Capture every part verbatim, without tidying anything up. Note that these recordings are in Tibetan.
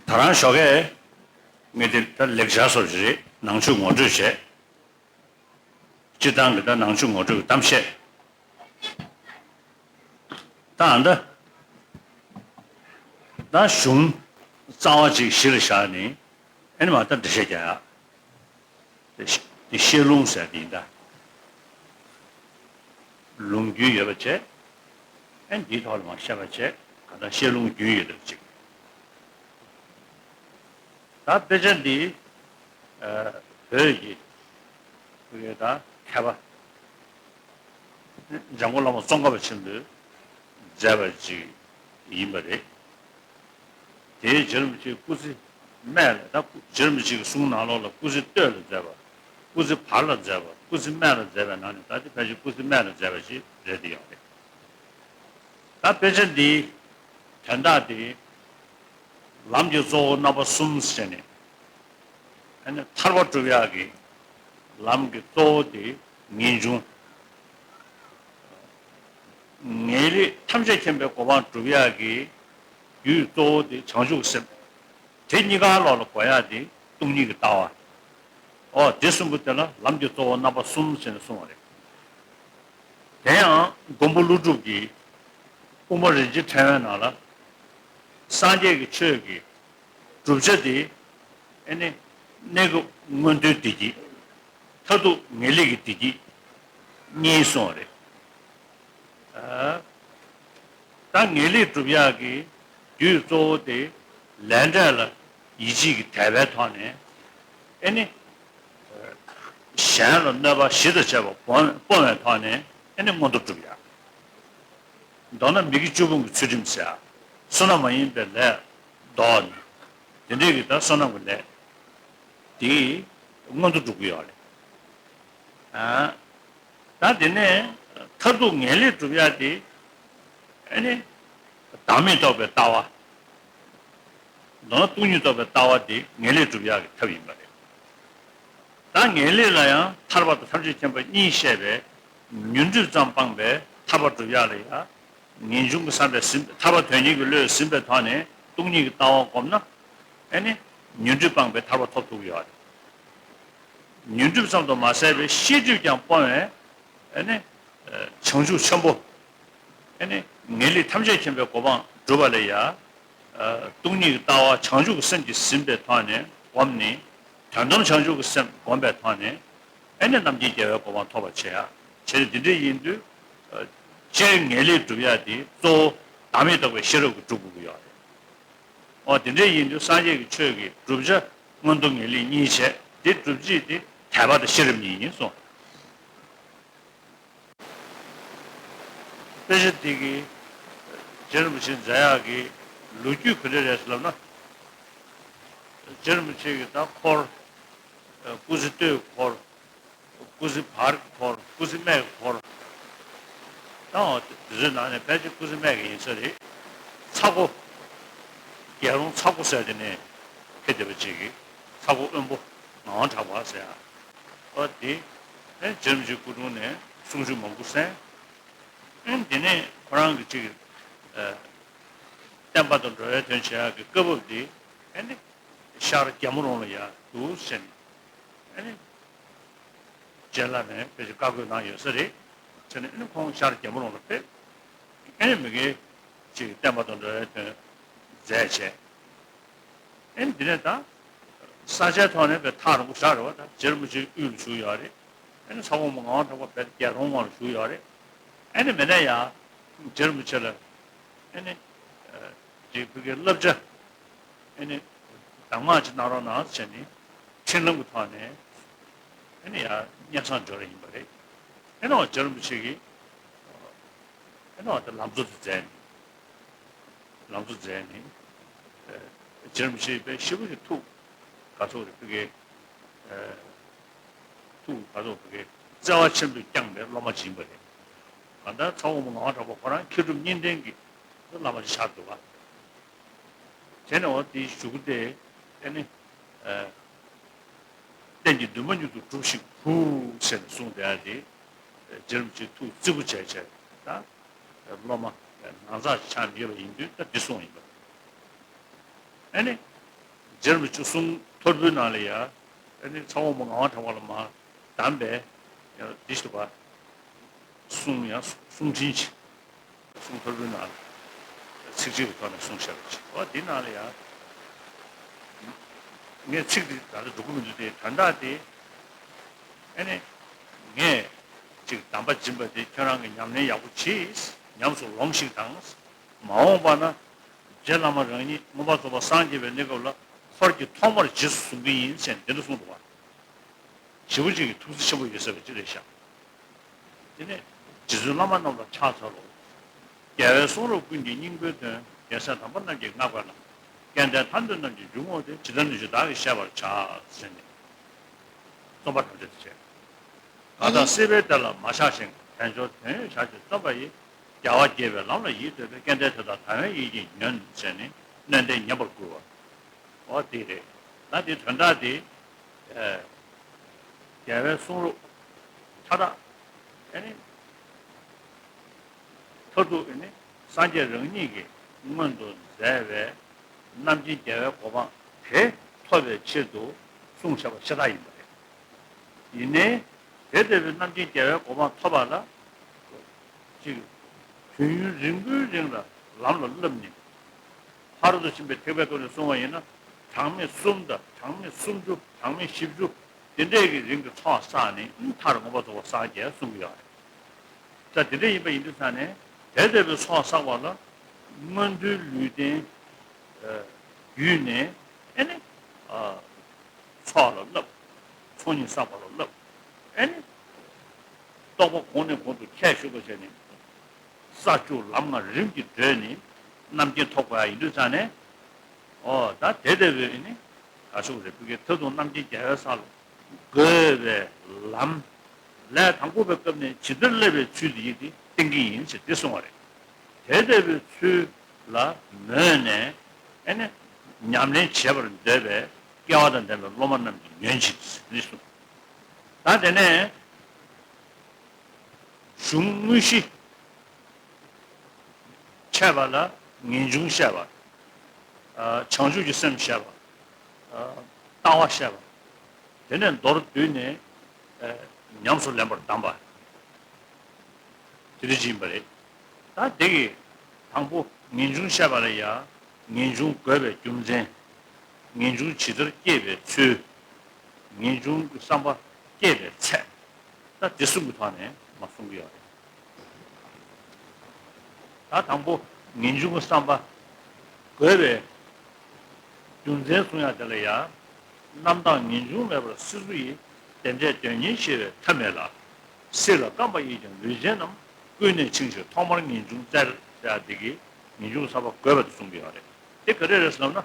ད་རང་ཞོགས་ཀས་ངས་དེ་ད་ལེགས་སྦྱར་སོགས་ཞིག་རེད། ནང་ཆོས་ངོ་སྤྲོད་བྱས། སྤྱིར་བཏང་གི་ད་ནང་ཆོས་ངོ་སྤྲོད་ཀྱི་གཏམ་བཤད། ད་ཨ་ད། ད་གཞུང་རྩ་བ་ཅིག་གཞི་ལ་བཞག་ནས་ཨེ་ནི་མ་ད་འགྲེལ་བཤད་རྒྱག་ཡག་དེ་དེ་བཤད་ལུང་ཟེར་དེ་ཡིན་ད། ལུང་རྒྱུན་ཡོད་པ་བྱས། ཨེ་འདིའི་ཐོག་ལ་མ་བཤད་པ་བྱས། གང་ལྟར་བཤད་ལུང་རྒྱུན་ཡོད་པ་ཅིག་ད་དཔེ་ཆ་འདི་ཨ་བོད་ཀྱི་བོད་ཀྱི་ད་མཁས་པ་འཇམ་མགོན་བླ་མ་ཙོང་ཁ་པ་ཆེན་པོས་མཛད་པ་ཅིག་ཡིན་པ་རེད། དེའི་རྗེ་རིན་པོ་ཆེའི་སྐུ་ཚེ་སྨད་ལ་ད་རྗེ་རིན་པོ་ཆེ་གི་གསུང་ནང་ལོགས་ལ་སྐུ་ཚེ་སྟོད་ལ་མཛད་པ། སྐུ་ཚེ་བར་ལ་མཛད་པ། སྐུ་ཚེ་སྨད་ལ་མཛད་པའི་ནང་ནས་ད་དེ་ཕལ་ཆེར་སྐུ་ཚེ་སྨད་ལ་མཛད་པ་ཞིག་རེད་དེ་ཡོང་རེད། ད་དཔེ་ཆ་འདིའི་དོན་དག་དེ་ལམ་གྱི་གཙོ་བོ་རྣམ་པ་གསུམ་ཟེར་ནས་ཨ་ནི་ཐར་པ་སྒྲུབ་ཡག་གི་ལམ་གྱི་གཙོ་བོ་དེ་ངེས་འབྱུང་། ངེས་ལེགས་ཐམས་ཅད་མཁྱེན་པའི་གོ་འཕང་སྒྲུབ་ཡག་གི་རྒྱུའི་གཙོ་བོ་དེ་བྱང་ཆུབ་སེམས། དེ་གཉིས་ཀ་ལོགས་ལ་གོ་ཡག་དེ་སྟོང་ཉིད་ཀྱི་ལྟ་བ། ཨོ་དེ་གསུམ་པོ་དེ་ལ་ལམ་གྱི་གཙོ་བོ་རྣམ་པ་གསུམ་ཟེར་ནས་གསུངས་པ་རེད། དེ་ཡང་མགོན་པོ་ཀླུ་སྒྲུབ་ཀྱི་དབུ་མ་རིན་ཆེན་ཕྲེང་བའི་ནང་ལ་སངས་རྒྱས་ཀྱི་ཆོས་ཀྱི་བསྒྲུབ་བྱ་དེ་ཨེ་ནི་གནས་སྐབས་མངོན་མཐོའི་བདེ་སྐྱིད། མཐར་ཐུག་ངེས་ལེགས་ཀྱི་བདེ་སྐྱིད་གཉིས་གསུངས་པ་རེད། ཨ། ད་ངེས་ལེགས་སྒྲུབ་ཡག་གི་རྒྱུའི་གཙོ་བོ་དེ་ལས་འབྲས་ལ་ཡིད་ཆེས་ཀྱི་དད་པའི་ཐོག་ནས་ཨེ་ནི། གཞན་ལ་གནོད་པ་ཞི་དང་བཅས་པ་སྤོང་སྤོང་བའི་ཐོག་ནས་ཨེ་ནི་མངོན་མཐོ་སྒྲུབ་ཡག་མདོར་ན་མི་དགེ་བཅུ་སྤོང་གི་ཚུལ་ཁྲིམས་ཟེར་ཡག་བསོད་ནམས་མ་ཡིན་པའི་ལས་ལྡོག་ནས་དེ་འདྲའི་གི་ད་བསོད་ནམས་ཀྱི་ལས་དེ་མངོན་མཐོ་སྒྲུབ་ཀྱི་ཡོད་རེད། ཨ། ད་དེ་ནས་མཐར་ཐུག་ངེས་ལེགས་སྒྲུབ་ཡག་དེ་ཨ་ནི་བདག་མེད་རྟོགས་པའི་ལྟ་བ། མདོར་ན་སྟོང་ཉིད་རྟོགས་པའི་ལྟ་བ་དེ་ངེས་ལེགས་སྒྲུབ་ཡག་གི་ཐབས་ཡིན་པ་རེད། ད་ངེས་ལེགས་ལ་ཡང་ཐར་པ་དང་ཐམས་ཅད་མཁྱེན་པ་གཉིས་བཤད་པའི་ཉོན་སྒྲིབ་ཙམ་སྤངས་པའི་ཐར་པ་སྒྲུབ་ཡག་ལ་ཡང་ངེས་འབྱུང་གི་བསམ་པས་ཟིན་ཐར་པ་དོན་གཉེར་གྱི་བློས་ཟིན་པའི་ཐོག་ནས་སྟོང་ཉིད་ཀྱི་ལྟ་བ་བསྒོམས་ན་ཨེ་ནི་ཉོན་སྒྲིབ་སྤངས་པའི་ཐར་པ་ཐོབ་ཐུབ་ཀྱི་ཡོད་རེད། ཉོན་སྒྲིབ་ཙམ་དུ་མ་ཟད་པའི་ཤེས་སྒྲིབ་ཀྱང་སྤོང་བས་ཨེ་ནི་བྱང་ཆུབ་ཆེན་པོ་ཨེ་ནི་ངེས་ལེགས་ཐམས་ཅད་མཁྱེན་པའི་གོ་འཕང་སྒྲུབ་པ་ལ་ཡང་སྟོང་ཉིད་ཀྱི་ལྟ་བ་བྱང་ཆུབ་ཀྱི་སེམས་ཀྱིས་ཟིན་པའི་ཐོག་ནས་བསྒོམས་ནས་དོན་དམ་བྱང་ཆུབ་ཀྱི་སེམས་བསྒོམས་པའི་ཐོག་ནས་ཨེ་ནི་རྣམ་མཁྱེན་རྒྱལ་བའི་གོ་འཕང་ཐོབ་པར་བྱེད་ཡ། བྱས་ཏེ་འདི་འདྲ་ཡིན་དུས་སྤྱིར་ངེས་ལེགས་སྒྲུབ་ཡ་དེ་གཙོ་བོ་བདག་མེད་རྟོགས་པའི་ཤེས་རབ་ཀྱིས་སྒྲུབ་དགོས་ཀྱི་ཡོད་རེད། འོ་དེ་འདྲ་ཡིན་དུས་སངས་རྒྱས་ཀྱི་ཆོས་ཀྱི་བསྒྲུབ་བྱ་མངོན་མཐོ་ངེས་ལེགས་གཉིས་བྱས་དེ་སྒྲུབ་བྱེད་དེ་དད་པ་དང་ཤེས་རབ་གཉིས་ཡིན་གསུངས། དཔེ་ཆ་འདི་གི་རྗེ་རིན་པོ་ཆེ་མཛད་ཡག་གི་ལོ་རྒྱུས་ག་འདྲ་རེད་ཟེར་ལབ་ན། རྗེ་རིན་པོ་ཆེ་གི་ད་འཁོར། སྐུ་ཚེ་སྟོད་འཁོར། སྐུ་ཚེ་བར་གྱི་འཁོར། སྐུ་ཚེ་སྨད་ཀྱི་འཁོར། ད་འོ་དེ་ཚོའི་ནང་ནས་ཕལ་ཆེར་སྐུ་ཚེ་སྨད་ཀྱི་ཡིན་ས་རེད། ཚ་སྒོ། རྒྱལ་རོང་ཚ་སྒོ་ཟེར་དེ་ནས་ཕེབས་བསྡད་པ་ཅིག་གིས་ཚ་སྒོ་དབོན་པོ་ངག་དབང་གྲགས་པ་ཟེར་ཡ། འོ་དེ་ཨེ་རྗེ་རིན་པོ་ཆེའི་སྐུ་དྲུང་ནས་གསུང་ཆོས་མང་པོ་གསན། ཨེ་དེ་ནས་ཁོ་རང་གི་ཅིག་ཨ་བསྟན་པ་དང་འགྲོ་བའི་དོན་བྱེད་ཡག་གི་བཀའ་བབས་དེ་ཨེ་ནི་ཤར་རྒྱལ་མོ་རོང་ལ་ཡར་འདུག་ཟེར་ནས་ཨེ་ནི། རྗེ་བླ་མས་ཕལ་ཆེར་བཀའ་བསྒོས་གནང་ཡོད་ས་རེད། བྱས་ནས་ཨ་ནི་ཁོང་ཤར་རྒྱལ་མོ་རོང་ལ་ཕེབས། ཨ་ནི་མ་གི་ཅིག་བསྟན་པ་དང་འགྲོ་བའི་དོན་མཛད་བྱས། ཨ་ནི་འདི་ནས་ད་ས་ཆའི་ཐོག་ནས་བས་ཐག་རིང་པོ་བཞག་རེད་བ། ད་རྗེ་རིན་པོ་ཆེ་དབུས་ལ་བཞུགས་ཡོད་རེད། ཨ་ནི་ཚ་སྒོ་མོ་ངག་དབང་གྲགས་པ་བས་རྒྱལ་རོང་ངོས་ལ་བཞུགས་ཡོད་རེད། ཨ་ནི་མེད་ན་ཡང་རྗེ་རིན་པོ་ཆེ་ལ་ཨ་ནི་ཅིག་ཕ་གིའི་བསླབ་བྱ། ཨ་ནི་གདམས་ངག་ཅིག་གནང་རོགས་གནང་ཟེར་ནས་འཕྲིན་ལམ་གྱི་ཐོག་ནས་ཨ་ནི་ཡར་སྙན་སེང་འབྱོར་བ་ཡིན་པ་རེད། ཨ་ནི་འོ་རྗེ་རིན་པོ་ཆེ་གིས་ཨ་ནི་འོ་དེ་ལམ་གཙོ་དེ་མཛད་ནས་ལམ་གཙོ་མཛད་ནས་རྗེ་རིན་པོ་ཆེ་དཔེ་ཞེ་པོ་ཅིག་ཐུགས་དགའ་ཚོར་རེད། ཕ་གིའི་ཐུགས་དགའ་ཚོར་ཕ་གིའི་བརྩེ་བ་ཆེན་པོས་བསྐྱངས་པའི་སློབ་མ་ཅིག་ཡིན་པ་རེད། གང་ལྟར་ཚ་བོ་མོ་ངག་དབང་གྲགས་པ་ཁོ་རང་མཁས་གྲུབ་གཉིས་ལྡན་གྱི་བླ་མ་ཅིག་ཆགས་འདུག་ག་བྱས་ནས་འོ་དེའི་གཞུག་གུ་དེ་ཨ་ནི་ཨ་རྟེན་གྱི་འདུན་མ་མྱུར་དུ་སྒྲུབས་ཤིག་བུ་ཟེར་ནས་གསུངས་བསྡད་ཡ་དེ་རྗེ་རིན་པོ་ཆེས་ཐུགས་བརྩེ་པོ་བྱས་བྱས་ད་སློབ་མ་ནང་ཚགས་ཆགས་ཡོད་པ་ཡིན་དུས་ད་འདི་གསུངས་ཡིན་པ་རེད། ཨ་ནི་ རྗེ་རིན་པོ་ཆེ་གསུང་ཐོར་བུའི་ནང་ལ་ཡ། ཨ་ནི་ཚ་བ་མོ་ངག་དབང་གྲགས་པ་ལ་མར་གདམས་པས། ཡང་འདི་ཞུ་བ། གསུང་ཡང་གསུང་འཕྲིན་ཆེ། གསུང་ཐོར་བུའི་ནང་ལ་ཚིག་གཅིག་གི་ཐོག་ནས་གསུངས་བཞག་པ་ཅིག་འོ་འདི་ནང་ལ་ཡང་། ངས་ཚིག་འདི་ད་ལྟ་འགྲོ་གི་མི་འདུག་སྟེ་དོན་དག་དེ། ཨ་ནི། ངས་ཅིག་གདམས་པ་སྦྱིན་པ་དེ་ཁྱོད་རང་གིས་ཉམས་ལེན་ཡག་པོ་གྱིས། ཉམས་སུ་ལོངས་ཤིག་དང་། མ་འོངས་པ་ན། རྗེ་བླ་མ་རང་ཉིད་མངོན་པར་རྫོགས་པར་སངས་རྒྱས་པའི་གནས་སྐབས་ལ་ཧོར་གྱིས་ཐོག་མར་རྗེས་སུ་བཟུང་གི་ཡིན་ཟེར་འདི་འདྲ་གསུངས་འདུག་བ། ཞེ་པོ་ཅིག་གི་ཐུགས་རྗེ་ཆེན་པོ་ཡོད་ཟེར་བ་ཅིག་རེད་ཤག་དེ་ནས་རྗེ་བཙུན་བླ་མ་རྣམས་ལ་ཕྱག་འཚལ་ལོ། རྒྱལ་བའི་གསུང་རབ་ཀུན་གྱི་སྙིང་པོའི་དོན། རྒྱལ་སྲས་དམ་པ་རྣམས་ཀྱིས་བསྔགས་པ་ལ། སྐལ་ལྡན་ཐར་འདོད་རྣམས་ཀྱི་འཇུག་ངོགས་དེ། ཇི་ལྟར་ནུས་ཤིང་བདག་གིས་བཤད་པར་བྱ། ཟེར་ནས། རྩོམ་པ་དམ་བཅའ་དེ་བྱས། གང་དག་སྲིད་པའི་བདེ་ལ་མ་ཆགས་ཤིང་། དལ་འབྱོར་དོན་ཡོད་བྱ་ཕྱིར་བརྩོན་པ་ཡིས། རྒྱལ་བ་དགྱེས་པའི་ལམ་ལ་ཡིད་གཏོད་པའི། སྐལ་ལྡན་དེ་དག་དལ་བའི་ཡིད་ཀྱིས་ཉོན། ཟེར་ནས་སྣོན་ལྡན་ཉན་པར་བསྐུལ་བ། འོ་དེ་རེད། ད་དེ་དོན་དག་དེ། ཨ། རྒྱལ་བའི་གསུང་རབ་མཐའ་དག་ཨ་ནི། མཐར་ཐུག་ཨ་ནི་སངས་རྒྱས་རང་ཉིད་ཀྱིས་མངོན་དུ་མཛད་པའི་རྣམ་མཁྱེན་རྒྱལ་བའི་གོ་འཕང་དེ་ཐོབ་པའི་ཕྱིར་དུ་གསུངས་བཞག་པ་ཤ་སྟག་ཡིན་པ་རེད། ཡིན་ནའི་དེ་ལྟ་བུའི་རྣམ་མཁྱེན་རྒྱལ་བའི་གོ་འཕང་ཐོབ་པ་ལ། ཅིག་དུས་ཡུན་རིང་པོའི་རིང་ལ་ལམ་ལ་བསླབས་ནས། ཕ་རོལ་ཏུ་ཕྱིན་པའི་ཐེག་པའི་སྐབས་ནས་གསུངས་པ་ཡིན་ན། གྲངས་མེད་གསུམ་དང་གྲངས་མེད་སུམ་ཅུ་གྲངས་མེད་བཞི་བཅུ་དེ་འདྲས་ཀྱི་རིང་གི་ཚོགས་བསགས་ནས་མཐར་མངོན་པར་རྫོགས་པར་སངས་རྒྱས་གསུང་གི་ཡོད་རེད། ད་དེ་འདྲ་ཡིན་པ་ཡིན་དུས་ཙང་ནས་དེ་ལྟ་བུའི་ཚོགས་བསགས་པ་ལ་མངོན་མཐོའི་ལུས་རྟེན་བརྒྱུད་ནས་ཨེ་ནི་ཚོགས་ལ་བསླབ། ཚོགས་གཉིས་བསགས་པ་ལ་བསླབ། ཨེ་ནི་རྟོགས་པ་གོང་ནས་གོང་དུ་འཁྱེར་ཤོག་པ་བྱས་ནས་ས་བཅུ་ལམ་ལྔ་རིམ་གྱིས་བགྲོད་ནས་རྣམ་མཁྱེན་ཐོབ་དགོས་ཡ་ཡིན་དུས་ཙང་ནས། ཨོ་ད་དེ་ལྟ་བུའི་ནི་ག་ཤོག་རེ་ཕུལ་གྱི་ཐབས་དང་རྣམ་མཁྱེན་རྒྱལ་བའི་ས་ལ་དགོས་པའི་ལམ་ལས་དང་པོ་པའི་སྐབས་ནས་ཇི་ལྟར་སླེབས་པའི་ཚུལ་དེ་ཡིན་ཏེ་བསྟན་གྱི་ཡིན་ཞེས་འདི་གསུངས་པ་རེད། དེ་ལྟ་བུའི་ཚུལ་ལ་མོས་ནས་ཨེ་ནི་ཉམས་ལེན་བྱེད་པར་འདོད་པའི་སྐལ་བ་དང་ལྡན་པའི་སློབ་མ་རྣམས་ཀྱིས་ཉོན་ཅིག་ཟེར་གསུངས། ད་དེ་ནས་གཞུང་དངོས་གཞི་འཆད་པ་ལ་ངེས་འབྱུང་བཤད་པ། ཨ། བྱང་ཆུབ་ཀྱི་སེམས་བཤད་པ། ཨ། ལྟ་བ་བཤད་པ། དེ་ནས་མདོར་བསྡུས་ནས། ཨ། ཉམས་སུ་ལེན་པར་གདམས་པ། དེ་འདྲ་ཅིག་ཡིན་པ་རེད། ད་དེ་གི་དང་པོ་ངེས་འབྱུང་བཤད་པ་ལ་ཡ། ངེས་འབྱུང་དགོས་པའི་རྒྱུ་མཚན། ངེས་འབྱུང་ཇི་ལྟར་སྐྱེས་པའི་ཚུལ། ངེས་འབྱུང་གི་བསམ་པ་སྐྱེས་པའི་ཚད། ད་དེ་གསུམ་གྱི་ཐོག་ནས་མར་གསུང་གི་ཡོད་རེད། ད་དང་པོ་ངེས་འབྱུང་གི་བསམ་པ་དགོས་པའི་རྒྱུ་མཚན་གསུང་ཡ་དེ་ལ་ཡ། རྣམ་དག་ངེས་འབྱུང་མེད་པར་སྲིད་མཚོ་ཡི། དེ་འདྲའི་དོན་གཉེར་ཤེས་པའི་ཐབས་མེད་ལ། སྲིད་ལ་རྐང་པ་གཡས་ཀྱང་ལུས་ཅན་རྣམས། ཀུན་ནས་འཆིང་ཕྱིར་ཐོག་མར་ངེས་འབྱུང་བཙལ་ཟེར་ཡ་དེ་གིས་ངེས་འབྱུང་གི་བསམ་པ་དགོས་པ་དེ་གསུང་གི་ཡོད་རེད། དེ་ག་རེ་རེད་ཟེར་ལབ་ན།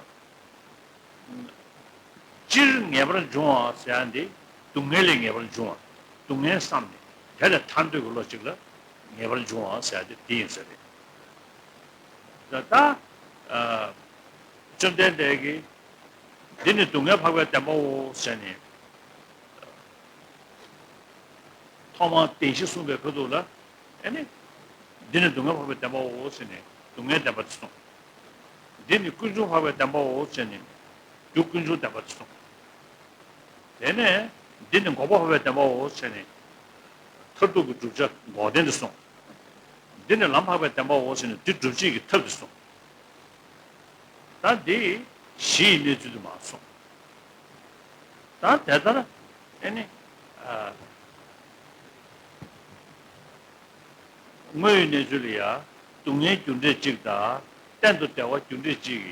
སྤྱིར་ངེས་པར་འབྱུང་བ་ཟེར་ཡ་འདི་སྡུག་བསྔལ་ལས་ངེས་པར་འབྱུང་བ། སྡུག་བསྔལ་བསམས་ནས་དེ་ལས་ཐར་འདོད་ཀྱི་བློ་གཅིག་ལ་ངེས་པར་འབྱུང་བ་ཟེར་ཡ་དེ་དེ་ཡིན་ས་རེད། ད་ལྟ། ཨ། བཅོམ་ལྡན་འདས་ཀྱིས་འདི་ནི་སྡུག་བསྔལ་འཕགས་པའི་བདེན་པའོ་ཟེར་ནས། ཐོག་མར་བདེན་བཞི་གསུངས་པའི་ཁ་ཐུག་ལ། ཨེ་ནི། འདི་ནི་སྡུག་བསྔལ་འཕགས་པའི་བདེན་པའོ་ཟེར་ནས་སྡུག་བསྔལ་བདེན་པ་དེ་གསུངས། འདི་ནི་ཀུན་འབྱུང་འཕགས་པའི་བདེན་པའོ་ཟེར་ནས་རྒྱུ་ཀུན་འབྱུང་བདེན་པ་དེ་གསུངས། དེ་ནས་འདི་ནི་འགོག་པ་འཕགས་པའི་བདེན་པའོ་ཟེར་ནས་མཐར་ཐུག་གི་བསྒྲུབ་བྱ་འགོག་བདེན་དེ་གསུངས། འདི་ནི་ལམ་འཕགས་པའི་བདེན་པའོ་ཟེར་ནས་འདི་སྒྲུབ་བྱེད་ཀྱི་ཐབས་དེ་གསུངས། ད་འདི་གཞི་ཡི་གནས་ཚུལ་དུ་མར་གསུངས། ད་དེ་ལྟར་ཨེ་ནི། ཨ། དངོས་ཡོད་གནས་ཚུལ་ལ་ཡ། སྡུག་བསྔལ་རྒྱུ་འབྲས་གཅིག་དང་གཏན་དུ་བདེ་བ་རྒྱུ་འབྲས་གཅིག་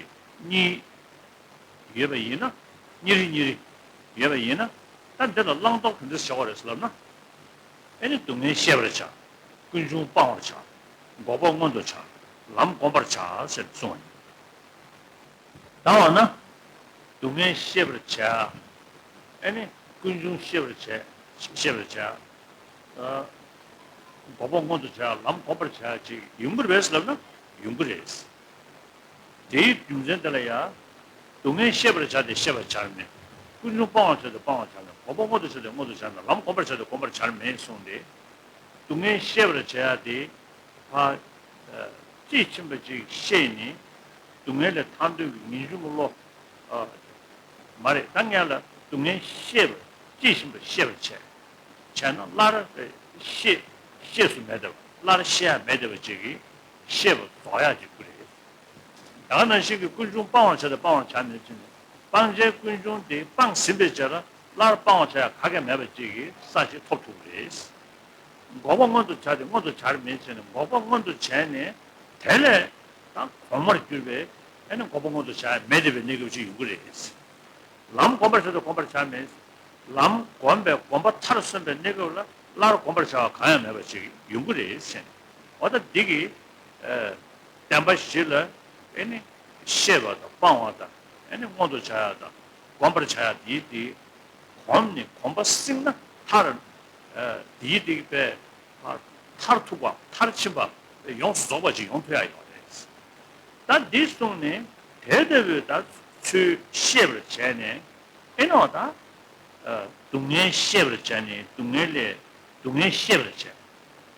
གཉིས་ཡོད་པ་ཡིན་ན། གཉིས་རེ་གཉིས་རེ་ཡོད་པ་ཡིན་ན། ད་འདི་ལ་བླང་དོར་ག་འདྲ་བྱ་བ་རེད་ཟེར་ལབ་ན། ཨེ་ནི་སྡུག་བསྔལ་ཤེས་པར་བྱ། ཀུན་འབྱུང་སྤང་བར་བྱ། འགོག་པ་མངོན་དུ་བྱ། ལམ་བསྒོམ་པར་བྱ་ཟེར་གསུངས་པ་ཡིན། ད་འོ་ན། སྡུག་བསྔལ་ཤེས་པར་བྱ། ཨེ་ནི་ཀུན་འབྱུང་ཤེས་པར་བྱ། ཤེས་པར་བྱ། ཨ། འགོག་པ་མངོན་དུ་བྱ། ལམ་བསྒོམ་པར་བྱ་ཅིག་ཡོང་གི་རེད་ཟེར་ལབ་ན་ཡོང་གི་རེད། དེའི་རྒྱུ་མཚན་དེ་ལ་ཡང་། སྡུག་བསྔལ་ཤེས་པར་བྱ་སྟེ་ཤེས་པར་བྱར་མེད། ཀུན་འབྱུང་སྤང་བར་བྱ་སྟེ་སྤང་བར་བྱར་མེད། འགོག་པ་མངོན་དུ་བྱ་སྟེ་མངོན་དུ་བྱར་མེད། ལམ་བསྒོམ་པར་བྱ་སྟེ་བསྒོམ་པར་བྱར་མེད་གསུངས་ཏེ། སྡུག་བསྔལ་ཤེས་པར་བྱ་ཡ་དེ། ཕར། ཨ། དཔྱིས་ཕྱིན་པ་ཅིག་ཤེས་ནས། སྡུག་བསྔལ་ལས་ཐར་འདོད་ཀྱི་ངེས་འབྱུང་གི་བློ། ཨ། མ་རེད། ད་ངས་ལ་སྡུག་བསྔལ་ཤེས་པར་སྐྱེས་བཞིན་པར་ཤེས་པར་བྱས། བྱས་ན་སླར་ཤེས་ཤེས་སུ་མེད་པ། སླར་ཤེས་ཡ་མེད་པ་ཅིག་གིས་ཤེས་པ་རྫོགས་ཡ་ཅིག་དགོས་རེད། ད་ག་ནང་བཞིན་གྱི་ཀུན་འབྱུང་སྤང་བར་བྱ་སྟེ་སྤང་བར་བྱ་མེད་ཅིང་། སྤང་བྱའི་ཀུན་འབྱུང་དེ་སྤངས་ཟིན་པའི་རྗེས་ལ་སླར་སྤང་བར་བྱ་ཡ་ག་གེ་མེད་པ་ཅིག་གིས་ས་ཞིག་ཐོབ་ཐུབ་ཀྱི་རེད། འགོག་པ་མངོན་དུ་བྱ་སྟེ་མངོན་དུ་བྱར་མེད་ཅེ་ན། འགོག་པ་མངོན་དུ་བྱས་ནས་དེ་ལས་ད་གོང་མར་གྱུར་པའི་ཨ་ནི་འགོག་པ་མངོན་དུ་བྱ་ཡ་མེད་བསྡད་པའི་གནས་སྐབས་ཅིག་ཡོང་གི་རེད། ལམ་གོམས་པར་བྱ་སྟེ་གོམས་པར་བྱ་མེད། ལམ་གོམས་པའི་གོམས་པ་མཐར་སོན་པའི་གནས་སྐབས་ལ་སླར་གོམས་པར་བྱ་བ་གང་ཡང་མེད་པ་ཅིག་ཡོང་གི་རེད་ཟེར། འོ་ད་འདི་གི་ཨ་བདེན་པ་བཞི་ལ་ཨ་ནི་ཤེས་པ་དང་སྤང་བ་དང་ཨ་ནི་མངོན་དུ་བྱ་ཡ་དང་གོམས་པར་བྱ་ཡ་དེའི་དེ་གོམས་ནས་གོམས་པ་བསྲིངས་ན་མཐར་ཨ་དེའི་དེ་པའི་མཐར་ཐུག་པ་མཐར་ཕྱིན་པ་ཡོངས་སུ་རྫོགས་པ་ཅིག་ཡོང་ཐུབ་ཡ་ཡོད་རེད། ད་འདི་གསུངས་ནས་དེ་ལྟ་བུའི་ད་ཚུལ་ཤེས་པར་བྱས་ནས་ཨེ་ནོ་ད་སྡུག་བསྔལ་ཤེས་པར་བྱས་ནས་སྡུག་བསྔལ་ལས་སྡུག་བསྔལ་ཤེས་པར་བྱས།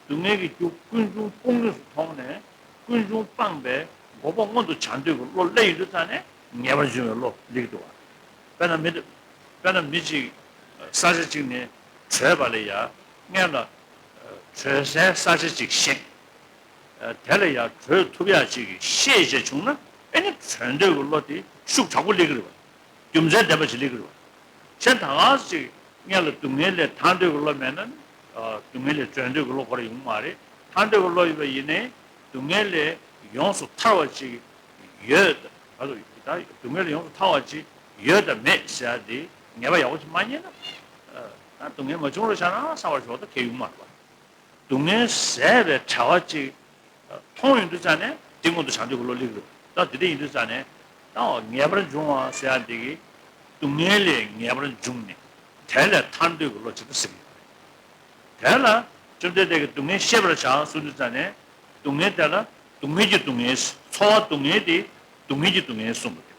སྡུག་བསྔལ་གྱི་རྒྱུ་ཀུན་འབྱུང་སྤོང་ལུགས་སུ་མཐོང་ནས་ཀུན་འབྱུང་སྤངས་པའི་འགོག་པ་མངོན་དུ་བྱ་འདོད་ཀྱི་བློ་སླེབས་ཡོང་དུས་ཙང་ནས་ངེས་པར་འབྱུང་བའི་བློ་སླེབས་འདུག་བ། དཔེར་ན་མི་དཔེར་ན་མི་གཅིག་ས་ཆ་གཅིག་ནས་བྲོས་པ་ལ་ཡ་སྔོན་ལ་བྲོས་སའི་ས་ཆ་གཅིག་ཤེས། དེ་ལ་ཡང་བྲོས་ཐུབ་ཡག་ཅིག་གི་ཤེས་བྱ་བྱུང་ན་ཨེ་ནི་བྲོས་འདོད་ཀྱི་བློ་དེ་ཤུགས་དྲག་པོ་སླེབས་ཀྱི་རེད་བ། རྒྱུ་མཚན་ལྡན་པ་ཞིག་སླེབས་ཀྱི་རེད་བ། གཞན་ད་ག་ཅིག་སྔོན་ལ་སྡུག་བསྔལ་ལས་ཐར་འདོད་ཀྱི་བློ་མེད་ན་ནི་སྡུག་བསྔལ་ལས་བྲོས་འདོད་ཀྱི་བློ་ཁོ་རང་ཡོང་གི་མ་རེད། ཐར་འདོད་ཀྱི་བློ་ཡོད་པ་ཡིན་ནའི་སྡུག་བསྔལ་ལས་ཡོངས་སུ་ཐར་བ་ཅིག་ཡོད་ད། ད་སྡུག་བསྔལ་ལས་ཡོངས་སུ་ཐར་བ་ཅིག་ཡོད་དམ་མེད་ཟེར་ཡ་དེ་ངེས་པ་ཡག་པོ་ཅིག་མ་རྙེད་ན་ད་སྡུག་བསྔལ་མ་བྱུང་རོགས་བྱས་ན་བསམ་པ་ཞོག་ད་ཁེལ་ཡོང་མ་རེད་བ། སྡུག་བསྔལ་ཟད་པའི་བྲལ་བ་ཅིག་མཐོང་ཡོང་དུས་ཙང་ནས་དེ་མངོན་དུ་བྱ་འདོད་ཀྱི་བློ་སླེབས་རེད། ད་དེ་འདྲ་ཡིན་དུས་ཙང་ནས་ད་ངེས་པར་འབྱུང་བ་ཟེར་ཡ་འདི་གིས་སྡུག་བསྔལ་ལས་ངེས་པར་འབྱུང་ནས་དེ་ལས་ཐར་འདོད་ཀྱི་བློ་ཇི་ལྟར་སེམས་ཡོད་རེད། དེ་ལ་བཅོམ་ལྡན་འདས་ཀྱིས་སྡུག་བསྔལ་ཤེས་པར་བྱ་གསུངས་དུས་ཙང་ནས་སྡུག་བསྔལ་དེ་ལ་སྡུག་བསྔལ་གྱི་སྡུག་བསྔལ། ཚོར་བ་སྡུག་བསྔལ་དེ་སྡུག་བསྔལ་གྱི་སྡུག་བསྔལ་གསུངས་པ་རེད།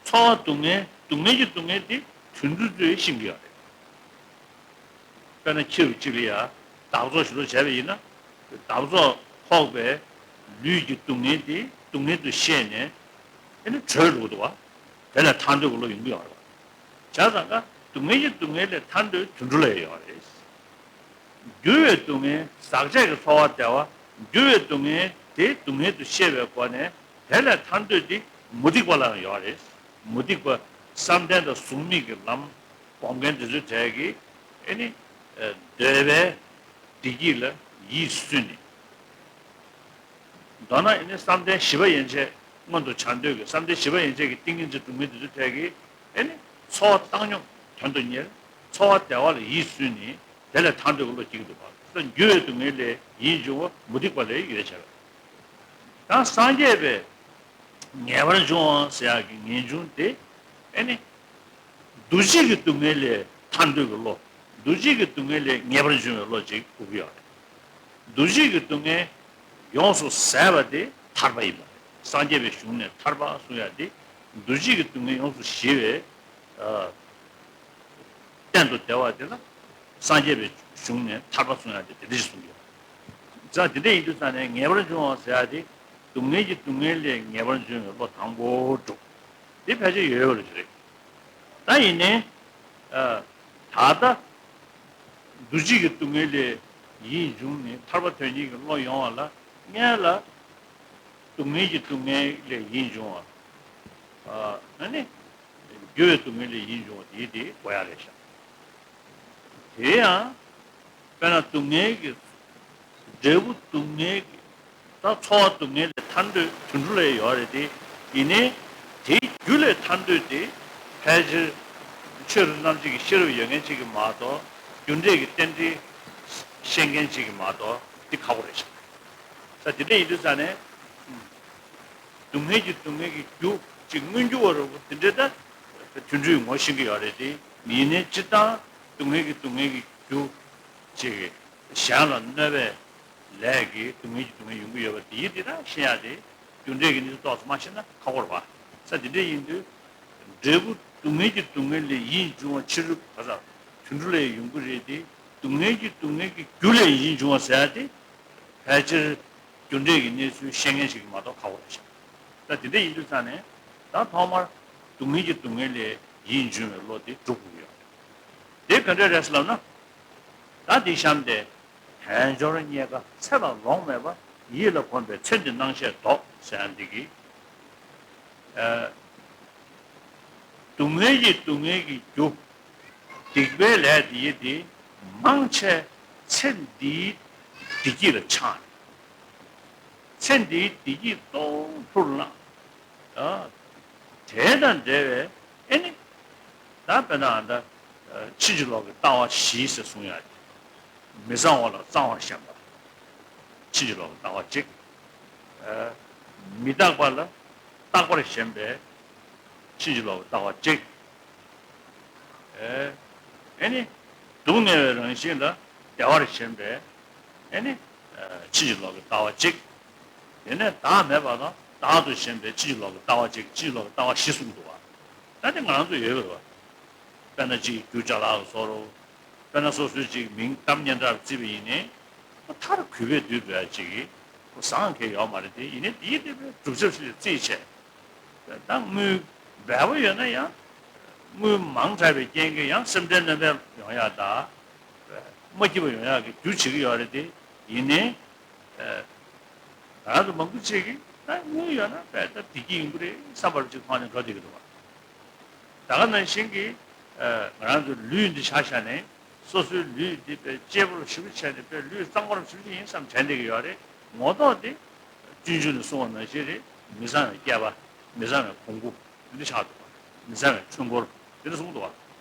ཚོར་བ་སྡུག་བསྔལ་སྡུག་བསྔལ་གྱི་སྡུག་བསྔལ་དེ་དུད་འགྲོ་ཚོས་ཤེས་ཀྱི་ཡོད་རེད། དཔེར་ན་ཁྱི་རུ་གཅིག་ལ་ཡ་བདག་བཙོག་ཞིག་ལོ་བྱས་པ་ཡིན་ན་བདག་བཙོག་ཕོག་པའི་ལུས་ཀྱི་སྡུག་བསྔལ་དེ་སྡུག་བསྔལ་དུ་ཤེས་ནས་ཨེ་ནི་བྲོས་འགྲོ་གི་འདུག་བ། དེ་ལས་ཐར་འདོད་ཀྱི་བློ་ཡོང་གི་ཡོད་རེད་བ། བྱས་ཙང་ཀ་སྡུག་བསྔལ་གྱི་སྡུག་བསྔལ་ལས་ཐར་འདོད་དུད་འགྲོ་ལ་ཡོད་རེད། འགྱུར་བའི་སྡུག་བསྔལ་ཟག་བཅས་ཀྱི་ཚོར་བ་བདེ་བ། འགྱུར་བའི་སྡུག་བསྔལ་དེ་སྡུག་བསྔལ་དུ་ཤེས་པའི་སྒོ་ནས་དེ་ལས་ཐར་འདོད་དེ་མུ་སྟེགས་པ་ལའང་ཡོད་རེད། མུ་སྟེགས་པ་བསམ་གཏན་དང་གཟུགས་མེད་ཀྱི་ལམ་སྒོམ་མཁན་དེ་ཚོའི་གྲས་ཀྱིས་ཨེ་ནི་འདོད་པའི་བདེ་སྐྱིད་ལ་ཡིད་སུན་ནས། མདོར་ན་ཨེ་ནི་བསམ་གཏན་བཞི་པ་ཡན་ཆད་མངོན་དུ་བྱ་འདོད་ཀྱི་བསམ་གཏན་བཞི་པ་ཡན་ཆད་ཀྱི་ཏིང་ངེ་འཛིན་སྒྲུབ་མཁན་དེ་ཚོའི་གྲས་ཀྱིས་ཨེ་ནི་ཚོར་བ་བཏང་སྙོམས་དོན་དུ་གཉེར། ཚོར་བ་བདེ་བ་ལ་ཡིད་སུན་ནས་དེ་ལས་ཐར་འདོད་ཀྱི་བློ་སྐྱེ་གི་འདུག་པ། ད་འགྱུར་བའི་སྡུག་བསྔལ་ལས་ཡིད་འབྱུང་བ་མུ་སྟེགས་པ་ལས་ཡོད་བྱ་བས། ད་སངས་རྒྱས་པའི་ངེས་པར་འབྱུང་བ་ཟེར་ཡག་གི་ངེས་འབྱུང་དེ་ཨེ་ནི། འདུ་བྱེད་ཀྱི་སྡུག་བསྔལ་ལས་ཐར་འདོད་ཀྱི་བློ། འདུ་བྱེད་ཀྱི་སྡུག་བསྔལ་ལས་ངེས་པར་འབྱུང་བའི་བློ་ཅིག་དགོས་ཀྱི་ཡོད་རེད། འདུ་བྱེད་ཀྱི་སྡུག་བསྔལ་ཡོངས་སུ་ཟད་པ་དེ་ཐར་པ་ཡིན་པ་རེད། སངས་རྒྱས་པའི་གཞུང་ནས་ཐར་པ་གསུང་ཡ་དེ་འདུ་བྱེད་ཀྱི་སྡུག་བསྔལ་ཡོངས་སུ་ཞི་བའི་གཏན་དུ་བདེ་བ་དེ་ལ་སངས་རྒྱས་པའི་གཞུང་ནས་ཐར་པ་གསུང་ཡ་དེ་དེ་འདྲ་ཞིག་གསུངས་ཡོད། ཙང་དེ་འདྲ་ཡིན་དུས་ཙང་ནས་ངེས་པར་འབྱུང་བ་ཟེར་ཡ་དེ་སྡུག་བསྔལ་གྱི་སྡུག་བསྔལ་ལས་ངེས་པར་འབྱུང་བའི་བློ་དང་པོ་སྒྲུབ། དེ་ཕལ་ཆེར་ཡོད་ཡོད་རེད། ད་ཡིན་ནའི། ད་ལྟ། འདུ་བྱེད་ཀྱི་སྡུག་བསྔལ་ལས་ཡིད་འབྱུང་ནས་ཐར་པ་དོན་གཉེར་གྱི་བློ་ཡོང་བ་ལ་སྔོན་ལ། སྡུག་བསྔལ་གྱི་སྡུག་བསྔལ་ལས་ཡིད་འབྱུང་བ། ཨ་ནི། འགྱུར་བའི་སྡུག་བསྔལ་ལས་ཡིད་འབྱུང་བ་དེའི་དེ་གོ་ཡ་རེད་ཤག་དེ་ཡང་། དཔེར་ན་སྡུག་བསྔལ་གྱི། འབྲས་བུ་སྡུག་བསྔལ་གྱི། ད་ཚོར་བ་སྡུག་བསྔལ་ལས་ཐར་འདོད་དུད་འགྲོ་ལ་ཡོད་རེད་དེ། ཡིན་ནའི། དེའི་རྒྱུ་ལས་ཐར་འདོད་དེ། ཕལ་ཆེར། ཆོས་རིག་རྣམ་འབྱེད་ཀྱི་ཤེས་རབ་ཡོད་མཁན་ཅིག་གིས་མ་གཏོགས། རྒྱུ་འབྲས་ཀྱི་རྟེན་འབྲེལ། ཤེས་མཁན་ཅིག་གིས་མ་གཏོགས་འདི་ཁག་པོ་རེད་ཤག་ས་དེ་འདྲ་ཡིན་དུས་ཙང་ནས། སྡུག་བསྔལ་གྱི་སྡུག་བསྔལ་གྱི་རྒྱུ་ཅིག་མངོན་གྱུར་བ་རུ་དེ་འདྲའི་ད་དུད་འགྲོའི་ངོ་ཤེས་ཀྱི་ཡོད་རེད་དེ། ཡིན་ནའི་སྤྱིར་བཏང་སྡུག་བསྔལ་གྱི་སྡུག་བསྔལ་གྱི་རྒྱུ་ཅིག་གཞན་ལ་གནོད་པའི་ལས་ཀྱིས་སྡུག་བསྔལ་གྱི་སྡུག་བསྔལ་ཡོང་གི་ཡོད་པ་དེའི་དེ་ད་ཤེས་ཡ་དེ་རྒྱུ་འབྲས་ཀྱི་གནས་ཚུལ་ཏོག་ཙམ་མ་ཤེས་ན་ཁག་པོ་རེད་པ། ས་དེ་འདྲ་ཡིན་དུས་འབྲས་བུ་སྡུག་བསྔལ་གྱི་སྡུག་བསྔལ་ལས་ཡིད་འབྱུང་བ་ཕྱི་རོལ་ག་ས་དུད་འགྲོ་ལས་ཡོང་གི་རེད་དེ། སྡུག་བསྔལ་གྱི་སྡུག་བསྔལ་གྱི་རྒྱུ་ལས་ཡིད་འབྱུང་བ་ཟེར་ཡ་དེ། ཕལ་ཆེར་རྒྱུ་འབྲས་ཀྱི་གནས་ཚུལ་ཤེས་མཁན་ཞིག་མ་གཏོགས་ཁག་པོ་རེད་ཤག་ད་དེ་འདྲ་ཡིན་དུས་ཙང་ནས་ད་ཐོག་མར་ སྡུག་བསྔལ་གྱི་སྡུག་བསྔལ་ལས་ཡིད་འབྱུང་བའི་བློ་དེ་སྒྲུབ་དགོས་ཀྱི་ཡོད་རེད། དེ་ག་འདྲ་རེད་ཟེར་ལབ་ན། ད་འདི་གཤམ་དེ། དལ་འབྱོར་རྙེད་དཀའ་ཚེ་ལ་ལོང་མེད་པ། ཡིད་ལ་གོམས་པས་ཚེ་འདིའི་སྣང་ཤས་ལྡོག་ཟེར་ཡ་འདི་གི། ཨ། སྡུག་བསྔལ་གྱི་སྡུག་བསྔལ་གྱི་རྒྱུ། སྡིག་པའི་ལས་དེ་ཡིས་དེ། མང་ཆེ་ཚེ་འདིའི་བདེ་སྐྱིད་ལ་ཆགས་ནས། ཚེ་འདིའི་བདེ་སྐྱིད་ཏོག་ཙམ་ལ། ཨ། དེ་དང་འབྲེལ་བའི་ཨེ་ནི། ད་དཔེར་ན་ཨ་ད། ཕྱིན་ཅི་ལོག་གི་ལྟ་བ་བཞི་ཟེར་གསུང་ཡ་དེ། མི་གཙང་བ་ལ་གཙང་བར་ཞེན་པ། ཕྱིན་ཅི་ལོག་གི་ལྟ་བ་གཅིག། ཨ། མི་རྟག་པ་ལ་རྟག་པར་ཞེན་པའི་ཕྱིན་ཅི་ལོག་གི་ལྟ་བ་གཅིག། ཨེ། ཨེ་ནི། སྡུག་བསྔལ་བའི་རང་བཞིན་ལ་བདེ་བར་ཞེན་པའི། ཨེ་ནི། ཕྱིན་ཅི་ལོག་གི་ལྟ་བ་གཅིག། དེ་ནས་བདག་མེད་པ་དང་བདག་ཏུ་ཞེན་པའི་ཕྱིན་ཅི་ལོག་གི་ལྟ་བ་གཅིག། ཕྱིན་ཅི་ལོག་གི་ལྟ་བ་བཞི་གསུངས་འདུག་བ། ད་དེ་ང་རང་ཚོ་ཡོད་རེད་བ། དཔེར་ན་ཅིག་རྒྱུ་ཅ་ལག་ལ་སོགས་རོ། དཔེར་ན་སོ་སོའི་ཅིག་མིང་གཏམ་སྙན་གྲགས་བརྩིས་པ་ཡིན་ནའི། ཁོ་མཐར་གུས་པས་འདུད་འགྲོ་ཡ་ཅིག་གིས་ཁོ་བཟང་གི་ཡོད་མ་རེད་དེ། ཡིན་ནའི་དེའི་དེ་བས་སྒྲུབ་ཆ་ཞིག་ལ་བརྩིས་བྱས། ད་དངུལ་འབེལ་པོ་ཡོད་ན་ཡང་། དངུལ་མང་དྲགས་པའི་རྐྱེན་གྱིས་ཡང་སེམས་ཁྲལ་ནན་པོ་ཡོང་ཡ་ད། མ་སྐྱིད་པ་ཡོང་ཡ་གི་རྒྱུ་བྱེད་ཀྱི་ཡོད་རེད་དེ། ཡིན་ནའི། ཨ། ང་རང་ཚོ་མང་པོ་ཅིག་གིས་ད་དངུལ་ཡོད་ན་དཔེ་ད་བདེ་སྐྱིད་ཡོང་གི་རེད་བསམ་པ་ཅིག་མཐོང་ནས་འགྲོ་བསྡད་ཀྱི་འདུག་བ། ད་ག་ནང་བཞིན་གྱི། ཨ། ང་རང་ཚོ་ལུས་འདི་ཆ་བཞག་ནས། སོ་སོའི་ལུས་འདི་དཔེ་གཅེས་པོ་ཞེ་པོ་བྱས་ནས། དཔེ་ལུས་གཙང་མ་ཞེ་པོ་ཅིག་ཡིན་བསམ་དྲན་བསྡད་ཀྱི་ཡོད་རེད། ངོ་ཐོག་དེ། སྤྱོད་འཇུག་ནས་གསུངས་པ་ནང་བཞིན་རེད། མི་གཙང་བའི་སྐྱེས་པ། མི་གཙང་བའི་གོང་བུ། འདི་འདྲ་ཆགས་འདུག་བ། མི་གཙང་བའི་འཕྲུལ་འཁོར། འདི་འདྲ་གསུངས་འདུག་བ།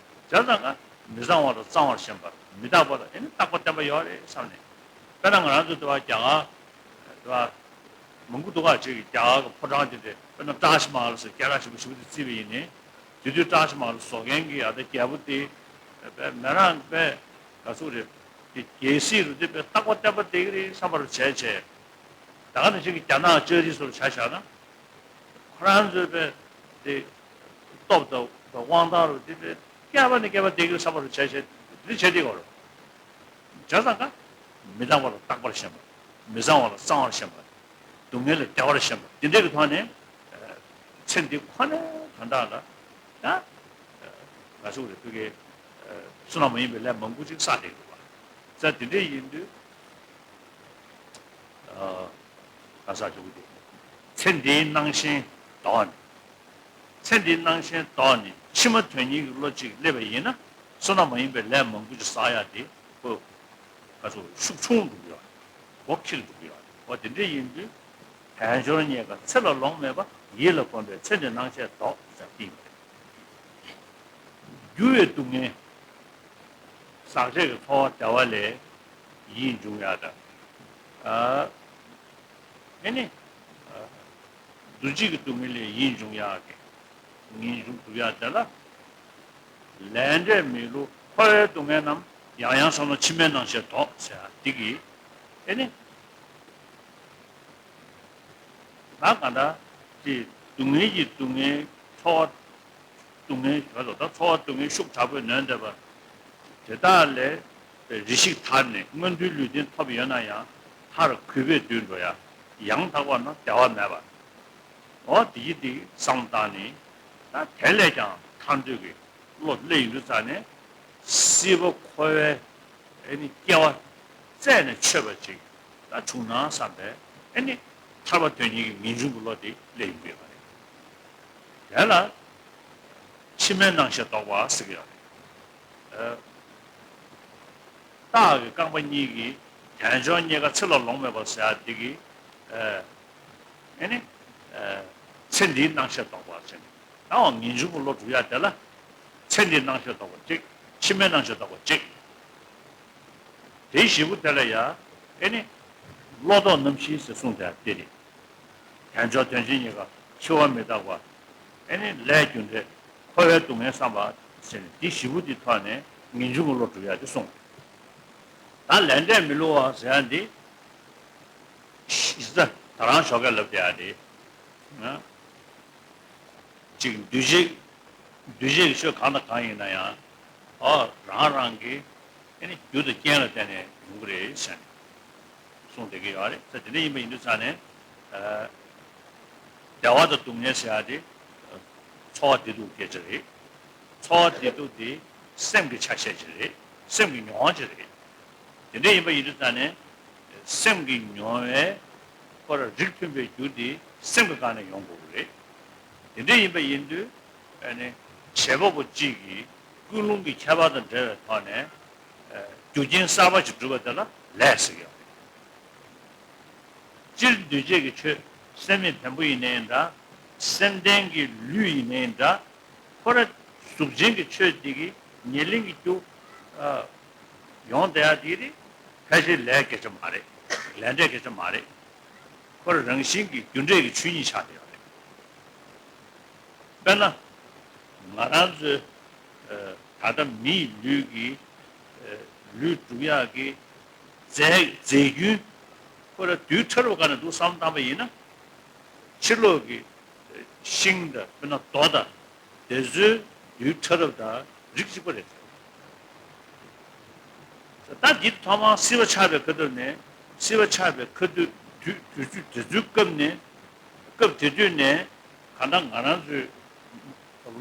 བྱས་ཙང་ཀ། མི་གཙང་བ་ལ་གཙང་བར་ཞེན་པ། མི་རྟག་པ་ལ་ཨེ་ནི་རྟག་པ་བརྟན་པ་ཡོད་རེད་བསམ་ནས། དཔེར་ན་ང་རང་ཚོ་དེ་བ་རྒྱ་གར། དེ་བ། མང་པོ་འདུག་ག་ཅིག་རྒྱ་གར་གྱི་ཕོ་བྲང་དེ་འདྲ། དཔེར་ན་ཏཱཇ་མ་ཧལ་ཟེར་སྐད་གྲགས་ཆེན་པོ་ཞེ་པོ་དེ་བརྩིས་པ་ཡིན་ནའི། དེ་དུས་ཏཱཇ་མ་ཧལ་བཟོ་མཁན་གྱི་ཨ་ད་རྒྱལ་པོ་དེ། དཔེ་མི་རང་དཔེ་ག་ཚོད་རེད། དེ་རྒྱལ་སྲིད་རུ་དེ་དཔེ་རྟག་པ་བརྟན་པ་བསྡད་ཀྱི་རེད་བསམ་པ་རུ་བྱས་བྱས། ད་ག་ནང་བཞིན་གྱི་རྒྱ་ནག་ལྕགས་རི་སོགས་ཆ་བཞག་ན། ཁོ་རང་ཚོའི་དཔེ་དེ་སྟོབས་དང་དབང་ཐང་རུ་དེ་དཔེ་བསྐལ་པ་ནས་བསྐལ་པ་བསྡད་ཀྱི་རེད་བསམ་པ་རུ་བྱས་བྱས་དེ་བྱས་བསྡད་ཀྱི་རེད། བྱས་ཙང་ཀ། མི་རྟག་པ་ལ་རྟག་པར་ཞེན་པ། མི་གཙང་བ་ལ་གཙང་བར་ཞེན་པ། སྡུག་བསྔལ་ལ་བདེ་བར་ཞེན་པ། དེ་འདྲའི་གི་ཐོག་ནས། ཨ། ཚེ་འདི་ཁོ་ནའི་དོན་དག་ལ། ད། ཨ། ང་ཚོ་རེ་ཕུལ་གི། ཨ། བསོད་ནམས་མ་ཡིན་པའི་ལས་མང་པོ་ཅིག་བསགས་བསྡད་འདུག་བ། ས་དེ་འདྲ་ཡིན་དུས། ཨ། ག་ས་ཆོག་གི་དེ། ཚེ་འདིའི་སྣང་ཞེན་ལྡོག་ནས། ཚེ་འདིའི་སྣང་ཞེན་ལྡོག་ནས་ཕྱི་མ་དོན་གཉེར་གྱི་བློ་གཅིག་སླེབས་པ་ཡིན་ན། བསོད་ནམས་མ་ཡིན་པའི་ལས་མང་པོ་ཅིག་བསགས་ཡ་དེ། ཁོ། ག་ཚོད་ཤུགས་ཆུང་འགྲོ་གི་ཡོད་རེད། འོ་ཁྱེར་འགྲོ་གི་ཡོད་རེད། འོ་དེ་འདྲ་ཡིན་དུས། དལ་འབྱོར་རྙེད་དཀའ་ཚེ་ལ་ལོང་མེད་པ། ཡིད་ལ་གོམས་པས་ཚེ་འདིའི་སྣང་ཤས་ལྡོག་ཟེར་གྱི་ཡོད་རེད། འགྱུར་བའི་སྡུག་བསྔལ། ཟག་བཅས་ཀྱི་ཚོར་བ་བདེ་བ་ལས་ཡིད་འབྱུང་ཡག་དང་། ཨ། ཨེ་ནི། ཨ། འདུ་བྱེད་ཀྱི་སྡུག་བསྔལ་ལས་ཡིད་འབྱུང་ཡག་གི། ངེས་འབྱུང་སྒྲུབ་ཡག་དེ་ལ། ལས་འབྲས་མི་བསླུ་འཁོར་བའི་སྡུག་བསྔལ་རྣམས། ཡང་ཡང་བསམ་ན་ཕྱི་མའི་སྣང་ཤས་ལྡོག་ཟེར་ཡག་འདི་གིས། ཨེ་ནི། ད་ག་འདྲ་ཅིག་སྡུག་བསྔལ་གྱི་སྡུག་བསྔལ་ཚོར་བ། སྡུག་བསྔལ་ཞོར་དུ་ད་ཚོར་བ་སྡུག་བསྔལ་ཤུགས་དྲག་པོས་ནོན་བསྡད་པ། དེ་དག་ལས་རེ་ཞིག་ཐར་ནས་མངོན་མཐོའི་ལུས་རྟེན་ཐོབ་ཡོད་ན་ཡང་མཐར་གུས་པས་འདུད་འགྲོ་ཡ། ཡང་དག་པ་ན་བདེ་བ་མེད་པ། འོ་དེ་ཡི་དེ་བསམ་བཏང་ནས། ད་དེ་ལས་ཀྱང་ཐར་འདོད་ཀྱི་བློ་སླེབས་ཡོང་དུས་ཙ་ནས། སྲིད་པ་འཁོར་བའི་ཨེ་ནི་སྐྱེ་བ་རྩད་ནས་ཆོད་པ་ཅིག་ད་བྱུང་ན་བསམ་པའི་ཨེ་ནི་ཐར་པ་དོན་གཉེར་གྱི་ངེས་འབྱུང་གི་བློ་དེ་སླེབས་ཡོང་གི་ཡོད་པ་རེད། དེ་ལ་ཕྱི་མའི་སྣང་ཤས་ལྡོག་པ་ཟེར་གྱི་ཡོད་རེད། ཨ། རྟགས་ཀྱི་རྐང་པ་གཉིས་ཀྱིས་དལ་འབྱོར་རྙེད་དཀའ་ཚེ་ལ་ལོང་མེད་པ་ཟེར་ཡ་འདི་གིས། ཨ། ཨེ་ནི། ཨ། ཚེ་འདིའི་སྣང་ཤས་ལྡོག་པ་ཟེར་ནས། ད་འོ་ངེས་འབྱུང་གི་བློ་སྒྲུབ་ཡ་དེ་ལ། ཚེ་འདིའི་སྣང་ཤས་ལྡོག་པ་གཅིག། ཕྱི་མའི་སྣང་ཤས་ལྡོག་པ་གཅིག། དེའི་བཞི་པོ་དེ་ལ་ཡ། ཨེ་ནི། བློ་ལྡོག་རྣམ་བཞི་ཟེར་གསུངས་དེ་དེ་རེད། དལ་འབྱོར་དོན་ཆེན་རྙེད་དཀའ་འཆི་བ་མི་རྟག་པ། ཨེ་ནི་ལས་རྒྱུ་འབྲས། འཁོར་བའི་སྡུག་བསྔལ་བསམ་པ་ཟེར་ནས་འདི་བཞི་པོ་འདི་ཐོག་ནས་ངེས་འབྱུང་གི་བློ་སྒྲུབ་ཡ་དེ་གསུངས། ད་ལས་འབྲས་མི་བསླུ་བ་ཟེར་ཡ་འདི། ད་ད་རང་ཞོགས་ཀས་ལབ་བསྡད་ཡ་དེ། ཅིག་འདུས་བྱས། འདུས་བྱས་ཀྱི་ཆོས་གང་དང་གང་ཡིན་ན་ཡང་། ཨོ་རང་རང་གི་ཨེ་ནི་རྒྱུ་དང་རྐྱེན་ལ་བརྟེན་ནས་ཡོང་གི་རེད་ཟེར་ནས་གསུངས་བསྡད་ཀྱི་ཡོད་རེད། ད་དེ་འདྲ་ཡིན་པ་ཡིན་དུས་ཙང་ནས། ཨ། བདེ་བ་དང་སྡུག་བསྔལ་ཟེར་ཡ་དེ། ཨ། ཚོར་བ་བདེ་སྡུག་སྐད་ཆ་རེད། ཚོར་བ་བདེ་སྡུག་དེ་སེམས་ཀྱི་ཆ་ཤས་ཅིག་རེད། སེམས་ཀྱི་མྱོང་བ་ཅིག་རེད། དེ་འདྲ་ཡིན་པ་ཡིན་དུས་ཙང་ནས་སེམས་ཀྱི་མྱོང་བའི་ཁོ་ར་རིགས་མཐུན་པའི་རྒྱུ་དེ་སེམས་ཀྱི་སྒང་ནས་ཡོང་དགོས་ཀྱི་རེད། དེ་འདྲ་ཡིན་པ་ཡིན་དུས་ཨ་ནི་བྱེད་པ་པོ་གཅིག་གིས་ཀུན་སློང་གི་ཁྱད་པར་དང་འབྲེལ་བའི་ཐོག་ནས་རྒྱུ་རྐྱེན་གསར་པ་ཅིག་གྲུབ་པ་དེ་ལ་ལས་ཟེར་གྱི་ཡོད་རེད། སྤྱིར་འདུས་བྱས་ཀྱི་ཆོས་སེམས་མེད་བེམ་པོ་ཡིན་ནའི་འདྲ། སེམས་ལྡན་གྱི་ལུས་ཡིན་ནའི་འདྲ། ཁོ་ར་གཟུགས་ཅན་གྱི་ཆོས་འདི་གི་ཉེར་ལེན་གྱི་རྒྱུ་ཡོང་བསྡད་ཡ་འདི་རེད། ཕལ་ཆེར་ལས་སྐད་ཆ་མ་རེད། ལས་འབྲས་སྐད་ཆ་མ་རེད། ཁོ་ར་རང་བཞིན་གྱི་རྒྱུ་འབྲས་ཀྱི་ཆོས་ཉིད་ཆགས་བསྡད་ཡོད་རེད། དཔེར་ན། ང་རང་ཚོའི་ད་ལྟ་མིའི་ལུས་ཀྱི་ལུས་སྒྲུབ་ཡག་གི་རྫས་རྫས་རྒྱུན་ཁོ་ར་རྡུལ་ཕྲ་རབ་སྒང་ནས་འདུག་བསམ་བཏང་པ་ཡིན་ན། ཕྱི་ལོགས་ཀྱི་ཤིང་དང་དཔེར་ན་རྡོ་དང་དེ་ཚོའི་རྡུལ་ཕྲ་རབ་དང་རིགས་གཅིག་པ་རེད། ད་འདི་ཐོག་མར་སྲིད་པ་ཆགས་པའི་ཁ་ཐུག་ནས་སྲིད་པ་ཆགས་པའི་ཁ་ཐུག་དུས་དུས་ཚོད་དེ་ཚོའི་སྐབས་ནས་སྐབས་དེ་དུས་ནས་གང་ལྟར་ང་རང་ཚོའི་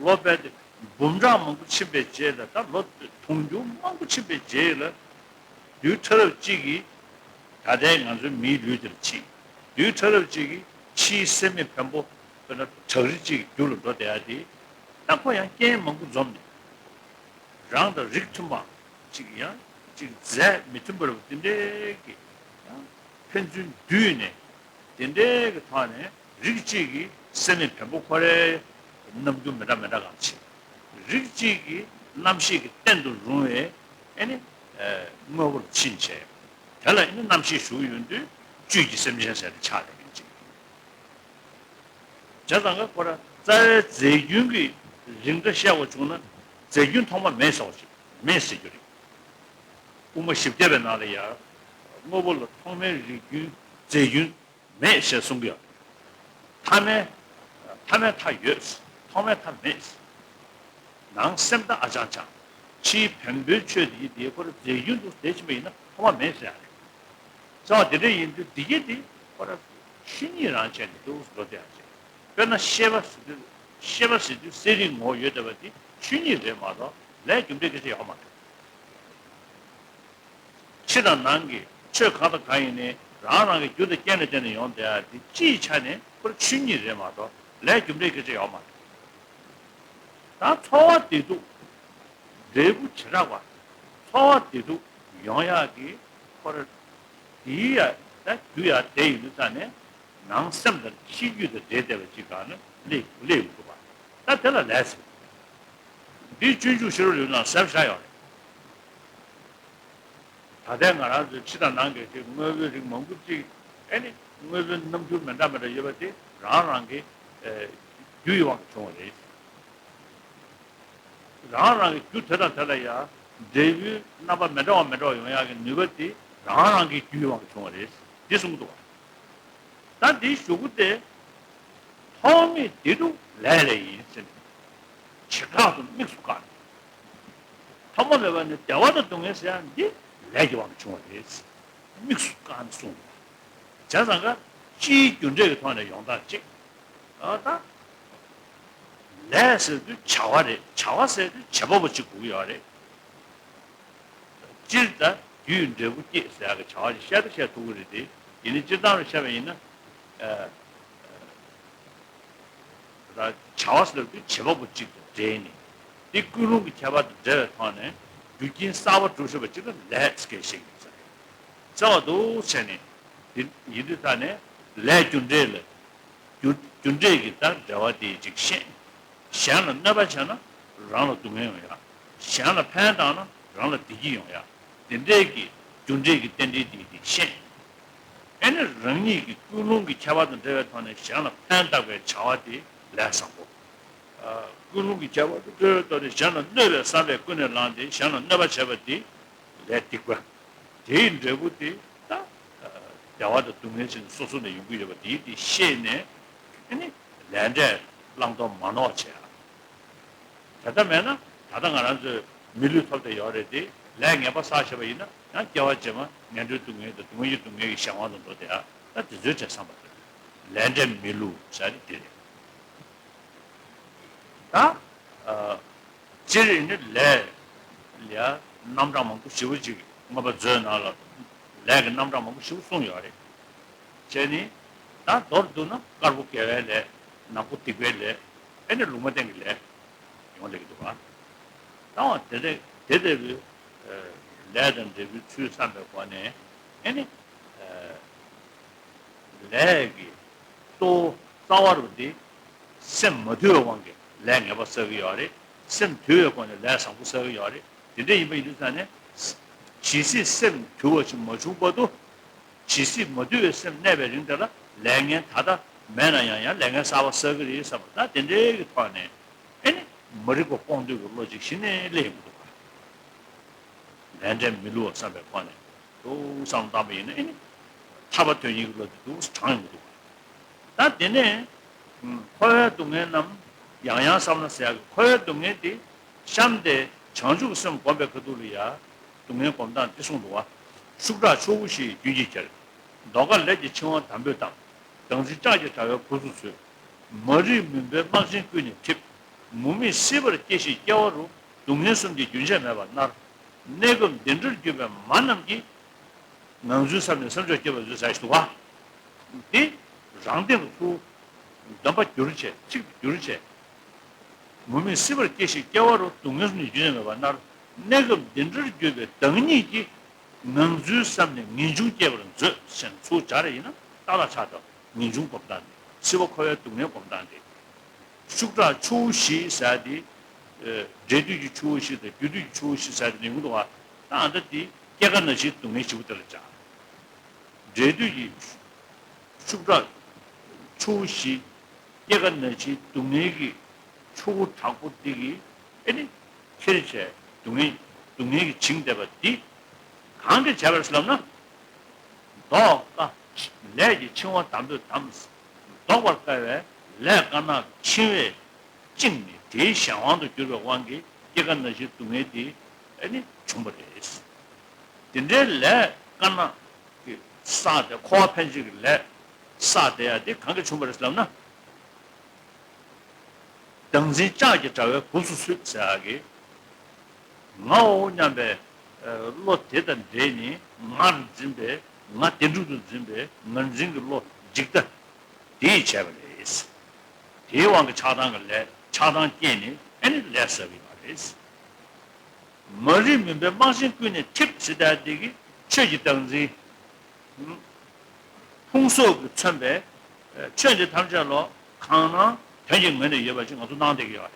ལོ་པས་དེ་འབུམ་ཕྲག་མང་པོ་ཕྱིན་པའི་རྗེས་ལ། ད་ལོ་དུང་ཕྱུར་མང་པོ་ཕྱིན་པའི་རྗེས་ལ་རྡུལ་ཕྲ་རབ་གཅིག་གིས་ད་ལྟའི་ང་ཚོའི་མིའི་ལུས་འདིར་ཕྱིན། རྡུལ་ཕྲ་རབ་གཅིག་གིས་ཕྱིའི་སེམས་མེད་བེམ་པོ་དཔེར་ན་བྲག་རི་གཅིག་གི་རྒྱུད་ལ་འགྲོ་བསྡད་ཡ་དེ། ད་ཁོ་ཡང་རྐྱེན་མང་པོ་འཛོམས་ནས། རང་དང་རིགས་མཐུན་པ་ཅིག་ཡང་ཅིག་རྫས་མི་མཐུན་པ་རེད་པ། དེ་འདྲའི་གི་ཡང་ཕན་ཚུན་བསྡུས་ནས་དེ་འདྲའི་གི་ཐོག་ནས་རིགས་གཅིག་གི་སེམས་མེད་བེམ་པོ་ཁོ་རའི་རྣམ་འགྱུར་མི་འདྲ་མི་འདྲ་གང་ཕྱིན། རིགས་གཅིག་གི་རྣམ་ཤེས་ཀྱི་རྟེན་དུ་རུང་བའི་ཨེ་ནི་དངོས་པོ་ལ་ཕྱིན་བྱས། དེ་ལ་ཨེ་ནི་རྣམ་ཤེས་ཞུགས་ཡོང་དུས་བཅུད་ཀྱི་སེམས་ཅན་ཟེར་ཏེ་ཆགས་ཡོང་གི་ཅིག་བྱས་ཙང་ཀ་ཁོ་ར་རྩ་བའི་རྫས་རྒྱུན་གྱི་རིགས་འདྲ་བཤད་དགོས་བྱུང་ན། རྫས་རྒྱུན་ཐོག་མ་མེད་ཟེར་བ་ཞིག་མེད་ཟེར་རྒྱུ་རེད། དབུ་མ་བཞི་བརྒྱ་པའི་ནང་ལ་ཡང་དངོས་པོ་ལ་ཐོག་མའི་རིགས་རྒྱུན་རྫས་རྒྱུན་མེད་ཞེས་གསུང་གི་ཡོད། ཐ་མའི་ཐ་མའི་མཐའ་ཡོད། ཐོག་མའི་མཐའ་མེད། ནང་སེམས་དང་ཨ་ཅང་ཅང་། ཕྱིའི་བེམ་པོའི་ཆོས་འདི་དེའི་ཁོ་ར་རྫས་རྒྱུན་དུ་བསྡད་ཕྱིན་པ་ཡིན་ན་ཐོག་མ་མེད་ཟེར་ཡ་རེད། རྩ་བ་དེ་འདྲ་ཡིན་དུས་འདི་གྱད་དེ་ཁོ་ར་ཆོས་ཉིད་རང་བྱས་ནས་འདུག་འགྲོ་བསྡད་ཡ་ཅིག་དཔེར་ན་ཤེས་པ་ཟེར་དུས་ཤེས་པ་ཟེར་དུས་གསལ་རིག་ངོ་བོ་ཡོད་བསྡད་པ་དེ་ཆོས་ཉིད་རེད་མ་གཏོགས་ལས་རྒྱུ་འབྲས་སྐད་ཆ་ཡོད་མ་རེད། ཕྱི་དང་ནང་གི་ཆོས་གང་དང་གང་ཡིན་ནའི་རང་རང་གི་རྒྱུ་དང་རྐྱེན་ལ་བརྟེན་ནས་ཡོང་བསྡད་ཡ་དེ་སྤྱིའི་ཆ་ནས་ཁོ་ར་ཆོས་ཉིད་རེད་མ་གཏོགས་ལས་རྒྱུ་འབྲས་སྐད་ཆ་ཡོད་མ་རེད། ད་ཚོར་བ་བདེ་སྡུག་འབྲས་བུ་བྱེ་བྲག་པ། ཚོར་བ་བདེ་སྡུག་ཡོང་ཡག་གི་ཁོ་ར་དེའི་ཡ་ད་རྒྱུ་ཡ་དེ་ཡིན་དུས་ཙང་ནས་ནང་སེམས་དང་ཤེས་རྒྱུད་དང་འབྲེལ་བསྡད་པ་ཅིག་གང་ན་སླེབས་སླེབས་ཡོང་གི་འདུག་པ། ད་དེ་ལ་ལས་ཟེར། འདིའི་སྤྱོད་འཇུག་ཤེས་རབ་ལེའུ་ནང་གསལ་པོ་ཆགས་ཡོད་རེད། ད་ལྟའི་ང་རང་ཚོའི་ཕྱི་དང་ནང་གི་ཅིག་དངོས་པོའི་རིགས་མང་པོ་ཅིག་ཨེ་ནི་དངོས་པོའི་རྣམ་འགྱུར་མི་འདྲ་མི་འདྲ་ཡོད་པ་དེ་རང་རང་གི་ཨེ་རྒྱུ་ཡི་དབང་གིས་བྱུང་བ་རེད། རང་རང་གི་རྒྱུ་དེ་དང་དེ་ལ་ཡང་འབྲས་བུའི་རྣམ་པ་མི་འདྲ་བ་མི་འདྲ་བ་ཡོང་ཡག་གི་ནུས་པ་དེ་རང་རང་གི་རྒྱུ་ཡི་དབང་གིས་བྱུང་བ་རེད། འདི་གསུངས་འདུག་བ། ད་འདིའི་གཞུག་གུ་དེ། ཐོག་མེད་བདེ་སྡུག་ལས་ལས་ཡིན་ཟེར་ནས། བྱེ་བྲག་ཏུ་དམིགས་སུ་བཀར་ནས། ཐོག་མ་མེད་པ་ནས་བདེ་བ་དང་སྡུག་བསྔལ་ཟེར་ཡ་འདི་ལས་ཀྱི་དབང་གིས་བྱུང་བ་རེད། དམིགས་སུ་བཀར་ནས་གསུངས་འདུག་བྱས་ཙང་ཀ་སྤྱིའི་རྒྱུ་འབྲས་ཀྱི་ཐོག་ནས་ཡོང་སྟངས་གཅིག་ཨ་ད། ལས་ཟེར་དུས་བྱ་བ་རེད། བྱ་བ་ཟེར་དུས་བྱེད་པ་པོ་གཅིག་དགོས་ཀྱི་ཡོད་རེད། སྤྱིར་ད་རྒྱུས་འབྲས་བུ་སྐྱེད་ཟེར་ཡག་གི་བྱ་བ་ཞིག་བཤད་ད་བཤད་ཐུབ་ཀྱི་རེད་དེ། ཡིན་ནའི་སྤྱིར་བཏང་ལ་བཤད་པ་ཡིན་ན། ཨ། ད་བྱ་བ་ཟེར་དུས་བྱེད་པ་པོ་གཅིག་ཏུ་འབྲེལ་ནས། དེ་ཀུན་སློང་གི་ཁྱད་པར་དང་འབྲེལ་བའི་ཐོག་ནས་རྒྱུ་རྐྱེན་གསར་པ་གྲུབ་ཤེས་པ་གཅིག་ལ་ལས་ཟེར་བཤད་ཀྱི་ཡོད་ས་རེད། རྩ་བ་འདུག་བྱས་ནས་དེ་ཡིན་དུས་ད་ནས་ལས་རྒྱུ་འབྲས་ལ། རྒྱུ་རྒྱུ་འབྲས་ཀྱི་ད་འབྲེལ་བ་དེ་ཅིག་ཤེས། གཞན་ལ་གནོད་པ་བྱས་ན་རང་ལ་སྡུག་བསྔལ་ཡོང་ཡ། གཞན་ལ་ཕན་བཏགས་ན་རང་ལ་བདེ་སྐྱིད་ཡོང་ཡ། དེ་འདྲས་ཀྱི་རྒྱུ་འབྲས་ཀྱི་རྟེན་འབྲེལ་དེ་དེ་ཤེས། ཨེ་ནི་རང་ཉིད་ཀྱི་ཀུན་སློང་གི་ཁྱད་པར་དང་འབྲེལ་བའི་ཐོག་ནས་གཞན་ལ་ཕན་བཏགས་པའི་བྱ་བ་དེ་ལས་བཟང་པོ། ཀུན་སློང་གི་ཁྱད་པར་དང་འབྲེལ་བའི་ཐོག་ནས་གཞན་ལ་གནོད་པའི་བསམ་པས་ཀུན་ནས་བསླངས་ཏེ་གཞན་ལ་གནོད་པ་བྱས་པ་དེ་ལས་སྡིག་པ། དེའི་འབྲས་བུ་དེ་ད་བདེ་བ་དང་སྡུག་བསྔལ་ཟེར་ནས་སོ་སོ་ནས་ཡོང་གི་ཡོད་པ་དེ་དེ་ཤེས་ནས་ཨ་ནི་ལས་འབྲས་བླང་དོར་མ་ནོར་བྱས། དེ་ལྟ་མེད་ན་ད་ལྟ་ང་རང་ཚོས་མི་ལུས་ཐོབ་བསྡད་ཡོད་རེད་དེ། ལས་ངན་པ་བསགས་བྱས་པ་ཡིན་ན་ཡང་སྐྱེ་བ་རྗེས་མ་ངན་འགྲོའི་སྡུག་བསྔལ་དང་སྡུག་བསྔལ་གྱི་སྡུག་བསྔལ་གྱི་གཞན་དབང་དུ་འགྲོ་བསྡད་ཡ། ད་དེ་ཚོའི་གྲས་བསམ་པ་རེད། ལས་འབྲས་མི་བསླུ་བྱ་རེད་དེ་རེད། ད་སྤྱིར་ནི་ལས་ལ་རྣམ་གྲངས་མང་པོ་ཞེ་པོ་ཅིག་མངོན་པ་མཛོད་ནང་ལ་ལས་ཀྱི་རྣམ་གྲངས་མང་པོ་ཞེ་པོ་གསུངས་ཡོད་རེད། བྱས་ནི་ད་མདོར་བསྡུ་ན་དཀར་པོ་དགེ་བའི་ལས། ནག་པོ་སྡིག་པའི་ལས། ཨེ་ནི་ལུང་མ་བསྟན་གྱི་ལས་ཡོང་ལེ་གི་འདུག་ག་ད་བ་དེ་ལས་དེ་ལྟ་བུའི་ལས་དང་འབྲས་བུའི་ཚུལ་བསམ་པའི་སྒོ་ནས་ཨེ་ནི། ལས་ཀྱི་གཙོ་བོ་རྩ་བ་རུ་དེ་སེམས་མ་དུལ་བའི་དབང་གིས་ལས་ངན་པ་བསགས་ཀྱི་ཡོད་རེད། སེམས་དུལ་བའི་སྒོ་ནས་ལས་བཟང་པོ་བསགས་ཀྱི་ཡོད་རེད། དེ་འདྲ་ཡིན་པ་ཡིན་དུས་ཙང་ནས་ཇི་སྲིད་སེམས་དུལ་བ་ཞིག་མ་བྱུང་བར་དུ། ཇི་སྲིད་མ་དུལ་བའི་སེམས་གནས་པའི་རིང་དེ་ལ་ལས་ངན་ད་ལྟ་མེད་ན་ཡང་ཡང་ལས་ངན་གསར་པ་བསགས་ཀྱི་རེད་བསམ་པ་ད་དེ་འདྲའི་གི་ཐོག་ནས་ཨེ་ནི་མ་རིག་པ་སྤོང་འདོད་ཀྱི་བློ་ཅིག་གཞི་ནས་སླེབས་ཡོང་གི་འདུག་ག་ལས་འབྲས་མི་བསླུ་བ་བསམ་པའི་སྒོ་ནས་འདུག་བསམ་བཏང་པ་ཡིན་ན་ཨེ་ནི་ཐར་པ་དོན་གཉེར་གྱི་བློ་དེ་འདུག་དྲངས་ཡོང་གི་འདུག་ད་དེ་ནས་འཁོར་བའི་སྡུག་བསྔལ་རྣམས་ཡང་ཡང་བསམ་ན་ཟེར་ཡག་གི་འཁོར་བའི་སྡུག་བསྔལ་དེ་གཤམ་དེ་བྱང་ཆུབ་སེམས་བསྒོམ་པའི་ཁ་ཐུག་ལ་ཡ་སྡུག་བསྔལ་སྒོམ་སྟངས་འདི་གསུངས་འདུག་བ། ཤུགས་དྲག་ཆུ་བོ་བཞིན་རྒྱུན་གྱིས་ཁྱེར། མདོ་ཁ་ལས་ཀྱི་འཆིང་བ་དམ་པོས་གཏམས། བདག་འཛིན་ལྕགས་ཀྱི་དྲ་བས་འགོ་ཚུགས་ཚུལ། མ་རིག་མུན་པའི་རྨག་ཆེན་ཀུན་ནས་འཐིབས། མུ་མེད་སྲིད་པར་སྐྱེ་ཞིང་སྐྱེ་བ་རུ། སྡུག་བསྔལ་གསུམ་གྱི་རྒྱུན་ཆད་མེད་པར་མནར། གནས་སྐབས་འདི་འདྲར་གྱུར་པའི་མ་རྣམས་ཀྱིས། ངང་ཚུལ་བསམ་ནས་སེམས་མཆོག་སྐྱེ་བར་མཛོད་ཟེར་ཞིག་འདུག་བ། འདི་རང་སྟེང་དུ་ཚུར་འདོན་པ་བསྒྱུར་བྱས་ཚིག་ཏུ་བསྒྱུར་བྱས། མུ་མེད་སྲིད་པར་སྐྱེ་ཞིང་སྐྱེ་བ་རུ། སྡུག་བསྔལ་གསུམ་གྱི་རྒྱུན་ཆད་མེད་པར་མནར། གནས་སྐབས་འདི་འདྲར་གྱུར་པའི་བདག་ཉིད་ཀྱིས། ངང་ཚུལ་བསམ་ནས་ངེས་འབྱུང་སྐྱེ་བར་མཛོད་ཟེར་ནས་ཚུར་སྦྱར་ཡིན་ན་ཏག་ཏག་ཆགས་འདུག་ངེས་འབྱུང་སྒོམ་སྟངས་དེ། སྲིད་པ་འཁོར་བའི་སྡུག་བསྔལ་སྒོམ་སྟངས་དེ། ཤུགས་དྲག་ཆུ་བོ་བཞི་ཟེར་དེ། འབྲས་དུས་ཀྱི་ཆུ་བོ་བཞི་དང་རྒྱུ་དུས་ཀྱི་ཆུ་བོ་བཞི་ཟེར་དེ་ཡོང་གི་འདུག་བ། ད་ཨ་ད་དེ་སྐྱེ་རྒ་ན་འཆིའི་སྡུག་བསྔལ་ཞེ་པོ་དེ་ལ་སྦྱར། འབྲས་དུས་ཀྱི་ཤུགས་དྲག་ཆུ་བོ་བཞི། སྐྱེ་རྒ་ན་འཆིའི་སྡུག་བསྔལ་གྱི་ཆུ་བོ་དྲག་པོ་འདི་གིས་ཨེ་ནི་ཁྱེར་བྱས་སྡུག་བསྔལ་སྡུག་བསྔལ་གྱིས་བྱིང་བསྡད་པ་འདི་གང་གིས་བྱས་པ་རེད་ལབ་ན། མདོ་ཁ་ལས་ཀྱི་འཆིང་བ་དམ་པོས་གཏམས། བཟློག་པར་དཀའ་བའི་ལས་དཀར་ནག་འཆིང་བས་བཅིངས་ནས་དེའི་གཞན་དབང་དུ་གྱུར་པའི་དབང་གིས་སྐྱེ་རྒ་ན་འཆིའི་སྡུག་བསྔལ་འདི་ཨེ་ནི་བྱུང་བ་རེད། དེ་འདྲའི་ལས་དཀར་ནག་གི་བསགས་ཏེ་འཁོར་བ་འཕེན་བྱེད་ཀྱི་ལས་བསགས་བསྡད་ཡ་དེ་གང་གིས་བྱུང་བ་རེད་ལབ་ན། བདག་འཛིན་ལྕགས་ཀྱི་དྲ་བས་འགོ་ཚུགས་ཚུལ་ཟེར་ཡག་གི། ངའོ་སྙམ་པའི་བློ་དེ་དང་འདྲེས་ནས་ངར་འཛིན་པའི་ང་དེ་སྒྲུབ་ཏུ་འཛིན་པའི་ངར་འཛིན་གྱི་བློ་འཇིག་ལྟ་དེས་བྱས་པ་རེད། དེའི་དབང་གིས་ཆགས་སྡང་གི་ལས་ཆགས་སྡང་སྐྱེས་ནས་ཨེ་ནི་ལས་བསགས་པ་རེད། མ་རིག་མུན་པའི་རྨ་ཆེན་ཀུན་ནས་འཐིབས་ཟེར་ཡག་དེ་གི་ཆོས་ཀྱི་བདག་འཛིན། ཕུང་སོགས་ཀྱིས་མཚོན་པའི་ཆོས་འདི་ཐམས་ཅད་ལོ་གང་སྣང་དོན་གྱི་ངོས་ནས་ཡོད་པ་ཞིག་ང་ཚོ་སྣང་བསྡད་ཀྱི་ཡོད་རེད།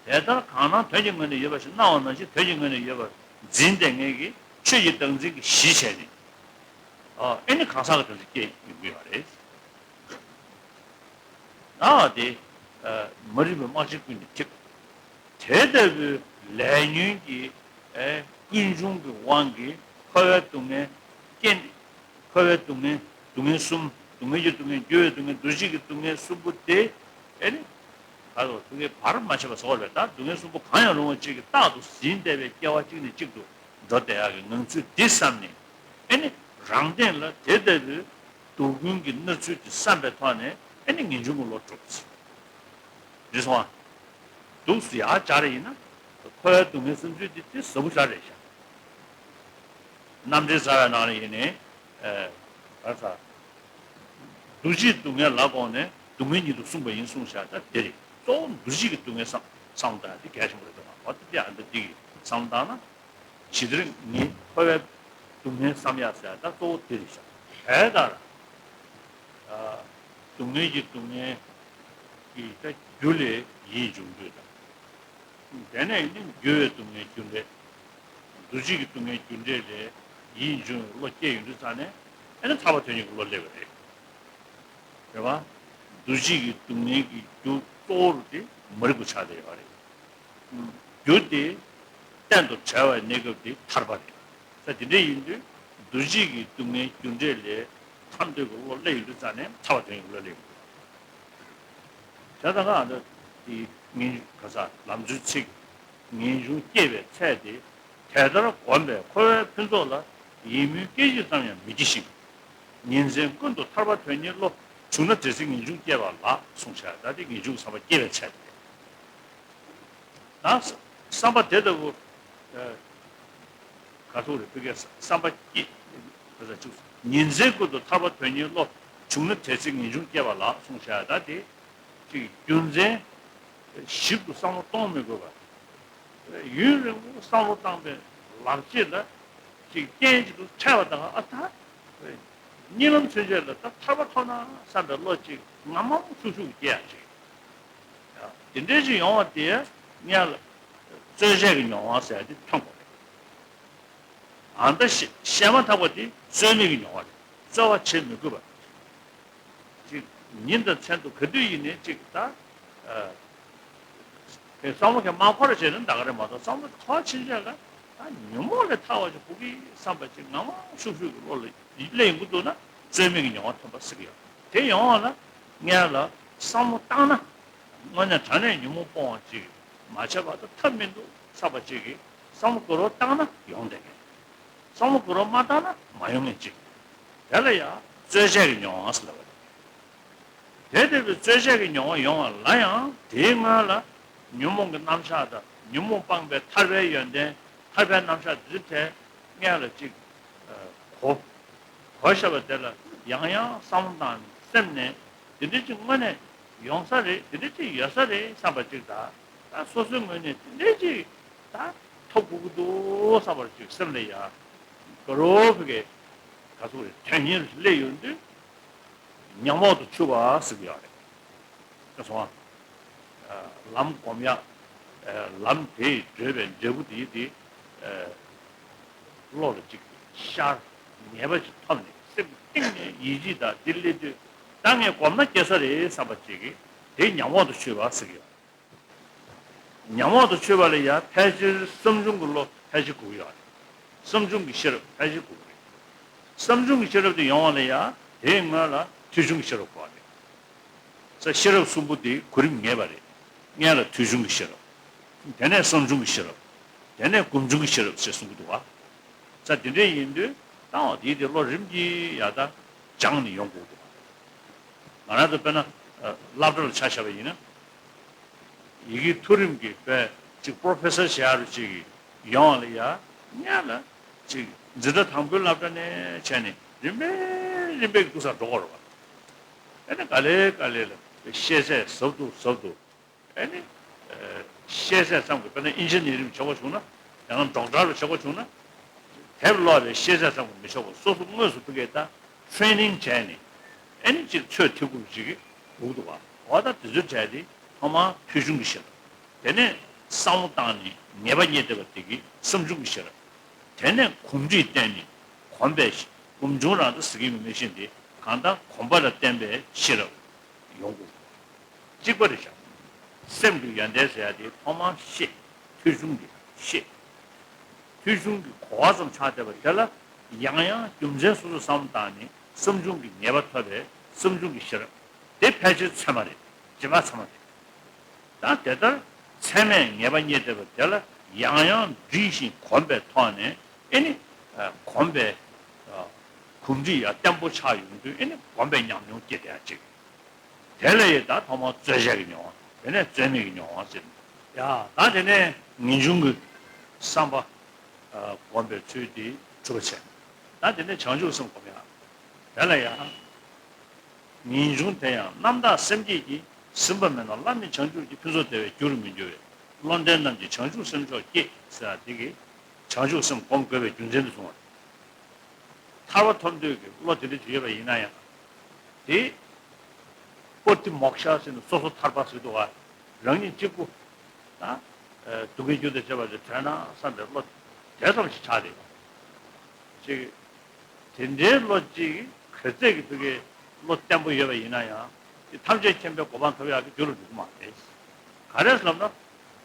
དེ་ལྟར་གང་སྣང་དོན་གྱི་ངོས་ནས་ཡོད་པ་ཞིག་སྣང་བ་ནང་བཞིན་དོན་གྱི་ངོས་ནས་ཡོད་པར་འཛིན་བསྡད་མཁན་གྱི་ཆོས་ཀྱི་བདག་འཛིན་གྱི་གཞི་བྱས་ནས། ཨ་ཨེ་ནི་གང་ཟག་གི་བདག་འཛིན་སྐྱེ་ཡོང་གི་ཡོད་རེད། ཨ་དེ་མ་རིག་པའི་རྨ་ཆེན་ཀུན་ནས་འཐིབས། དེ་ལྟ་བུའི་ལས་ཉོན་གྱི་ཨེ་ཀུན་འབྱུང་གི་དབང་གིས་འཁོར་བའི་སྡུག་བསྔལ་སྐྱེ། འཁོར་བའི་སྡུག་བསྔལ། སྡུག་བསྔལ་གསུམ། སྡུག་བསྔལ་གྱི་སྡུག་བསྔལ། འགྱུར་བའི་སྡུག་བསྔལ། འདུ་བྱེད་ཀྱི་སྡུག་བསྔལ་གསུམ་པོ་དེ་ཨེ་ནི། ད་དུང་སྡུག་བསྔལ་བར་མ་ཆད་པ་ཟེར་བ་རེད། ད་སྡུག་བསྔལ་གསུམ་པོ་གང་ཡང་རུང་བ་གཅིག་གི་རྟག་ཏུ་ཟིན་བསྡད་པའི་སྐྱེ་བ་གཅིག་ནས་གཅིག་ཏུ་འགྲོ་བསྡད་ཡག་གི་ངང་ཚུལ་འདི་བསམ་ནས་ཨེ་ནི་རང་སྟེང་ལ་དེ་ལྟ་བུའི་སྡུག་ཀུན་གྱི་གནས་ཚུལ་དེ་བསམ་པའི་ཐོག་ནས་ཨེ་ནི་ངེས་འབྱུང་གི་བློ་གྲུབ། རེད་སོང་ཨ། འདུག་སེ་ཡར་སྦྱར་ཡིན་ན། འཁོར་བའི་སྡུག་བསྔལ་གསུམ་ཚུལ་འདི་དེ་ཟབ་པོ་ཞེ་དྲག་རེད་ཤག་རྣམ་འགྲེལ་རྩ་བའི་ནང་ལ་ཡིན་ནའི། ཨ་ས། འདུ་བྱེད་སྡུག་བསྔལ་ལ་དགོངས་ནས་སྡུག་བསྔལ་ཉིད་དུ་གསུངས་པ་ཡིན་གསུངས་ཤག་ད་དེ་རེད། གཙོ་བོ་འདུ་བྱེད་ཀྱི་སྡུག་བསྔལ་བསམ་བསམ་བཏང་ཡ་དེ་གལ་ཆེན་པོ་རེད་འདུག་ག་འོ་དེ་དེ་ཨ་འདི་འདི་གི་བསམ་བཏང་ན། ཇི་ལྟར་ངེས་འཁོར་བའི་སྡུག་བསྔལ་བསམ་ཡག་ཟེར་ཡག་ད་གཙོ་བོ་དེ་རེད་ཤག་དེ་ལྟར། ཨ་སྡུག་བསྔལ་གྱི་སྡུག་བསྔལ་གྱི་ད་རྒྱུ་ལས་ཡིད་འབྱུང་འདོད་དང་། དེ་ནས་ནི་འགྱུར་བའི་སྡུག་བསྔལ་རྒྱུ་འབྲས། འདུ་བྱེད་ཀྱི་སྡུག་བསྔལ་རྒྱུ་འབྲས་ལས་ཡིད་འབྱུང་བའི་བློ་སྐྱེ་ཡོང་དུས་ཙང་ནས་ཨེ་ནི་ཐར་པ་དོན་གཉེར་གྱི་བློ་སླེབས་པ་རེད། རེད་བ། འདུ་བྱེད་ཀྱི་སྡུག་བསྔལ་གྱི་རྒྱུ་གཙོ་བོ་རུ་དེ་མ་རིག་པ་ཆགས་བསྡད་ཡོད་རེད། རྒྱུ་དེ་གཏན་དུ་བྲལ་བའི་གནས་སྐབས་དེ་ཐར་པ་རེད། ས་དེ་འདྲ་ཡིན་དུས་འདུ་བྱེད་ཀྱི་སྡུག་བསྔལ་རྒྱུ་འབྲས་ལས་ཐར་འདོད་ཀྱི་བློ་སླེབས་ཡོང་དུས་ཙང་ནས་ཐར་པ་དོན་གཉེར་གྱི་བློ་སླེབས་ཡོང་དུས། ད་ལྟ་ང་ཚོ་དེ་ངེས་ག་ས་ལམ་འཛོལ་ཚིག་ངེས་འབྱུང་སྐྱེས་པའི་ཚད་དེ་དེ་ལྟར་བསྒོམས་པས་འཁོར་བའི་ཕུན་ཚོགས་ལ་ཡིད་སྨོན་སྐད་ཅིག་ཙམ་ཡང་མི་སྐྱེ་ཞིང་། ཉིན་མཚན་ཀུན་ཏུ་ཐར་པ་དོན་གཉེར་བློ་བྱུང་ན་དེ་ཚེ་ངེས་འབྱུང་སྐྱེས་པ་ལགས་གསུངས་བཞག་ད་དེ་ངེས་འབྱུང་བསམ་པ་སྐྱེས་པའི་ཚད་དེ། ད་བསམ་པ་དེ་ལྟ་བུ། ག་ཚོད་རེད། ཕ་གིའི་བསམ་པ་སྐྱེས། ཉིན་མཚན་ཀུན་ཏུ་ཐར་པ་དོན་གཉེར་བློ། བྱུང་ན་དེ་ཚེ་ངེས་འབྱུང་སྐྱེ་བ་ལགས་གསུངས་བཞག་ད་དེ་ཅིག་རྒྱུ་མཚན་ཞིབ་ཏུ་བསམ་བློ་གཏོང་མི་དགོས་པ། ཡུན་རིང་པོ་བསམ་བློ་བཏང་པའི་ལག་རྗེས་ལ་ཅིག་རྐྱེན་ཅིག་ཏུ་འཕྲད་པ་དང་ཨ་ད་རྨི་ལམ་ཚུན་ཆད་ལ་ད་ཐར་པ་ཐོབ་ན་བསམ་པའི་བློ་ཅིག་ངང་མང་ཤུགས་ཤུགས་སྐྱེ་ཡ་ཅིག་དེ་འདྲའི་ཅིག་ཡོང་བ་དེ་སྔོན་ལ་རྩོལ་བཅས་ཀྱི་མྱོང་བ་ཟེར་ཡ་དེ་ཐོན་དགོས་རེད། ཨ་ད་བཤད་མ་ཐག་པ་དེ་རྩོལ་མེད་ཀྱི་མྱོང་བ་རེད། རྩོལ་བ་བྱེད་མི་དགོས་པ། ཅིག་ཉིན་དང་མཚན་དུ་ག་དུས་ཡིན་ནའི་ཅིག་ད་བསམ་བློ་གས་མ་འཁོར་བྱས་ན་ད་ག་རེ་མ་གཏོགས་བསམ་བློ་འཁོར་ཕྱིན་ཆད་ལ་ད་ཉོན་མོངས་ལས་ཐར་བ་ཅིག་དགོས་ཀྱི་བསམ་པ་ཅིག་ངང་མང་ཤུགས་ཤུགས་ཀྱི་བློ་ལ་སླེབས་ཡོང་གི་འདུག་ན་རྩོལ་མེད་ཀྱི་མྱོང་བ་ཐོན་པ་ཟེར་གྱི་ཡོད། དེ་ཡོང་བ་ལ་སྔོན་ལ་བསམ་བློ་བཏང་ན། དངོས་གནས་དྲང་གནས་ཉོན་མོངས་སྤོང་བ་ཅིག་མ་བྱས་པ་དང་ཐབས་མི་འདུག་བསམ་པ་ཅིག་གིས་བསམ་བློ་གུ་རུ་བཏང་ན་ཡོང་བསྡད་མཁན། བསམ་བློ་གུ་རུ་མ་བཏང་ན་མ་ཡོང་མཁན་ཅིག་དེ་ལ་ཡང་རྩོལ་བཅས་ཀྱི་མྱོང་བ་ཟེར་ལབ་པ་རེད། དེ་ལྟ་བུའི་རྩོལ་བཅས་ཀྱི་མྱོང་བ་ཡོང་བ་ལ་ཡང་དེའི་སྔོན་ལ་ཉོན་མོངས་ཀྱི་རྣམ་གཞག་དང་ཉོན་མོངས་སྤངས་པའི་ཐར་པའི་ཡོན་ཏན་ཐར་པའི་རྣམ་གཞག་འདི་ཚོའི་ཐད་སྔོན་ལ་ཅིག་གོ་གོ་བཞག་པ་དེ་ལ་ཡང་ཡང་བསམ་བློ་བཏང་ནས་སེམས་ནས་འདི་འདྲ་ཅིག་དངོས་གནས་ཡོང་ས་རེད། འདི་འདྲ་ཅིག་ཡོད་ས་རེད་བསམ་པ་ཅིག་དང་། ད་སོ་སོའི་ངོས་ནས་འདི་འདྲ་ཅིག་ད་ཐོབ་དགོས་ཀྱི་འདུག་བསམ་པ་ཅིག་སེམས་ལ་ཡང་དགའ་རབ་ཀྱི་ག་ཚོད་རེད། དོན་གཉེར་སླེབས་ཡོང་དུས་ཉམས་འོག་ཏུ་ཆུད་པ་ཟེར་གྱི་ཡོད་རེད། ད་སོང་ང་། ལམ་སྒོམ་ཡག་ལམ་དེས་བགྲོད་པའི་འབྲས་བུ་དེ་དེ་བློ་ལ་ཅིག་ཤར། ངེས་པ་ཅིག་ཐོབ་ནས་སེམས་གཏིང་ནས་ཡིད་ཆེས་དང་དེ་སླེབས་དུས་ད་ངས་སྒོམ་ན་སྐྱེ་ས་རེད་བསམ་པ་ཅིག་གིས་དེ་ཉམས་འོག་ཏུ་ཆུད་པ་ཟེར་གྱི་ཡོད། ཉམས་འོག་ཏུ་ཆུད་པ་ལ་ཡང་ཕལ་ཆེར་བསམ་བྱུང་གི་བློ་ཕལ་ཆེར་དགོས་ཀྱི་ཡོད་རེད། བསམ་བྱུང་གི་ཤེས་རབ་ཕལ་ཆེར་དགོས་ཀྱི་རེད། བསམ་བྱུང་གི་ཤེས་རབ་དེ་ཡོང་བ་ལ་ཡང་དེའི་སྔོན་ལ་ཐོས་བྱུང་གི་ཤེས་རབ་དགོས་པ་རེད། ས་ཤེས་རབ་གསུམ་པོ་དེ་གོ་རིམ་ངེས་པ་རེད། སྔོན་ལ་ཐོས་བྱུང་གི་ཤེས་རབ། དེ་ནས་བསམ་བྱུང་གི་ཤེས་རབ། དེ་ནས་སྒོམ་བྱུང་གི་ཤེས་རབ་ཞེས་གསུང་གི་འདུག་བ། ས་དེ་འདྲ་ཡིན་དུས་ད་འོ་དེའི་དེ་བློ་རིམ་གྱིས་ཡར་ད་སྦྱངས་ནས་ཡོང་དགོས་འདུག་ང་རང་ཚོ་དཔེར་ན་སློབ་གྲྭ་ལ་ཆ་བཞག་པ་ཡིན་ན། ཡི་གེའི་མཐོ་རིམ་གྱི་དཔེ་ཅིག་པོ་རོ་ཕེ་སར་བྱེད་ཡག་རུ་ཅིག་ཡོང་བ་ལ་ཡ་སྔོན་ལ་ཅིག་འཛིན་གྲྭ་དང་པོའི་སློབ་གྲྭ་ནས་བྱས་ནས་རིམ་པས་རིམ་པས་ཀྱི་འདུག་སར་འགྲོ་དགོས་རེད་བ། ཨ་ནི་ག་ལེ་ག་ལེ་ལ་ཤེས་ཚད་ཟབ་ཏུ་ཟབ་ཏུ། ཨ་ནི། ཤེས་ཚད་ཙམ་གྱིས་དཔེར་ན་ཨིན་ཇི་ནི་རིང་བྱེད་དགོས་བྱུང་ན། ཡང་ན་ཌོག་ཊར་བྱེད་དགོས་བྱུང་ན། དེབ་ཀློག་པའི་ཤེས་ཚད་ཙམ་གྱིས་མི་ཆོག་པར་སོ་སོ་དངོས་སུ་ཕ་གིར་ད་ཊེ་རེ་ནིང་བྱས་ནས་ཨ་ནི་ཅིག་ཚོད་ཐིག་དགོས་ཅིག་དགོས་འདུག་བ། འོ་ད་དེ་ཚོའི་གྲས་དེ་ཐོག་མར་ཐོས་བྱུང་གི་ཤེས་རབ། དེ་ནས་བསམ་བློ་བཏང་ནས་ངེས་པ་རྙེད་བསྡད་པ་དེ་གིས་བསམ་བྱུང་གི་ཤེས་རབ། དེ་ནས་གོམས་འདྲིས་བསྟེན་ནས་གོམས་པའི་ཤེས། སྒོམ་བྱུང་རང་ད་ཟེར་གྱི་མི་མེད་བཞིན་དེ་གང་ལྟར་གོམས་པ་ལ་བརྟེན་པའི་ཤེས་རབ་ཡོང་དགོས། གཅིག་པ་རེད་བཞག་སེམས་ཀྱི་ཡོན་ཏན་ཟེར་ཡ་དེ་ཐོག་མར་ཤེས། ཐོས་བྱུང་གི་ཤེས། ཐོས་བྱུང་གི་གོ་བ་ཙམ་ཆགས་བསྡད་པ་དེ་ལ་ཡང་ཡང་རྒྱུ་མཚན་སོ་སོ་བསམ་བློ་བཏང་ནས་བསམ་བྱུང་གི་ངེས་པ་ཐོབ་པའི་བསམ་བྱུང་གི་ཤེས་རབ་དེ་ཕལ་ཆེར་ཚད་མ་རེད། རྗེས་དཔག་ཚད་མ་རེད། ད་དེ་ལྟར་ཚད་མས་ངེས་པ་རྙེད་བསྡད་པ་དེ་ལ་ཡང་ཡང་འདྲིས་ཤིང་གོམས་པའི་ཐོག་ནས་ཨེ་ནི་གོམས་པའི་གོམས་འདྲིས་ཡང་བརྟན་པོ་ཆགས་ཡོང་དུས་ཨེ་ནི་གོམས་པའི་ཉམས་མྱོང་སྐྱེ་བསྡད་ཡ་ཅིག་དེ་ལ་ཡི་ད་ཐོག་མར་རྩོལ་བཅས་ཀྱི་མྱོང་བ། དེ་ནས་རྩོལ་མེད་ཀྱི་མྱོང་བ་ཟེར། ཡ་ད་དེ་ནས་ངེས་འབྱུང་གི་བསམ་པ་སྒོམ་པའི་ཚུལ་དེ་གྲུབ་པ་བྱས། ད་དེ་ནས་བྱང་ཆུབ་སེམས་སྒོམ་ཡ། དེ་ལ་ཡང་། ངེས་འབྱུང་དེ་ཡང་རྣམ་དག་སེམས་བསྐྱེད་ཀྱིས་ཟིན་པ་མིན་ནོ། བླ་མེད་བྱང་ཆུབ་ཀྱི་ཕུན་ཚོགས་བདེ་བའི་རྒྱུར་མི་འགྱུར་བས། བློ་ལྡན་རྣམས་ཀྱིས་བྱང་ཆུབ་སེམས་མཆོག་བསྐྱེད་ཟེར་བ་འདི་གིས་བྱང་ཆུབ་སེམས་སྒོམ་དགོས་པའི་རྒྱུ་མཚན་དུ་གསུངས་པ་རེད། ཐར་པ་ཐོབ་འདོད་ཀྱི་བློ་དེ་འདྲ་ཅིག་ཡོད་པ་ཡིན་ན་ཡང་། དེ། པོ་ཏི་མོག་ཤ་ཟེར་ནས་སོ་སོ་ཐར་པ་ཟེར་འདུག་ག་རང་ཉིད་གཅིག་པུ། ད། སྡུག་བསྔལ་རྒྱུ་དང་བཅས་པ་དེ་དྲན་ན་བསམ་པའི་བློ། དེ་ཙམ་ཞིག་ཆགས་རེད། ཅིག་དེ་འདྲའི་བློ་གཅིག་ག་ཚད་ཀྱི་ཐུགས་ཀའི་བློ་བརྟན་པོ་ཡོད་པ་ཡིན་ན་ཡང་། དེ་ཐམས་ཅད་མཁྱེན་པའི་གོ་འཕང་ཐོབ་ཡག་གི་རྒྱུ་ལ་འགྲོ་གི་མ་རེད། ག་རེ་ཟེར་ན།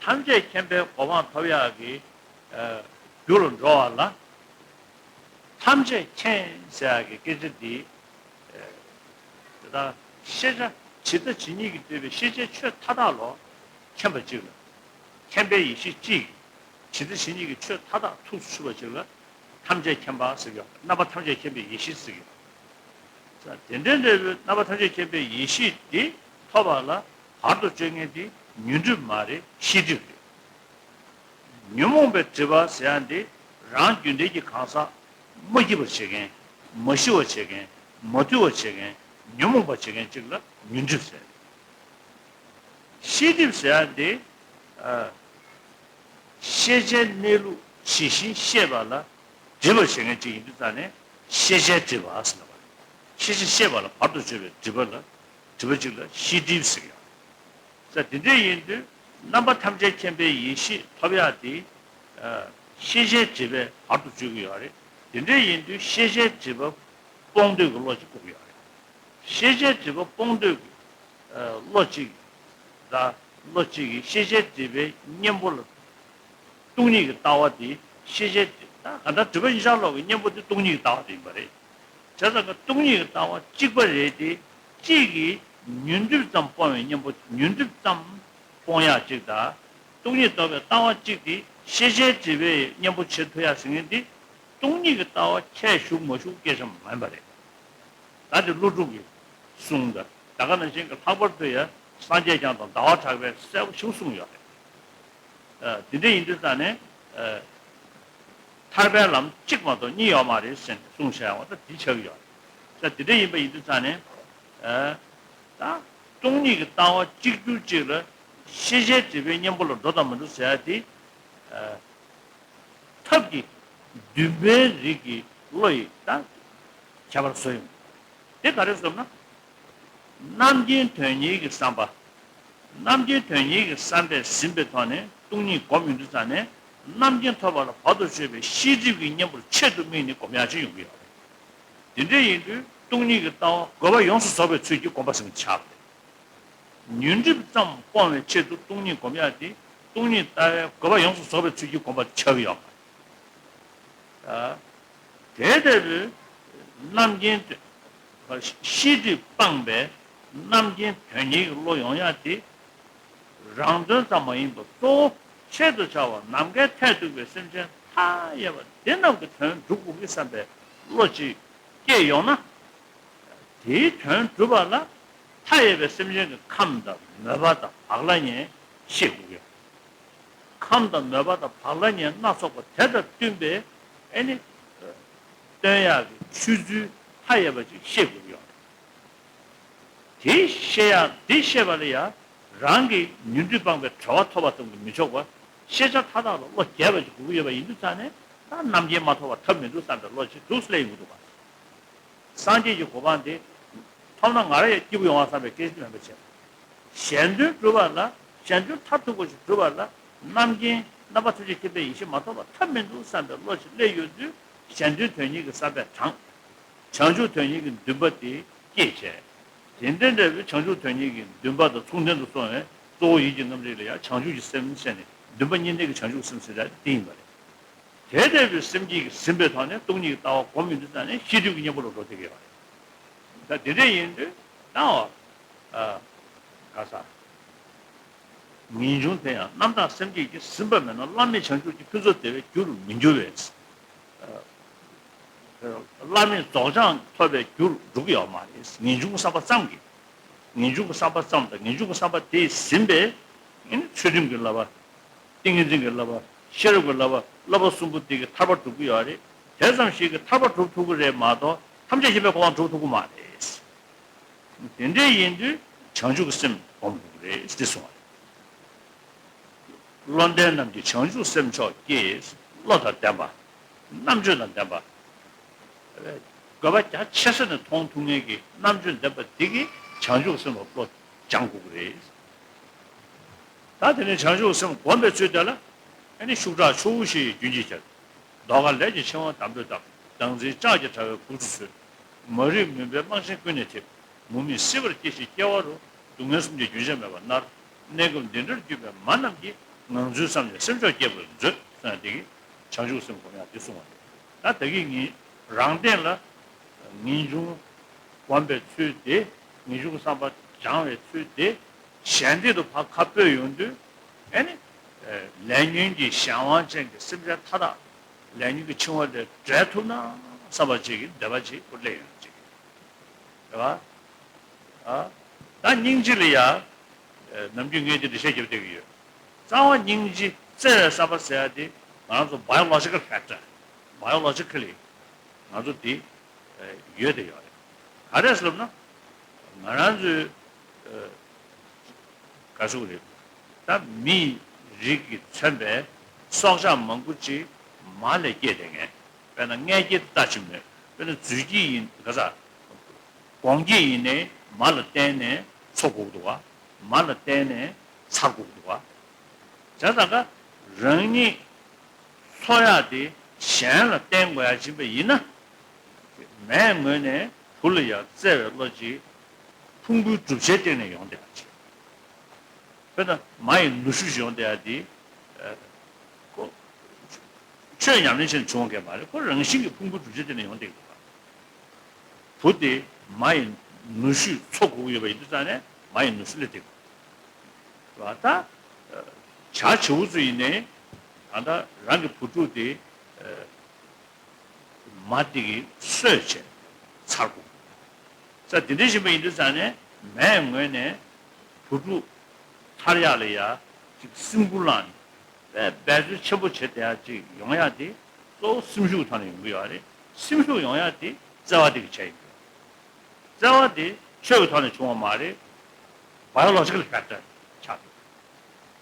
ཐམས་ཅད་མཁྱེན་པའི་གོ་འཕང་ཐོབ་ཡག་གི་རྒྱུ་ལ་འགྲོ་བ་ལ། ཐམས་ཅད་མཁྱེན་ཟེར་ཡག་གི་སྐད་ཆ་འདི། དེ་དག་ཤེས་བྱ་ཇི་ལྟ་ཇི་སྙེད་ཀྱིས་བསྡུས་པའི་ཤེས་བྱའི་ཆོས་མཐའ་དག་ལ་མཁྱེན་པ་གཅིག་ལ། མཁྱེན་པའི་ཡེ་ཤེས་གཅིག་གིས་ཇི་ལྟ་ཇི་སྙེད་ཀྱི་ཆོས་མཐའ་དག་ཐུགས་སུ་ཆུད་པ་གཅིག་ལ་ཐམས་ཅད་མཁྱེན་པ་ཟེར་གྱི་ཡོད། རྣམ་པ་ཐམས་ཅད་མཁྱེན་པའི་ཡེ་ཤེས་ཟེར་གྱི་ཡོད། དེ་འདྲའི་འབྲས་བུའི་རྣམ་པ་ཐམས་ཅད་མཁྱེན་པའི་ཡེ་ཤེས་དེ་ཐོབ་པ་ལ་བར་དུ་གཅོད་མཁན་དེ་ཉོན་སྒྲིབ་མ་རེད། ཤེས་སྒྲིབ་རེད། ཉོན་མོངས་པའི་སྒྲིབ་པ་ཟེར་ཡ་འདི་རང་རྒྱུན་ལྡན་གྱི་གང་ཟག་མ་སྐྱིད་པར་བྱེད་མཁན། མ་ཤི་བར་བྱེད་མཁན། མ་ཐུལ་བར་བྱེད་མཁན། ཉོན་མོངས་པར་བྱེད་མཁན་གཅིག་ལ་ཉོན་སྒྲིབ་ཟེར། ཤེས་སྒྲིབ་ཟེར་ཡ་འདི། ཨ། ཤེས་བྱའི་གནས་ལུགས་ཇི་བཞིན་ཤེས་པ་ལ་སྒྲིབ་པར་བྱེད་མཁན་གཅིག་ཡིན་དུས་ཙང་ནས། ཤེས་བྱའི་སྒྲིབ་པ་ཟེར་བ། ཤེས་བྱ་ཤེས་པ་ལ་བར་དུ་གཅོད་པའི་སྒྲིབ་པ་ལ། སྒྲིབ་པ་གཅིག་ལ་ཤེས་སྒྲིབ་ཟེར་གྱི་ཡོད། ས་དེ་འདྲ་ཡིན་དུས་རྣམ་པ་ཐམས་ཅད་མཁྱེན་པའི་ཡེ་ཤེས་ཐོབ་ཡག་དེ། ཨ། ཤེས་བྱའི་སྒྲིབ་པས་བར་དུ་གཅོད་ཀྱི་ཡོད་རེད། དེ་འདྲ་ཡིན་དུས་ཤེས་བྱའི་སྒྲིབ་པ་སྤོང་འདོད་ཀྱི་བློ་ཅིག་དགོས་ཀྱི་ཡོད་རེད། ཤེས་བྱའི་སྒྲིབ་པ་སྤོང་འདོད་ཀྱི། ཨ། བློ་གཅིག་དང་། བློ་གཅིག་གིས་ཤེས་བྱའི་སྒྲིབ་པའི་གཉེན་པོ་ལ། སྟོང་ཉིད་ཀྱི་ལྟ་བ་དེ་ཤེས་བྱའི་སྒྲིབ། ད་གང་ལྟར་སྒྲིབ་པ་གཉིས་ཆར་ལོག་གི་གཉེན་པོ་དེ་སྟོང་ཉིད་ཀྱི་ལྟ་བ་དེ་ཡིན་པ་རེད། བྱས་ཙང་ཀ་སྟོང་ཉིད་ཀྱི་ལྟ་བ་གཅིག་པ་རེད་དེ། གཅིག་གིས་ཉོན་སྒྲིབ་ཙམ་སྤོང་བའི་གཉེན་པོ། ཉོན་སྒྲིབ་ཙམ་སྤོང་ཡག་གཅིག་དང་། སྟོང་ཉིད་རྟོགས་པའི་ལྟ་བ་གཅིག་དེ་ཤེས་བྱའི་སྒྲིབ་པའི་གཉེན་པོ་བྱེད་ཐུབ་ཡག་ཟེར་མཁན་དེ། སྟོང་ཉིད་ཀྱི་ལྟ་བ་ཁྱད་ཞུགས་མ་ཞུགས་སྐད་ཆ་མ་ཡིན་པ་རེད། ད་དེ་ཀླུ་སྒྲུབ་ཀྱི་གསུང་དང་། ད་ག་ནང་བཞིན་གྱི་ལྷག་པར་དུ་ཡང་སངས་རྒྱས་བསྐྱངས་དང་ཟླ་བ་གྲགས་པས་གསལ་པོ་ཞིག་གསུངས་ཡོད་རེད། ཨ། དེ་འདྲ་ཡིན་དུས་ཙང་ནས། ཨ། ཐར་པའི་ལམ་གཅིག་མ་གཏོགས་གཉིས་ཡོད་མ་རེད་ཟེར་ནས་གསུངས་བཞག་ཡོད་པ་ད་དེ་ཆགས་ཀྱི་ཡོད་རེད། ད་དེ་འདྲ་ཡིན་པ་ཡིན་དུས་ཙང་ནས། ཨ། ད་སྟོང་ཉིད་ཀྱི་ལྟ་བ་གཅིག་གྱུར་གཅིག་ལ་ཤེས་བྱའི་སྒྲིབ་པའི་གཉེན་པོ་ལ་འགྲོ་དང་མི་འགྲོ་ཟེར་ཡ་དེ། ཨ། ཐབས་ཀྱི་འདུན་པའི་རིགས་ཀྱི་བློ་ཡིས་ད་ཁྱད་པར་བཟོ་ཡོང་། དེ་ག་རེ་ཟེར་ན། རྣམ་མཁྱེན་དོན་གཉེར་གྱི་བསམ་པ། རྣམ་མཁྱེན་དོན་གཉེར་གྱི་བསམ་པས་ཟིན་པའི་ཐོག་ནས་སྟོང་ཉིད་སྒོམ་ཡོང་དུས་ཙང་ནས། རྣམ་མཁྱེན་ཐོབ་པ་ལ་བར་དུ་གཅོད་པའི་ཤེས་སྒྲིབ་ཀྱི་གཉེན་པོར་ཆེད་དུ་དམིགས་ནས་སྒོམ་ཡག་ཅིག་ཡོང་གི་ཡོད་རེད། དེ་འདྲ་ཡིན་དུས་སྟོང་ཉིད་ཀྱི་ལྟ་བ་དགོས་པ་ཡོངས་སུ་རྫོགས་པའི་ཚུལ་གྱིས་སྒོམ་པ་ཟེར་ཆགས་པ་རེད། ཉོན་སྒྲིབ་ཙམ་སྤོང་བའི་ཆེད་དུ་སྟོང་ཉིད་སྒོམ་ཡག་དེ། སྟོང་ཉིད་ལྟ་བའི་དགོས་པ་ཡོངས་སུ་རྫོགས་པའི་ཚུལ་གྱིས་སྒོམ་པ་ཆགས་ཀྱི་ཡོད་མ་རེད། ཨ། དེ་ལྟ་བུའི་རྣམ་མཁྱེན་དོན། ཤེས་སྒྲིབ་སྤངས་པའི་རྣམ་མཁྱེན་དོན་གཉེར་གྱི་བློ་ཡོང་ཡག་དེ། རང་དོན་ཙམ་མ་ཡིན་པར་གཙོ་བོ་ཆེད་དུ་བྱ་བ་ནམ་མཁའི་མཐས་གཏུགས་པའི་སེམས་ཅན་མཐའ་ཡས་པ་འདི་རྣམས་ཀྱི་དོན་སྒྲུབ་དགོས་ཀྱི་བསམ་པའི་བློ་ཅིག་སྐྱེས་ཡོང་ན། དེའི་དོན་སྒྲུབ་པ་ལ་མཐའ་ཡས་པའི་སེམས་ཅན་གྱི་ཁམས་དང་མོས་པ་དང་བག་ལ་ཉལ་ཤེས་དགོས་ཀྱི། ཁམས་དང་མོས་པ་དང་བག་ལ་ཉལ་སྣ་ཚོགས་པ་དེ་དང་བསྟུན་པའི། ཨ་ནི། སྟོན་ཡག་གི་ཆོས་ཚུལ་མཐའ་ཡས་པ་ཅིག་ཤེས་དགོས་ཀྱི་ཡོད་རེད། དེ་ཤེས་ཡག་འདི་ཤེས་པ་ལ་ཡང་རང་གི་ཉོན་སྒྲིབ་སྤངས་པའི་གྲོལ་བ་ཐོབ་པ་ཙམ་གྱིས་མི་ཆོག་པར། ཤེས་བྱ་མཐའ་དག་ལ་བློ་རྒྱས་པ་ཅིག་དགོས་ཀྱི་ཡོད་པ་ཡིན་དུས་ཙང་ནས། ད་རྣམ་མཁྱེན་མ་ཐོབ་པར་ཐབས་མི་འདུག་བསམ་པའི་བློ་ཅིག་འདུག་སེ་སླེབས་ཡོང་གི་འདུག་པ། སངས་རྒྱས་ཀྱི་གོ་འཕང་དེ་ཐོབ་ན་ང་རང་ཡང་སྐྱིད་པོ་ཡོང་བ་བསམ་པའི་སྐད་ཆ་མེད་པ་བྱས། གཞན་དོན་སྒྲུབ་པ་ལ། གཞན་དོན་མཐར་ཐུག་པ་ཞིག་སྒྲུབ་པ་ལ། རྣམ་མཁྱེན་རྣམ་པ་ཐམས་ཅད་མཁྱེན་པའི་ཡེ་ཤེས་མ་ཐོབ་པར་ཐབས་མི་འདུག་བསམ་པའི་བློ་ཞིག་སླེབས་ཡོང་དུས། གཞན་དོན་དོན་གཉེར་གྱི་བསམ་པས་དྲངས། བྱང་ཆུབ་དོན་གཉེར་གྱི་འདུན་པ་དེ་སྐྱེས་བྱས། དེ་འདྲ་འདྲ་བའི་བྱང་ཆུབ་དོན་གཉེར་གྱི་འདུན་པ་དང་མཚུངས་ལྡན་དུ་སོང་བས། གཙོ་བོ་ཡིད་ཀྱི་རྣམ་རིག་ལ་ཡང་བྱང་ཆུབ་ཀྱི་སེམས་ཟེར་ནས། འདུན་པ་གཉིས་ལྡན་གྱི་བྱང་ཆུབ་སེམས་ཟེར་ཡག་དེ་ཡིན་པ་རེད། དེ་ལྟ་བུའི་སེམས་བསྐྱེད་ཀྱིས་ཟིན་པའི་ཐོག་ནས་སྟོང་ཉིད་ཀྱི་ལྟ་བ་སྒོམ་ཡོང་དུས་ཙང་ནས་ཤེས་སྒྲིབ་ཀྱི་གཉེན་པོ་ལ་འགྲོ་བསྡད་ཀྱི་ཡོད་རེད། ད་དེ་འདྲ་ཡིན་དུས་ད་འོ། ཨ། ག་ས། ངེས་འབྱུང་དེ་ཡང་རྣམ་དག་སེམས་བསྐྱེད་ཀྱིས་ཟིན་པ་མེད་ན། བླ་མེད་བྱང་ཆུབ་ཀྱི་ཕུན་ཚོགས་བདེ་བའི་རྒྱུར་མི་འགྱུར་བས། བླ་མེད་རྫོགས་བྱང་ཐོབ་པའི་རྒྱུར་འགྲོ་གི་ཡོད་མ་རེད། ངེས་འབྱུང་གི་བསམ་པ་ཙམ་གྱིས། ངེས་འབྱུང་གི་བསམ་པ་ཙམ་དང་། ངེས་འབྱུང་གི་བསམ་པ་དེས་ཟིན་པས། ཨ་ནི་ཚུལ་ཁྲིམས་ཀྱི་བསླབ་པ། ཏིང་ངེ་འཛིན་གྱི་བསླབ་པ། ཤེས་རབ་ཀྱི་བསླབ་པ། བསླབ་པ་གསུམ་པོ་དེ་གིས་ཐར་པ་སྒྲུབ་ཀྱི་ཡོད་རེད། དེ་ཙམ་ཞིག་གིས་ཐར་པ་སྒྲུབ་ཐུབ་ཀྱི་རེད་མ་གཏོགས། ཐམས་ཅད་མཁྱེན་པའི་གོ་འཕང་སྒྲུབ་ཐུབ་ཀྱི་མ་རེད། དེ་འདྲ་ཡིན་དུས་བྱང་ཆུབ་ཀྱི་སེམས་སྒོམ་དགོས་ཀྱི་རེད་ཅེས་གསུངས་པ་རེད། བློ་ལྡན་རྣམས་ཀྱིས་བྱང་ཆུབ་སེམས་མཆོག་སྐྱེས། བློ་དང་ལྡན་པ། རྣམ་དཔྱོད་དང་ལྡན་པ། དགོས་པ་རྒྱ་ཆེ་ས་ནས་མཐོང་ཐུབ་མཁན་གྱི་རྣམ་དཔྱོད་ལྡན་པ་དེ་གིས་བྱང་ཆུབ་སེམས་ལ་བློ་སྦྱང་དགོས་ཀྱི་རེད། ད་དེ་ནས་བྱང་ཆུབ་སེམས་བསྒོམ་པའི་ཚུལ་དེ་ལ། ཨ་ནི་ཤུགས་དྲག་ཆུ་བོ་བཞི་ཡིས་རྒྱུན་གྱིས་ཁྱེར། ཟློས་གར་ལས་ཀྱི་འཆིང་བ་དམ་པོས་བརྡབ། བདག་འཛིན་ལྕགས་ཀྱི་དྲ་བས་དགུག་ཏུ་གསོལ། མ་རིག་མུན་པའི་རྨང་གཞིར་ཀུན་ནས་ཐེབས། མུ་མེད་སྲིད་པར་སྐྱེ་ཞིང་སྐྱེ་བ་རུ། སྡུག་བསྔལ་གསུམ་གྱིས་རྒྱུན་ཆད་མེད་པར་མནར། གནས་སྐབས་འདི་འདྲར་གྱུར་པའི་མ་རྣམས་ཀྱིས། ངང་ཚུལ་བསམ་ནས་སེམས་མཆོག་བསྐྱེད་པར་མཛོད། གསུངས་ཡ་དེ་གིས་བྱང་ཆུབ་སེམས་སྒོམ་ཡ་དེ་གསུངས་པ་རེད། ད་དེ་གིས་ངས་རང་སྟེང་ལ་ངེས་འབྱུང་སྒོམ་པའི་ཚུལ་དེ། ངེས་འབྱུང་གི་བསམ་པ་སྦྱང་བའི་ཚུལ་དེ། གཞན་སྟེང་དུ་ཕར་ཁ་སྤོས་ཡོང་དུས། ཨ་ནི། ལས་ཉོན་གྱི་གཞན་དབང་ཅན་གྱི་སེམས་ཅན་མཐའ་དག་ལས་ཉོན་གྱི་འཆིང་བ་ལས་བསྒྲལ་ཐུབ་ན་བསམ་པ་ཅིག་གི་འདོད་པ་ཅིག་ཁོ་སླེབས་ཡོང་ཅིག་རེད་བ། ཨ། ད་སྙིང་རྗེ་ལ་ཡ། ནམ་རྒྱུན་ངས་འདི་འགྲེལ་བཤད་རྒྱབ་བསྡད་ཀྱི་ཡོད། རྩ་བ་སྙིང་རྗེ། བརྩེ་བའི་བསམ་པ་ཟེར་ཡ་དེ་ང་རང་ཚོ་biological factor, biologically ང་ཚོ་དེ་ཡོད་དེ་ཡོད་རེད། ག་རེ་ཟེར་ལབ་ན། ང་རང་ཚོའི་ག་ཟེར་དགོས་རེད། ད་མིའི་རིགས་ཀྱིས་མཚོན་པའི་སྲོག་ཆགས་མང་པོ་ཅིག་མ་ལས་སྐྱེས་བསྡད་མཁན། དཔེར་ན་མངལ་སྐྱེས་དེ་ལྟ་ཅི་སྨོས། དཔེར་ན་རྫུས་སྐྱེས་ཡིན་ག་ས། སྒོང་སྐྱེས་ཡིན་ནའི་མ་ལ་བརྟེན་ནས་འཚོ་དགོས་འདུག་བ། མ་ལ་བརྟེན་ནས་འཚར་དགོས་འདུག་བ། བྱས་ཙང་ཀ་རང་ཉིད་འཚོ་ཡག་དེ་གཞན་ལ་བརྟེན་དགོས་ཡག་ཕྱིན་པ་ཡིན་ན། མའི་ངོས་ནས་བུ་ལ་ཡང་བརྩེ་བའི་བློ་གཅིག་ཕུང་པོའི་གྲུབ་ཆའི་སྟེང་ནས་ཡོང་བསྡད་པ་ཅིག་དཔེར་ན་མ་ཡི་ནུ་ཞོ་ཞིག་ཡོང་བསྡད་ཡག་དེ། ཁོ་ཆོས་ཉམས་ལེན་བྱས་ནས་བྱུང་བ་མ་རེད། ཁོ་རང་བཞིན་གྱིས་ཕུང་པོའི་གྲུབ་ཆའི་སྟེང་ནས་ཡོང་བསྡད་ཡོད་པ། བུ་དེ་མ་ཡི་ནུ་ཞོས་འཚོ་དགོས་ཀྱི་ཡོད་པ་ཡིན་དུས་ཙང་ནས་མ་ཡི་ནུ་ཞོ་སླེབས་བསྡད་ཡོད་པ། ད་བྱ་བྱིའུ་ཚོ་ཡིན་ནའི་ད་ལྟ་རང་གི་བུ་ཕྲུག་དེ་མ་དེ་གིས་གསོས་བྱས་འཚར་དགོས། ས་དེ་འདྲ་བཞིན་པ་ཡིན་དུས་ཙང་ནས་མའི་ངོས་ནས་བུ་ཕྲུག་འཚར་ཡག་ལ་ཡ་ཅིག་སེམས་ཁུར་བླངས་ནས། འབད་རྩོལ་ཆེན་པོ་བྱེད་བསྡད་ཡག་ཅིག་ཡོང་ཡག་དེ་གཙོ་བོ་སེམས་ཤུགས་ཐོག་ནས་ཡོང་གི་ཡོད་རེད། སེམས་ཤུགས་ཡོང་ཡག་དེ་བརྩེ་བ་དེ་གིས་བྱས་ཡོང་གི་ཡོད་རེད། བརྩེ་བ་དེ་ཆོས་ཀྱི་ཐོག་ནས་བྱུང་བ་མ་རེད། biological factor ཆགས་འདུག་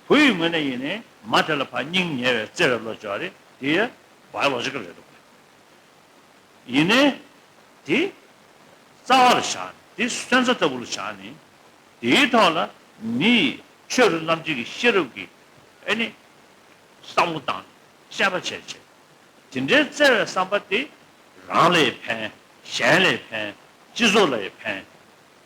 བུ་ཡི་ངོས་ནས་ཡིན་ནའི་མ་དེ་ལ་ཕར་སྙིང་ཉེ་བའི་བརྩེ་བའི་བློ་སྦྱོར་རེད། དེ་biological་རེད་འདུག་ཡིན་ནའི་དེ་རྩ་བ་ལ་བཞག་ནས་དེ་སོན་རྩ་ལྟ་བུ་ལ་བཞག་ནས་དེའི་ཐོག་ལ་མི་ཡི་ཆོས་རབ་རྣམ་འབྱེད་ཀྱི་ཤེས་རབ་ཀྱི་ཨེ་ནི་བསམ་བློ་བཏང་ནས་དཔྱད་པ་བྱས་བྱས། དེ་འདྲའི་བརྩེ་བའི་བསམ་པ་དེ་རང་ལ་ཡང་ཕན། གཞན་ལ་ཡང་ཕན། སྤྱི་ཚོགས་ལ་ཡང་ཕན།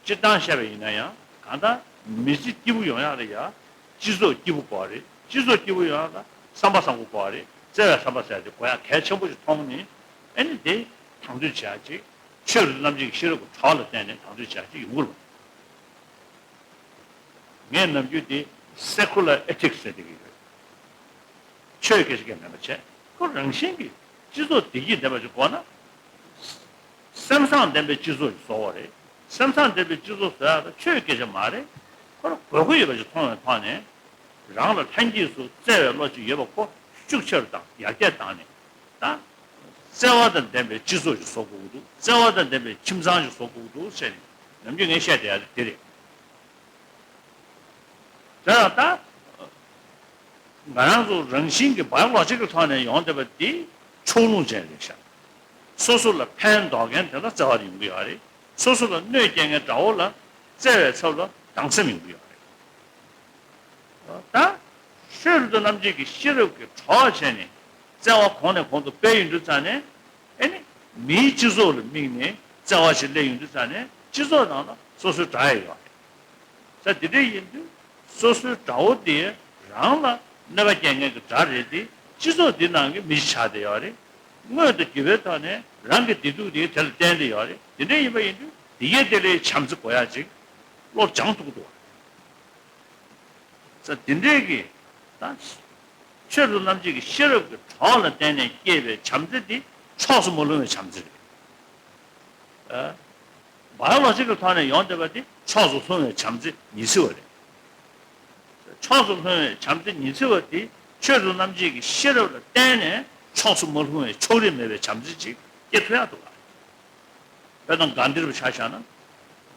སྤྱིར་བཏང་བཤད་པ་ཡིན་ན་ཡང་གང་ལྟར་མི་ཚེ་སྐྱིད་པོ་ཡོང་ཡག་ལ་ཡང་སྤྱི་ཚོགས་སྐྱིད་པོ་དགོས་རེད། སྤྱི་ཚོགས་སྐྱིད་པོ་ཡོང་ཡག་ལ་བསམ་པ་བཟང་པོ་དགོས་རེད། བརྩེ་བའི་བསམ་པ་ཟེར་ཡག་དེ་དགོས་ཡག་གལ་ཆེན་པོ་ཞིག་མཐོང་ནས་ཨེ་ནི་དེ་དང་དོད་བྱེད་ཡག་ཅིག་ཆོས་རབ་རྣམ་འབྱེད་ཀྱི་ཤེས་རབ་ཀྱི་གྲོགས་ལ་བརྟེན་ནས་དང་དོད་བྱེད་ཡག་ཅིག་ཡོང་གི་རེད། ངས་ནམ་རྒྱུན་དེ་secular ethics ཟེར་བསྡད་ཀྱི་ཡོད། ཆོས་སྐད་ཆ་སྐད་མེད་པ་བྱས། ཁོ་རང་བཞིན་གྱིས་སྤྱི་ཚོགས་བདེ་སྐྱིད་ལྡན་པ་ཞིག་དགོས་ན། སེམས་བཟང་ལྡན་པའི་སྤྱི་ཚོགས་ཤིག་བཟོ་བ་རེད། སེམས་བཟང་ལྡན་པའི་སྤྱི་ཚོགས་བཟོ་ཡག་ལ་ཆོས་སྐད་ཆ་མ་རེད། ཁོ་རང་དགོས་མཁོ་ཡོད་པ་ཞིག་མཐོང་བའི་ཐོག་ནས། རང་ལ་ལྷན་སྐྱེས་སུ་བརྩེ་བའི་བློ་ཞིག་ཡོད་པ་ཁོ་ཤུགས་ཆེ་རུ་བཏང་ཡར་རྒྱས་བཏང་ནས། ད་བརྩེ་བ་དང་ལྡན་པའི་སྤྱི་ཚོགས་ཤིག་བཟོ་དགོས་ཀྱི་འདུག་བརྩེ་བ་དང་ལྡན་པའི་ཁྱིམ་ཚང་ཞིག་བཟོ་དགོས་ཀྱི་འདུག་ཟེར་ནས་ནམ་རྒྱུན་ངས་བཤད་བསྡད་ཡག་དེ་རེད། དེ་ལ་ད་ང་རང་ཚོ་རང་བཞིན་གྱི་biological་ཐོག་ནས་ཡོང་བསྡད་པ་འདི་ཕྱོགས་ལྷུང་ཅན་རེད་ཤག་སོ་སོ་ལ་ཕན་འདོགས་མཁན་དེ་ལ་བརྩེ་བ་ཡོང་གི་ཡོད་རེད། སོ་སོ་ལ་གནོད་སྐྱེལ་མཁན་དགྲ་བོ་ལ་བརྩེ་བའི་ཚབ་ལ་སྡང་སེམས་ཡོང་གི་ཡོད་རེད། ད་ཆོས་རབ་ཏུ་རྣམ་འབྱེད་ཀྱི་ཤེས་རབ་ཀྱི་གྲོགས་བྱས་ནས་བརྩེ་བ་གོང་ནས་གོང་དུ་སྤེལ་ཡོང་དུས་ཙང་ནས། ཨེ་ནི། མིའི་སྤྱི་ཚོགས་ལ་དམིགས་ནས་བརྩེ་བ་ཞིག་སླེབས་ཡོང་དུས་ཙང་ནས་སྤྱི་ཚོགས་ནང་ལ་སོ་སོའི་དགྲ་ཡང་ཡོད་རེད། ས་དེ་འདྲ་ཡིན་དུས་སོ་སོའི་དགྲ་བོ་དེ་རང་ལ་གནོད་པ་སྐྱེལ་མཁན་གྱི་དགྲ་རེད་དེ། སྤྱི་ཚོགས་འདི་ནང་གི་མི་ཞིག་ཆགས་བསྡད་ཡོད་རེད། དངོས་དང་བརྒྱུད་པའི་ཐོག་ནས་རང་གི་བདེ་སྡུག་དེ་དེ་ལ་བརྟེན་བསྡད་ཡོད་རེད། དེ་འདྲ་ཡིན་པ་ཡིན་དུས་དེ་གས་དེ་ལས་བྱམས་བརྩེ་དགོས་ཡག་ཅིག་བློ་སྦྱང་ཐུབ་ཀྱི་འདུག་བ། ས་དེ་འདྲས་ཀྱི་ད་ཆོས་རབ་རྣམ་འབྱེད་ཀྱི་ཤེས་རབ་ཀྱི་གྲོགས་ལ་བརྟེན་ནས་སྐྱེས་པའི་བྱམས་བརྩེ་འདི་ཕྱོགས་སུ་མ་ལྷུང་བའི་བྱམས་བརྩེ་རེད། ཨ། biological་ཐོག་ནས་ཡོང་བསྡད་པ་འདི་ཕྱོགས་སུ་ལྷུང་བའི་བྱམས་བརྩེ་ཉི་ཚེ་བ་རེད། ཕྱོགས་སུ་ལྷུང་བའི་བྱམས་བརྩེ་ཉི་ཚེ་བ་འདི་ཆོས་རབ་རྣམ་འབྱེད་ཀྱི་ཤེས་རབ་ལ་བརྟེན་ནས་ཕྱོགས་སུ་མ་ལྷུང་བའི་ཕྱོགས་རིས་མེད་པའི་བྱམས་བརྩེ་ཅིག་སྐྱེ་ཐུབ་ཡག་འདུག་ག་དཔེར་ན་གྷན་དྷི་རུ་ཆ་བཞག་ན།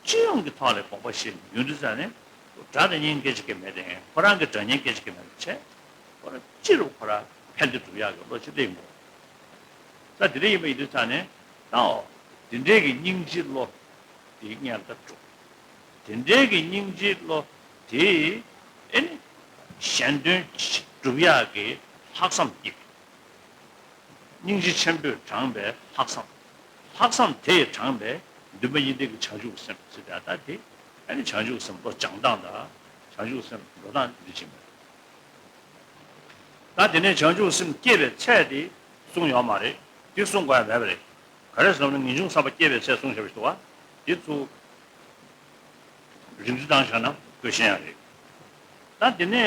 སྤྱི་ཡོངས་ཀྱི་ཐོག་ལ་དགོངས་པ་བཞེས་ནས་ཡོང་དུས་ཙང་ནས། དགྲ་དང་གཉེན་སྐད་ཆ་སྐད་མེད་དེ། ཁོ་རང་གི་དགྲ་གཉེན་སྐད་ཆ་སྐད་མེད་པ་བྱས། ཁོ་རང་སྤྱི་རུ་ཁོ་རང་ཕན་བདེ་སྒྲུབ་ཡག་གི་བློ་ཅིག་སླེབས་ཡོང་གི་རེད། ད་དེ་འདྲ་ཡིན་པ་ཡིན་དུས་ཙང་ནས། ད་འོ། དེ་འདྲའི་གི་སྙིང་རྗེའི་བློ། དེ་སྔོན་ལ་སྒྲུབ། དེ་འདྲའི་གི་སྙིང་རྗེའི་བློ། དེ། ཨེ་ནི། གཞན་དོན་སྒྲུབ་ཡག་གི་ལྷག་བསམ་སྐྱེས། སྙིང་རྗེ་ཆེན་པོས་དྲངས་པའི་ལྷག་བསམ། ལྷག་བསམ་དེས་དྲངས་པའི་འདུན་པ་ཡིན་ཏེ་གི་བྱང་ཆུབ་སེམས་ཟེར་ཡག་ད་དེ། ཨ་ནི་བྱང་ཆུབ་སེམས་བློ་སྦྱང་སྟངས་དང་། བྱང་ཆུབ་སེམས་འགྲོ་སྟངས་འདི་ཕྱིན་པ་རེད། ད་དེ་ནས་བྱང་ཆུབ་སེམས་སྐྱེས་པའི་ཚད་དེ་གསུངས་ཡོད་མ་རེད། དེ་གསུང་དགོས་ཡ་མེད་པ་རེད། ག་རེ་ཟེར་ན་ངེས་འབྱུང་བསམ་པ་སྐྱེས་པའི་ཚད་གསུངས་བཞག་པ་ཞིག་འདུག་བ། དེ་ཚུར་རིགས་འཛིན་བཏང་བཞག་ན་དགོས་ཤེས་ཡང་རེད། ད་དེ་ནས་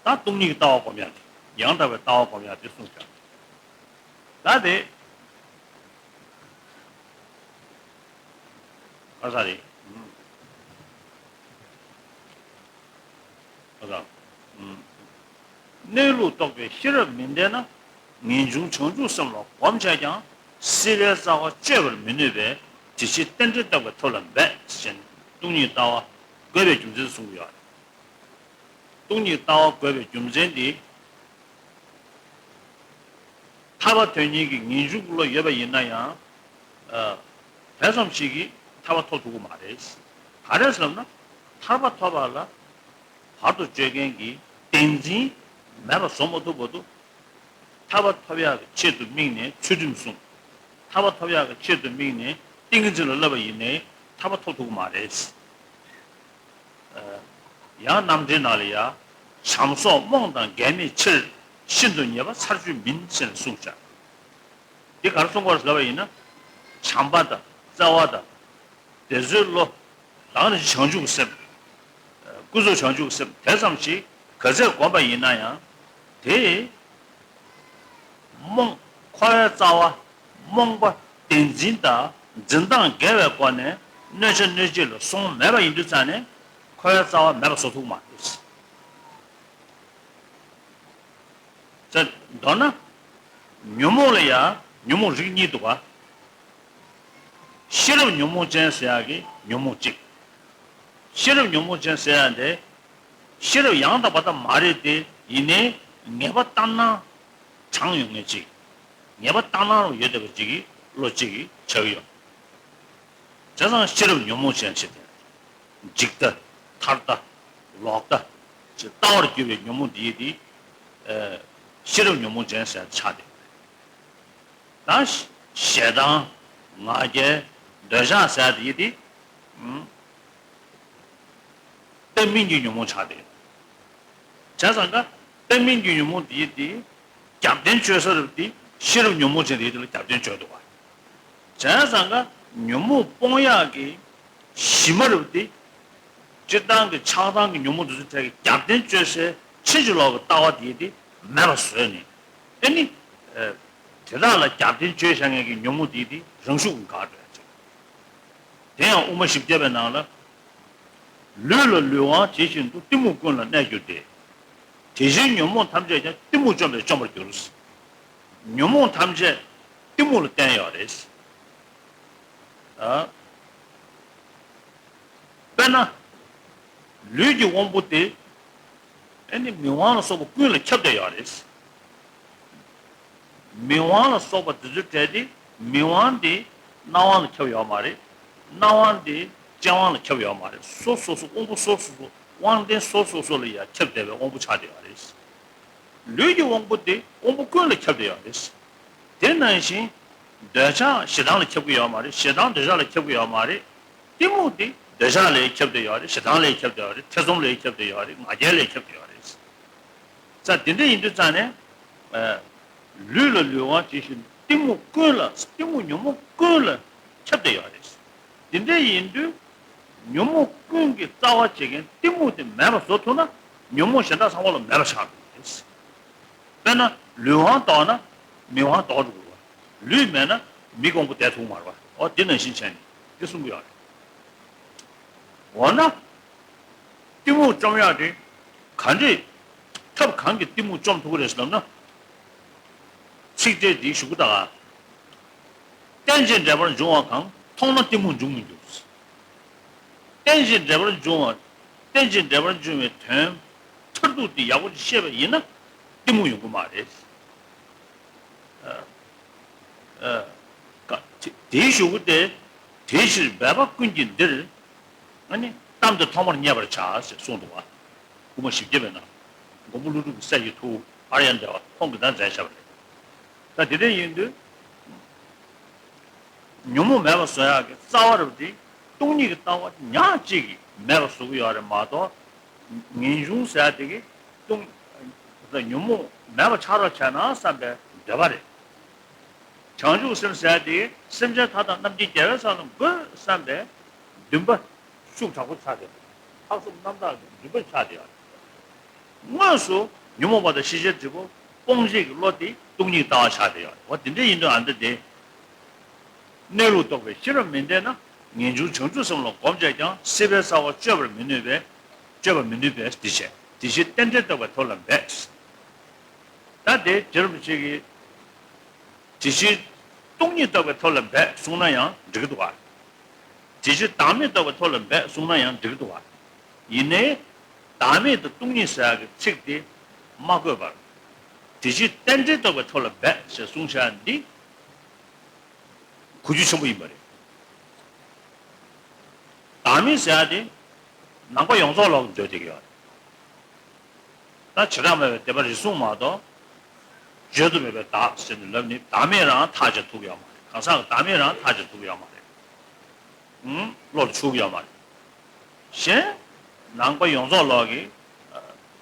ད་སྟོང་ཉིད་ཀྱི་ལྟ་བ་སྒོམ་ཡག་དེ། ཡང་དག་པའི་ལྟ་བ་སྒོམ་ཡག་དེ་གསུངས་བཞག་ད་དེ་ག་ས་རེད། ག་ས། གནས་ལུགས་རྟོགས་པའི་ཤེས་རབ་མི་ལྡན་ན། ངེས་འབྱུང་བྱང་ཆུབ་སེམས་ལ་གོམས་བྱས་ཀྱང་། སྲིད་པའི་རྩ་བ་གཅོད་པར་མི་ནུས་པས། དེ་ཕྱིར་རྟེན་འབྲེལ་རྟོགས་པའི་ཐབས་ལ་འབད། ཞེས་ནས་སྟོང་ཉིད་ལྟ་བ་དགོས་པའི་རྒྱུ་མཚན་གསུངས་ཡོད་རེད། སྟོང་ཉིད་ལྟ་བ་དགོས་པའི་རྒྱུ་མཚན་འདི། ཐར་པ་དོན་གཉེར་གྱི་ངེས་འབྱུང་གི་བློ་ཡོད་པ་ཡིན་ན་ཡང་། ཨ། དེ་ཙམ་ཞིག་གིས་ཐར་པ་ཐོབ་ཐུབ་ཀྱི་མ་རེད། ག་རེ་ཟེར་ན། ཐར་པ་ཐོབ་པ་ལ་བར་དུ་གཅོད་མཁན་གྱི་བདེན་འཛིན་མེད་པ་བཟོ་མ་ཐུབ་བར་དུ། ཐར་པ་ཐོབ་ཡག་གི་ཆེད་དུ་དམིགས་ནས་ཚུལ་ཁྲིམས་བསྲུང་། ཐར་པ་ཐོབ་ཡག་གི་ཆེད་དུ་དམིགས་ནས་ཏིང་ངེ་འཛིན་ལ་བསླབ་པ་ཡིན་ནའི་ཐར་པ་ཐོབ་ཐུབ་ཀྱི་མ་རེད། ཡང་རྣམ་འགྲེལ་ནང་ལ་ཡ། བྱམས་སོགས་རྨོངས་དང་འགལ་མེད་ཕྱིར། ཤིན་ཏུ་ཉེས་པ་ཚར་གཅོད་མིན། ཞེས་གསུངས་བཞག་འདི་ག་རེ་གསུང་གི་ཡོད་རེད་ཟེར་ལབ་པ་ཡིན་ན། བྱམས་པ་དང་བརྩེ་བ་དང་། དེ་ཚོའི་བློ། རང་ལ་བྱང་ཆུབ་ཀྱི་སེམས། ཀུན་རྫོབ་བྱང་ཆུབ་ཀྱི་སེམས་དེ་ཙམ་ཞིག་ག་ཚད་བསྒོམས་པ་ཡིན་ན་ཡང་། དེ། རྨོངས། འཁོར་བའི་རྩ་བ། རྨོངས་པ། བདེན་འཛིན་དང་འཛིན་སྟངས་འགལ་བའི་སྒོ་ནས་གནོད་བྱ་གནོད་བྱེད་ལ་སོང་མེད་པ་ཡིན་དུས་ཙང་ནས་འཁོར་བའི་རྩ་བ་མེད་པ་བཟོ་ཐུབ་མ་རེད། ཙ། མདོར་ན། ཉོན་མོངས་ལ་ཡང་ཉོན་མོངས་རིགས་གཉིས་འདུག་ག་ཤེས་རབ་ཉོན་མོངས་ཅན་ཟེར་ཡག་གི་ཉོན་མོངས་གཅིག་ཤེས་རབ་ཉོན་མོངས་ཅན་ཟེར་ཡག་དེ། ཤེས་རབ་ཡང་དག་པ་ད་མ་རེད་དེ། ཡིན་ནའི་ངེས་པ་ལྟར་སྣང་དྲངས་ཡོང་མཁན་གཅིག་ངེས་པ་ལྟར་སྣང་རུ་ཡོད་བསྡད་པ་གཅིག་གི་བློ་གཅིག་གིས་ཆགས་ཀྱི་ཡོད། བྱས་ཙང་ཤེས་རབ་ཉོན་མོངས་ཅན་ཞེས་ཏེ། འཇིག་ལྟ། ཐར་ལྟ། ལོག་ལྟ། ཅེས་ལྟ་བར་གྱུར་པའི་ཉོན་མོངས་འདི་ཡིས་དེ། ཤེས་རབ་ཉོན་མོངས་ཅན་ཟེར་ཆགས་ཏེ། ད་ཞེ་སྡང་། ང་རྒྱལ། འདོད་ཆགས་ཟེར་དེ་ཡིས་དེ། ལྟ་མིན་གྱི་ཉོན་མོངས་ཆགས་ཏེ། བྱས་ཙང་ཀ་ལྟ་མིན་གྱི་ཉོན་མོངས་དེ་ཡིས་དེ། རྒྱབ་རྟེན་བཅོལ་ས་རུ་དེ་ཤེས་རབ་ཉོན་མོངས་ཅན་དེ་ཡིས་དེ་ལ་རྒྱབ་རྟེན་བཅོལ་འདུག་བ། བྱས་ཙང་ཀ་ཉོན་མོངས་སྤོང་ཡག་གི་གཞི་མ་རུ་དེ། སྤྱིར་བཏང་གི་ཆགས་སྡང་གི་ཉོན་མོངས་དེ་ཚོའི་གྲས་ཀྱི་རྒྱབ་རྟེན་བཅོལ་སའི་ཕྱིན་ཅི་ལོག་གི་ལྟ་བ་དེ་ཡིས་དེ་མེད་པ་བཟོས་ནས། ཨེ་ནི། དེ་དག་ལ་རྒྱབ་རྟེན་བཅོལ་བཞག་མཁན་གྱི་ཉོན་མོངས་དེ་ཡིས་དེ་རང་ཤུགས་ཀྱིས་འགག་འགྲོ་ཡག་ཅིག་དེ་ཡང་དབུ་མ་བཞི་བརྒྱ་པའི་ནང་ལ། ལུས་ལ་ལུས་དབང་ཇི་བཞིན་དུ། གཏི་མུག་ཀུན་ལ་གནས་གྱུར་ཏེ། དེ་ཕྱིར་ཉོན་མོངས་ཐམས་ཅད་ཀྱང་། གཏི་མུག་བཅོམ་པས་བཅོམ་པར་འགྱུར། ཉོན་མོངས་ཐམས་ཅད་གཏི་མུག་ལ་བརྟེན་ཡོད་རེད། ཨ། དཔེར་ན། ལུས་ཀྱི་དབང་པོ་དེ། ཨེ་ནི་མིག་དབང་ལ་སོགས་པ་ཀུན་ལ་ཁྱབ་བསྡད་ཡོད་རེད། མིག་དབང་ལ་སོགས་པ་དེ་ཚོའི་གྲས་དེ། མིག་དབང་དེ་རྣ་དབང་ལ་ཁྱབ་ཡོད་མ་རེད། རྣ་དབང་དེ་སྤྱན་དབང་ལ་ཁྱབ་ཡོད་མ་རེད། སོ་སོ་སོ་དབང་པོ་སོ་སོ་སོ་དབང་ལྡན་སོ་སོ་སོ་ལ་ཡང་ཁྱབ་བསྡད་པའི་དབང་པོ་ཆགས་བསྡད་ཡོད་རེད། ལུས་ཀྱི་དབང་པོ་དེ་དབང་པོ་ཀུན་ལ་ཁྱབ་བསྡད་ཡོད་རེད། དེ་ནང་བཞིན། འདོད་ཆགས་ཞེ་སྡང་ལ་ཁྱབ་ཀྱི་ཡོད་མ་རེད། ཞེ་སྡང་འདོད་ཆགས་ལ་ཁྱབ་ཀྱི་ཡོད་མ་རེད། གཏི་མུག་དེ་འདོད་ཆགས་ལས་ཁྱབ་བསྡད་ཡོད་རེད། ཞེ་སྡང་ལས་ཁྱབ་བསྡད་ཡོད་རེད། ཐེ་ཚོམ་ལས་ཁྱབ་བསྡད་ཡོད་རེད། ང་རྒྱལ་ལས་ཁྱབ་བསྡད་ཡོད་རེད། ཙང་དེ་འདྲ་ཡིན་དུས་ཙང་ནས། ཨ། ལུས་ལ་ལུས་དབང་ཇི་བཞིན་དུ། གཏི་མུག་ཀུན་ལ། གཏི་མུག་ཉོན་མོངས་ཀུན་ལ་ཁྱབ་བསྡད་ཡོད་རེད། དེ་འདྲ་ཡིན་དུས། ཉོན་མོངས་ཀུན་གྱི་རྩ་བ་བྱེད་མཁན་གཏི་མུག་དེ་མེད་པ་བཟོ་ཐུབ་ན། ཉོན་མོངས་གཞན་དག་ཚང་མ་ལ་མེད་པ་ཆགས་འགྲོ་གི་རེད། དཔེར་ན་ལུས་དབང་བདོག་ན་མིག་དབང་བདོག་འགྲོ་དགོས་པ། ལུས་མེད་ན་མིག་དབང་པོ་བསྡད་ཐུབ་མ་རེད་པ། འོ་དེ་ནང་བཞིན་བྱས་ནས་དེ་གསུང་གི་ཡོད་རེད། འོ་ན། གཏི་མུག་བཅོམ་ཡག་དེ་ག་འདྲས། ཐབས་གང་གིས་གཏི་མུག་བཅོམ་ཐུབ་ཀྱི་རེད་ཟེར་ལབ་ན། ཚིག་འགྲེལ་འདིའི་གཞུག་གུ་དག་རྟེན་ཅིང་འབྲེལ་པར་འབྱུང་བ་གང་། མཐོང་ན་གཏི་མུག་འབྱུང་མི་འགྱུར། རྟེན་ཅིང་འབྲེལ་པར་འབྱུང་བ། རྟེན་ཅིང་འབྲེལ་པར་འབྱུང་བའི་དོན་མཐར་ཐུག་དེ་ཡག་པོ་ཅིག་ཤེས་པ་ཡིན་ན་གཏི་མུག་ཡོང་གི་མ་རེད། ཨ། ཨ། ཀ། དེ། དེའི་གཞུག་གུ་དེ། དེའི་ཕྱིར་འབད་པ་ཀུན་གྱིས་འདིར། ཨ་ནི་གཏམ་དེ་ཐོག་མར་རྙེད་པར་བྱ་ཞེས་གསུངས་འདུག་པ། དབུ་མ་བཞི་བརྒྱ་པའི་ནང་། མགོན་པོ་ཀླུ་སྒྲུབ་ཀྱི་སྲས་ཀྱི་ཐུ་བོ་ཨཱརྱ་དེ་ཝ་ཁོང་གིས་ད་མཛད་བཞག་པ་རེད། ད་དེ་འདྲ་ཡིན་དུས། ཉོན་མོངས་མེད་པ་བཟོ་ཡག་གི་རྩ་བ་རུ་དེ་སྟོང་ཉིད་ཀྱི་ལྟ་བ་ཉག་གཅིག་གིས་མེད་པ་བཟོ་གི་ཡོད་རེད་མ་གཏོགས། ངེས་འབྱུང་ཟེར་ཡག་དེ་གིས་སྟོང་། ཉོན་མོངས་མེད་པ་ཆགས་རོགས་བྱས་ན་བསམ་པའི་འདོད་པ་རེད། བྱང་ཆུབ་སེམས་ཟེར་ཡག་དེ་སེམས་ཅན་མཐའ་དག་རྣམས་ཀྱི་རྒྱལ་བའི་ས་ལ་འགོད་བསམ་པའི་འདུན་པ་ཤུགས་དྲག་པོ་ཆགས་ཏེ། ལྷག་བསམ་རྣམ་དག་གི་འདུན་པ་ཆགས་ཏེ་ཡོད་རེད། དངོས་སུ་ཉོན་མོངས་པ་དང་ཤེས་བྱའི་སྒྲིབ་པ་སྤོང་བྱེད་ཀྱི་བློ་དེ་སྟོང་ཉིད་ལྟ་བ་ཆགས་བསྡད་ཡོད་རེད། འོ་དེ་འདྲ་ཡིན་དུས་ཨ་འདི་དེ། གནས་ལུགས་རྟོགས་པའི་ཤེས་རབ་མི་ལྡན་ན། ངེས་འབྱུང་བྱང་ཆུབ་སེམས་ལ་གོམས་བྱས་ཀྱང་། སྲིད་པའི་རྩ་བ་གཅོད་པར་མི་ནུས་པས། གཅོད་པར་མི་ནུས་པས་འདི་བྱས། དེ་ཕྱིར་རྟེན་འབྲེལ་རྟོགས་པའི་ཐབས་ལ་འབད། ད་དེ་རྗེ་རིན་པོ་ཆེ་གིས་དེ་ཕྱིར་སྟོང་ཉིད་རྟོགས་པའི་ཐོག་ལ་འབད་གསུངས་ན་ཡང་འགྲིག་གི་འདུག་ག་དེ་ཕྱིར་བདག་མེད་རྟོགས་པའི་ཐོག་ལ་འབད་གསུངས་ན་ཡང་འགྲིག་གི་འདུག་ག་ཡིན་ནའི་བདག་མེད་དང་སྟོང་ཉིད་ཟེར་ཡག་གི་ཚིག་དེ་མ་བཀོད་པར། དེ་ཕྱིར་རྟེན་འབྲེལ་རྟོགས་པའི་ཐོག་ལ་འབད་ཞེས་གསུངས་བཞག་འདི་གོ་རྒྱུ་ཆེན་པོ་ཡིན་པ་རེད། བདག་མེད་ཟེར་ཡག་དེ་ནང་པ་ཡོངས་རྫོགས་ལོག་འདོད་བསྡད་ཀྱི་ཡོད་རེད། ད་བྱེ་བྲག་སྨྲ་བའི་སྡེ་པ་རེ་ཟུང་མ་གཏོགས། བརྗོད་དུ་མེད་པའི་བདག་ཟེར་ནས་ལབ་ནི་བདག་མེད་རང་ཐག་བཅད་ཐུབ་ཀྱི་ཡོད་མ་རེད། གང་ཟག་གི་བདག་མེད་རང་ཐག་བཅད་ཐུབ་ཀྱི་ཡོད་མ་རེད། ཨུམ། བློ་ལ་ཆུག་གི་ཡོད་མ་རེད། གཞན། ནང་པ་ཡོངས་རྫོགས་ལོག་གིས་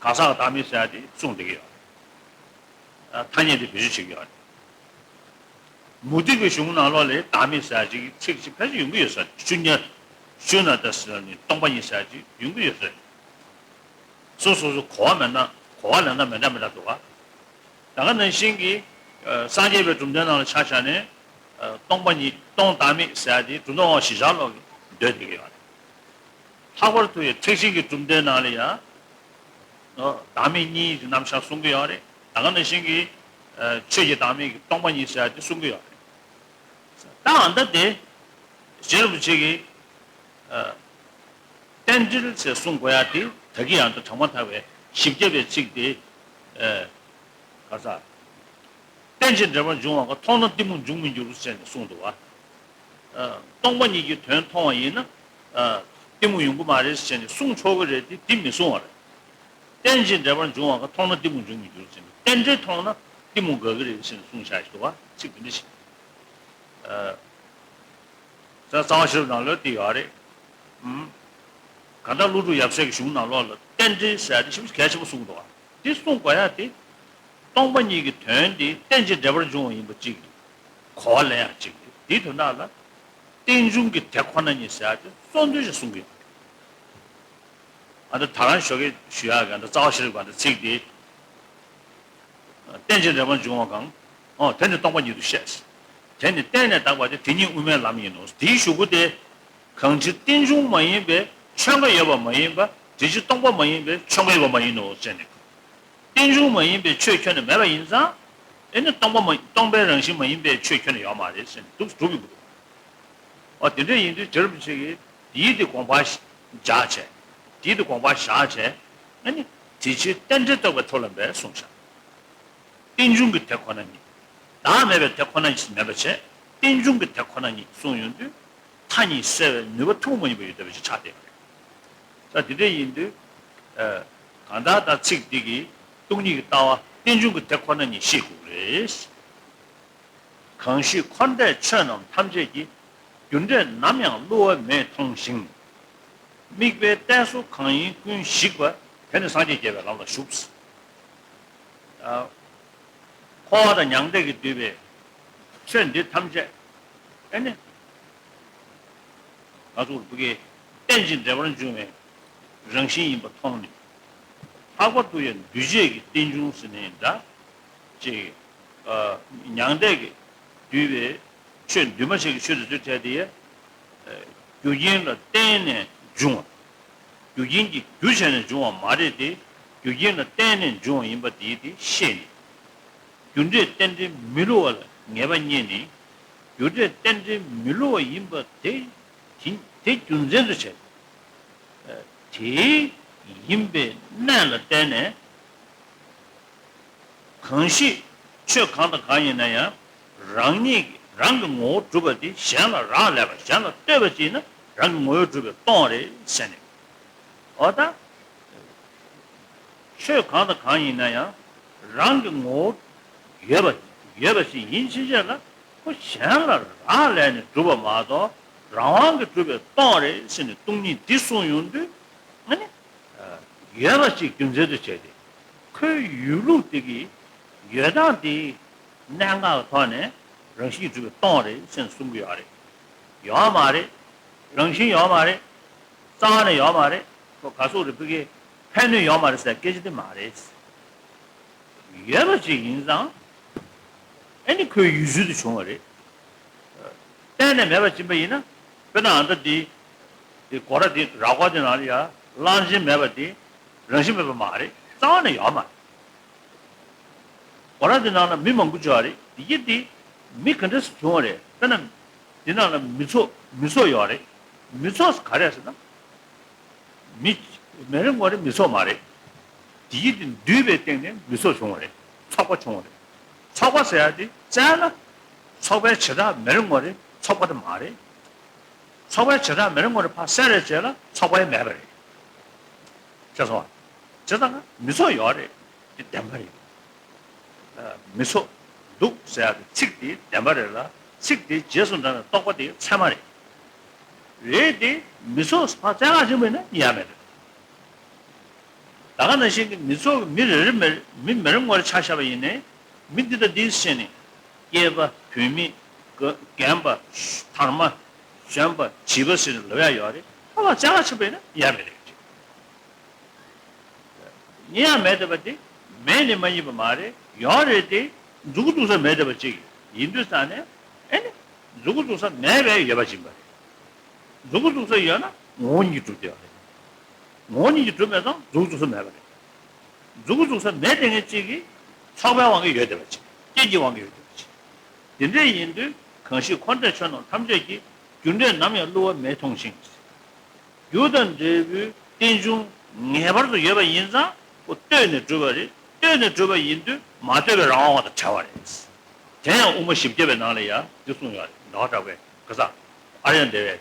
གང་ཟག་གི་བདག་མེད་ཟེར་ཡག་དེ་གསུངས་བསྡད་ཀྱི་ཡོད་རེད། ཐ་སྙད་དེ་བེད་སྤྱོད་བྱེད་ཀྱི་ཡོད་རེད། མུ་སྟེགས་པའི་གཞུང་ནང་ལོགས་ལ་བདག་མེད་ཟེར་ཡག་ཅིག་གི་ཚིག་ཅིག་ཕལ་ཆེར་ཡོང་གི་ཡོད་ས་རེད། ཤུ་ཉ། ཤུ་ན་ད་ཟེར་ནི་སྟོང་པ་ཉིད་ཟེར་ཡག་ཅིག་ཡོང་གི་ཡོད་ས་རེད། སོ་སོ་སོ་གོ་བ་མེད་ན་གོ་བ་ལེན་སྟངས་མི་འདྲ་མི་འདྲ་འདུག་ག་ད་ག་ནང་བཞིན་གྱི་ཨ་སངས་རྒྱས་པའི་གྲུབ་མཐའི་ནང་ལ་ཆ་བཞག་ནས་ཨ་སྟོང་པ་ཉིད་སྟོང་བདག་མེད་ཟེར་ཡག་དེ་གྲུབ་མཐའ་དབང་བཞི་ཆར་ལོག་གིས་འདོད་བསྡད་ཀྱི་ཡོད་རེད། ལྷག་པར་དུ་ཡང་ཐེག་ཆེན་གྱི་གྲུབ་མཐའི་ནང་ལ་ཡང་ཨ་བདག་མེད་གཉིས་ཀྱི་རྣམ་གཞག་གསུང་གི་ཡོད་རེད། ད་ག་ནང་བཞིན་གྱི་ཨ་ཆོས་ཀྱི་བདག་མེད་ཀྱི་སྟོང་པ་ཉིད་ཟེར་ཡག་དེ་གསུང་གི་ཡོད་རེད། ད་ཨ་མདའ་དེ་རྗེ་རིན་པོ་ཆེ་གིས་ཨ་རྟེན་འབྲེལ་ཟེར་གསུང་དགོས་ཡག་དེ་ད་གིན་ཡང་དུ་དྲངས་མ་ཐག་པའི་བཞི་བརྒྱ་པའི་ཚིག་དེ་ཨ་ག་ས། རྟེན་ཅིང་འབྲེལ་པར་འབྱུང་བ་གང་། མཐོང་ན་གཏི་མུག་འབྱུང་མི་འགྱུར་ཟེར་ནས་གསུངས་འདུག་བ། ཨ་སྟོང་པ་ཉིད་ཀྱི་དོན་མཐོང་བ་ཡིན་ན་ཨ་གཏི་མུག་ཡོང་གི་མ་རེད་ཟེར་ནས་གསུང་ཆོག་གི་རེད་དེ་དེ་མི་གསུང་བ་རེད། རྟེན་ཅིང་འབྲེལ་པར་འབྱུང་བ་གང་། མཐོང་ན་གཏི་མུག་འབྱུང་མི་འགྱུར་ཟེར་ནས་རྟེན་འབྲེལ་མཐོང་ན་གཏི་མུག་འགག་གི་རེད་ཟེར་ནས་གསུངས་བཞག་ཞིག་འདུག་བ། ཚིག་དེ་འདྲ་ཞིག་ཨ། ད་རྩ་བ་ཤེས་རབ་ནང་ལོགས་དེ་ཡོད་རེད། ཨུམ། གང་ལྟར་ཀླུ་སྒྲུབ་ཡབ་སྲས་ཀྱི་གཞུང་ནང་ལོགས་ལ་རྟེན་འབྲེལ་ཟེར་ཡག་དེ་ཞེ་པོ་གལ་ཆེན་པོ་གསུངས་འདུག་བ། འདི་གསུང་དགོས་ཡག་དེ། སྟོང་པ་ཉིད་ཀྱི་དོན་དེ་རྟེན་ཅིང་འབྲེལ་པར་འབྱུང་བ་ཡིན་པ་གཅིག་གོ་བ་ལེན་ཡག་གཅིག་དེའི་དོན་དག་ལ། རྟེན་འབྱུང་གི་དེ་ཁོ་ན་ཉིད་ཟེར་ཡག་དེ་གཙོ་འདོན་ཞིག་གསུང་གི་ཡོད་རེད། ཨ་ད་ད་རང་ཞོགས་ཀས་ཞུ་ཡག་གི་ཨ་ད་རྩ་བ་ཤེས་རབ་ཀྱི་ཨ་ད་ཚིག་དེ། རྟེན་ཅིང་འབྲེལ་པར་འབྱུང་བ་གང་། ཨོ་དེ་ནི་སྟོང་པ་ཉིད་དུ་བཤད། དེ་ནི་བརྟེན་ནས་དག་པ་སྟེ། དེ་ཉིད་དབུ་མའི་ལམ་ཡིན་ནོ། དེའི་གཞུག་གུ་སྟེ། གང་ཕྱིར་རྟེན་འབྱུང་མ་ཡིན་པའི་ཆོས་འགའ་ཡོད་པ་མ་ཡིན་པ། དེ་ཕྱིར་སྟོང་པ་མ་ཡིན་པའི་ཆོས་འགའ་ཡོད་པ་མ་ཡིན་ནོ་ཟེར་ནས། རྟེན་འབྱུང་མ་ཡིན་པའི་ཆོས་ཁྱོན་ནས་མེད་པ་ཡིན་ཙང་། ཨེ་ནི་སྟོང་པ་མ་སྟོང་པའི་རང་བཞིན་མ་ཡིན་པའི་ཆོས་ཁྱོན་ནས་ཡོད་མ་རེད་ཟེར་ནས་འདུག་སྒྲུབ་ཀྱི་འདུག་ཨོ་དེ་འདྲ་ཡིན་དུས་རྗེ་རིན་པོ་ཆེ་གིས་དེའི་དེ་དགོངས་པ་བཞག་བྱས། དེའི་དེ་དགོངས་པ་བཞག་བྱས། ཨ་ནི་དེ་ཕྱིར་རྟེན་འབྲེལ་རྟོགས་པའི་ཐོག་ལ་འབད་གསུངས་བཞག་རྟེན་འབྱུང་གི་དེ་ཁོ་ན་ཉིད། བདག་མེད་པའི་དེ་ཁོ་ན་ཉིད་མེད་པ་བྱས། རྟེན་འབྱུང་གི་དེ་ཁོ་ན་ཉིད་གསུངས་ཡོང་དུས། མཐའ་གཉིས་བསལ་བའི་ནུས་པ་ཐུན་མོང་མ་ཡིན་པ་ཡོད་བསྡད་པ་ཞིག་ཆགས་བསྡད་པ་རེད། ད་དེ་འདྲ་ཡིན་དུས། ཨ་གང་ལྟར་ད་ཚིག་འདི་གིས་སྟོང་ཉིད་ཀྱི་ལྟ་བ་རྟེན་འབྱུང་གི་དེ་ཁོ་ན་ཉིད་ཤེས་དགོས་ཀྱི་རེད། གང་ཞིག་འཁོར་འདས་ཆོས་རྣམས་ཐམས་ཅད་ཀྱི། རྒྱུ་འབྲས་ནམ་ཡང་བསླུ་བ་མེད་མཐོང་ཞིང་། དམིགས་པའི་གཏད་སོ་གང་ཡིན་ཀུན་ཞིག་པ། དེ་ནི་སངས་རྒྱས་རྒྱས་པའི་ལམ་ལ་ཞུགས། ཨ་འཁོར་བ་དང་མྱང་འདས་ཀྱིས་བསྡུས་པའི་ཆོས་འདི་ཐམས་ཅད་ཨེ་ནི་ང་ཚོ་བོད་ཀྱི་རྟེན་ཅིང་འབྲེལ་པར་འབྱུང་བའི་རང་བཞིན་ཡིན་པ་མཐོང་ནས། ལྷག་པར་དུ་ཡང་འདུས་བྱས་ཀྱི་རྟེན་འབྱུང་ཟེར་ནའི་འདྲ། ཅེས། ཨ་མྱང་འདས་ཀྱིས་བསྡུས་པའི་ཆོས་འདུས་མ་བྱས་ཀྱི་ཆོས་དེ་ཚོའི་གྲས་དེ། ཨ་རྒྱུ་རྐྱེན་ལ་བརྟེན་ནས་འབྱུང་བ། རྒྱུ་རྐྱེན་གྱིས་རྒྱུ་བྱས་ནས་འབྱུང་བ་མ་རེད་དེ། རྒྱུ་རྐྱེན་ལ་བརྟེན་ནས་འབྱུང་བ་ཡིན་པ་དེ་དེ་ཤེས་ནས། རྒྱུ་འབྲས་རྟེན་འབྲེལ་མི་བསླུ་བ་ལ་ངེས་པ་རྙེད་ནས། རྒྱུ་འབྲས་རྟེན་འབྲེལ་མི་བསླུ་བ་ཡིན་པ་དེ་དེ་རྒྱུ་མཚན་དུ་བྱས། དེ་ཡིན་པའི་གནད་ལ་བརྟེན་ནས། གང་ཞིག་ཆོས་གང་དང་གང་ཡིན་ན་ཡང་། རང་ཉིད་ཀྱིས་རང་གི་ངོ་བོ་གྲུབ་པ་དེ་གཞན་ལ་རག་ལས་པ། གཞན་ལ་ལྟོས་པ་ཅིག་ན་རང་གི་ངོ་བོ་གྲུབ་པས་སྟོང་རེད་ཟེར་ནས། འོ་ད། ཆོས་གང་དང་གང་ཡིན་ན་ཡང་། རང་གི་ངོ་བོ་ཡོད་པ་ཡོད་པ་ཞིག་ཡིན་ཕྱིན་ཆད་ལ། ཁོ་གཞན་ལ་རག་ལས་ནས་གྲུབ་པ་མ་གཏོགས། རང་དབང་གིས་གྲུབ་པས་སྟོང་རེད་ཟེར་ནས་སྟོང་ཉིད་འདི་གསུངས་ཡོང་དུས། ཨ་ནི། ཡོད་པ་ཞིག་རྒྱུ་མཚན་དུ་བྱས་ཏེ། ཁོའི་ཡོད་ལུགས་དེ་གི་ཡོད་སྟངས་དེ་གནད་འགག་གི་ཐོག་ནས་རང་བཞིན་གྱིས་གྲུབ་པའི་སྟོང་རེད་ཟེར་ནས་གསུང་གི་ཡོད་རེད། ཡོད་མ་རེད། རང་བཞིན་ཡོད་མ་རེད། རྩ་བ་ནས་ཡོད་མ་རེད། ཁོ་ག་ཟུག་རེད། ཕ་གི་ཕན་གནོད་ཡོད་མ་རེད་ཟེར་སྐད་ཆ་དེ་མ་རེད། ཡོད་པ་ཅིག་ཡིན་ཙང་། ཨེ་ནི་ཁོའི་ཡུལ་ཚུལ་དུ་བྱུང་བ་རེད། གཏན་ནས་མེད་པ་ཅིག་ཡིན་པ་ཡིན་ན། དཔེར་ན་ཨ་མདའ་འདི། འདི་སྒོ་ར་འདི་ར་སྐོར་འདི་ནང་ལ་ཡ་གླང་ཆེན་མེད་པ་འདི་རང་བཞིན་མེད་པ་མ་རེད། རྩ་བ་ནས་ཡོད་མ་རེད། སྒོ་ར་དེ་ནང་ལ་མི་མང་པོ་ཅིག་ཡོད་རེད། དེ་གི་དེ་མི་ག་འདྲ་སེ་བྱུང་བ་རེད། དཔེར་ན་དེ་ནང་ལ་མི་ཚོགས་མི་ཚོགས་ཡོད་རེད། མི་ཚོགས་ག་རེ་ཟེར་ན། མི་མི་རེ་ངོ་རེ་མི་ཚོགས་མ་རེད། དེ་ཡིད་དེ་འདུས་པའི་སྟེང་ནས་མི་ཚོགས་བྱུང་བ་རེད། ཚོགས་པ་བྱུང་བ་རེད། ཚོགས་པ་ཟེར་ཡ་དེ་བཙལ་ན། ཚོགས་པའི་བྱེ་བྲག་མི་རེ་ངོ་རེ་ཚོགས་པ་དེ་མ་རེད། ཚོགས་པའི་བྱེ་བྲག་མི་རེ་ངོ་རེ་ཕར་བསལ་རེ་བྱས་ན་ཚོགས་པ་ཡང་མེད་པ་རེད། ཤེས་སོང་ང་། བྱས་ཙང་མི་ཚོགས་ཡོད་རེད། དེ་བདེན་པ་རེད། མི་ཚོགས་འདུག་ཟེར་ཡ་དེ་ཚིག་དེ་བདེན་པ་རེད་ལ། ཚིག་དེ་རྗེས་སུ་འབྲང་བའི་རྟོག་པ་དེ་ཚད་མ་རེད། རེད་དེ། མི་ཚོགས་ཕར་བཙལ་ག་ཕྱིན་པ་ཡིན་ན་ཡ་མེད་རེད། ད་ག་ནང་བཞིན་གྱི་མི་ཚོགས་ཀྱི་མི་རེ་རེ་མི་མི་མི་རེ་ངོ་རེ་ཆ་བཞག་པ་ཡིན་ནའི། མི་འདི་དང་འདི་ཟེར་ནས། སྐྱེས་པ། བུད་མེད། རྒན་པ། དར་མ། གཞོན་པ། བྱིས་པ་ཟེར་ནས་ལབ་ཡ་ཡོད་རེད། ཕར་ཕར་བཙལ་ག་ཕྱིན་པ་ཡིན་ན་ཡ་མེད་རེད། ཡིན་ཡང་མེད་བསྡད་པ་དེ་མེད་ནི་མ་ཡིན་པ་མ་རེད། ཡོད་རེད་དེ། མཛུབ་གུ་གཏུག་ས་མེད་བསྡད་པ་ཅིག་ཡིན་དུས་ཙང་ནས། ཨེ་ནི། མཛུབ་གུ་གཏུག་ས་མེད་པའི་ཡོད་པ་ཡིན་པ་རེད། མཛུབ་གུ་གཏུག་ས་ཡོད་ན་ངོ་བོ་ཉིད་གྲུབ་བསྡད་པ་རེད། ངོ་བོ་ཉིད་ཀྱིས་གྲུབ་མེད་ཙང་མཛུབ་གུ་གཏུག་ས་མེད་པ་རེད། མཛུབ་གུ་གཏུག་ས་མེད་བསྡད་མཁན་གཅིག་གིས་ཚོགས་པའི་དབང་གིས་ཡོད་བསྡད་པ་ཅིག་རྐྱེན་གྱི་དབང་གིས་ཡོད་བསྡད་པ་ཅིག་དེ་འདྲ་ཡིན་དུས་གང་ཞིག་འཁོར་འདས་ཆོས་རྣམས་ཐམས་ཅད་ཀྱི། རྒྱུ་འབྲས་ནམ་ཡང་བསླུ་བ་མེད་མཐོང་ཞིང་། རྒྱུ་དང་འབྲས་བུའི་རྟེན་འབྱུང་ངེས་པར་དུ་ཡོད་པ་ཡིན་ཙང་། ཁོ་ལྟོས་ནས་གྲུབ་པ་རེད། ལྟོས་ནས་གྲུབ་པ་ཡིན་དུས་མ་ལྟོས་པའི་རང་དབང་བ་དང་བྲལ་བ་རེད། དེ་ཡང་དབུ་མ་བཞི་བརྒྱ་པའི་ནང་ལ་ཡང་འདི་གསུངས་ཡོད་རེད། ཟླ་བ་གྲགས་པས་ག་ས། ཨཱརྱ་དེ་བས།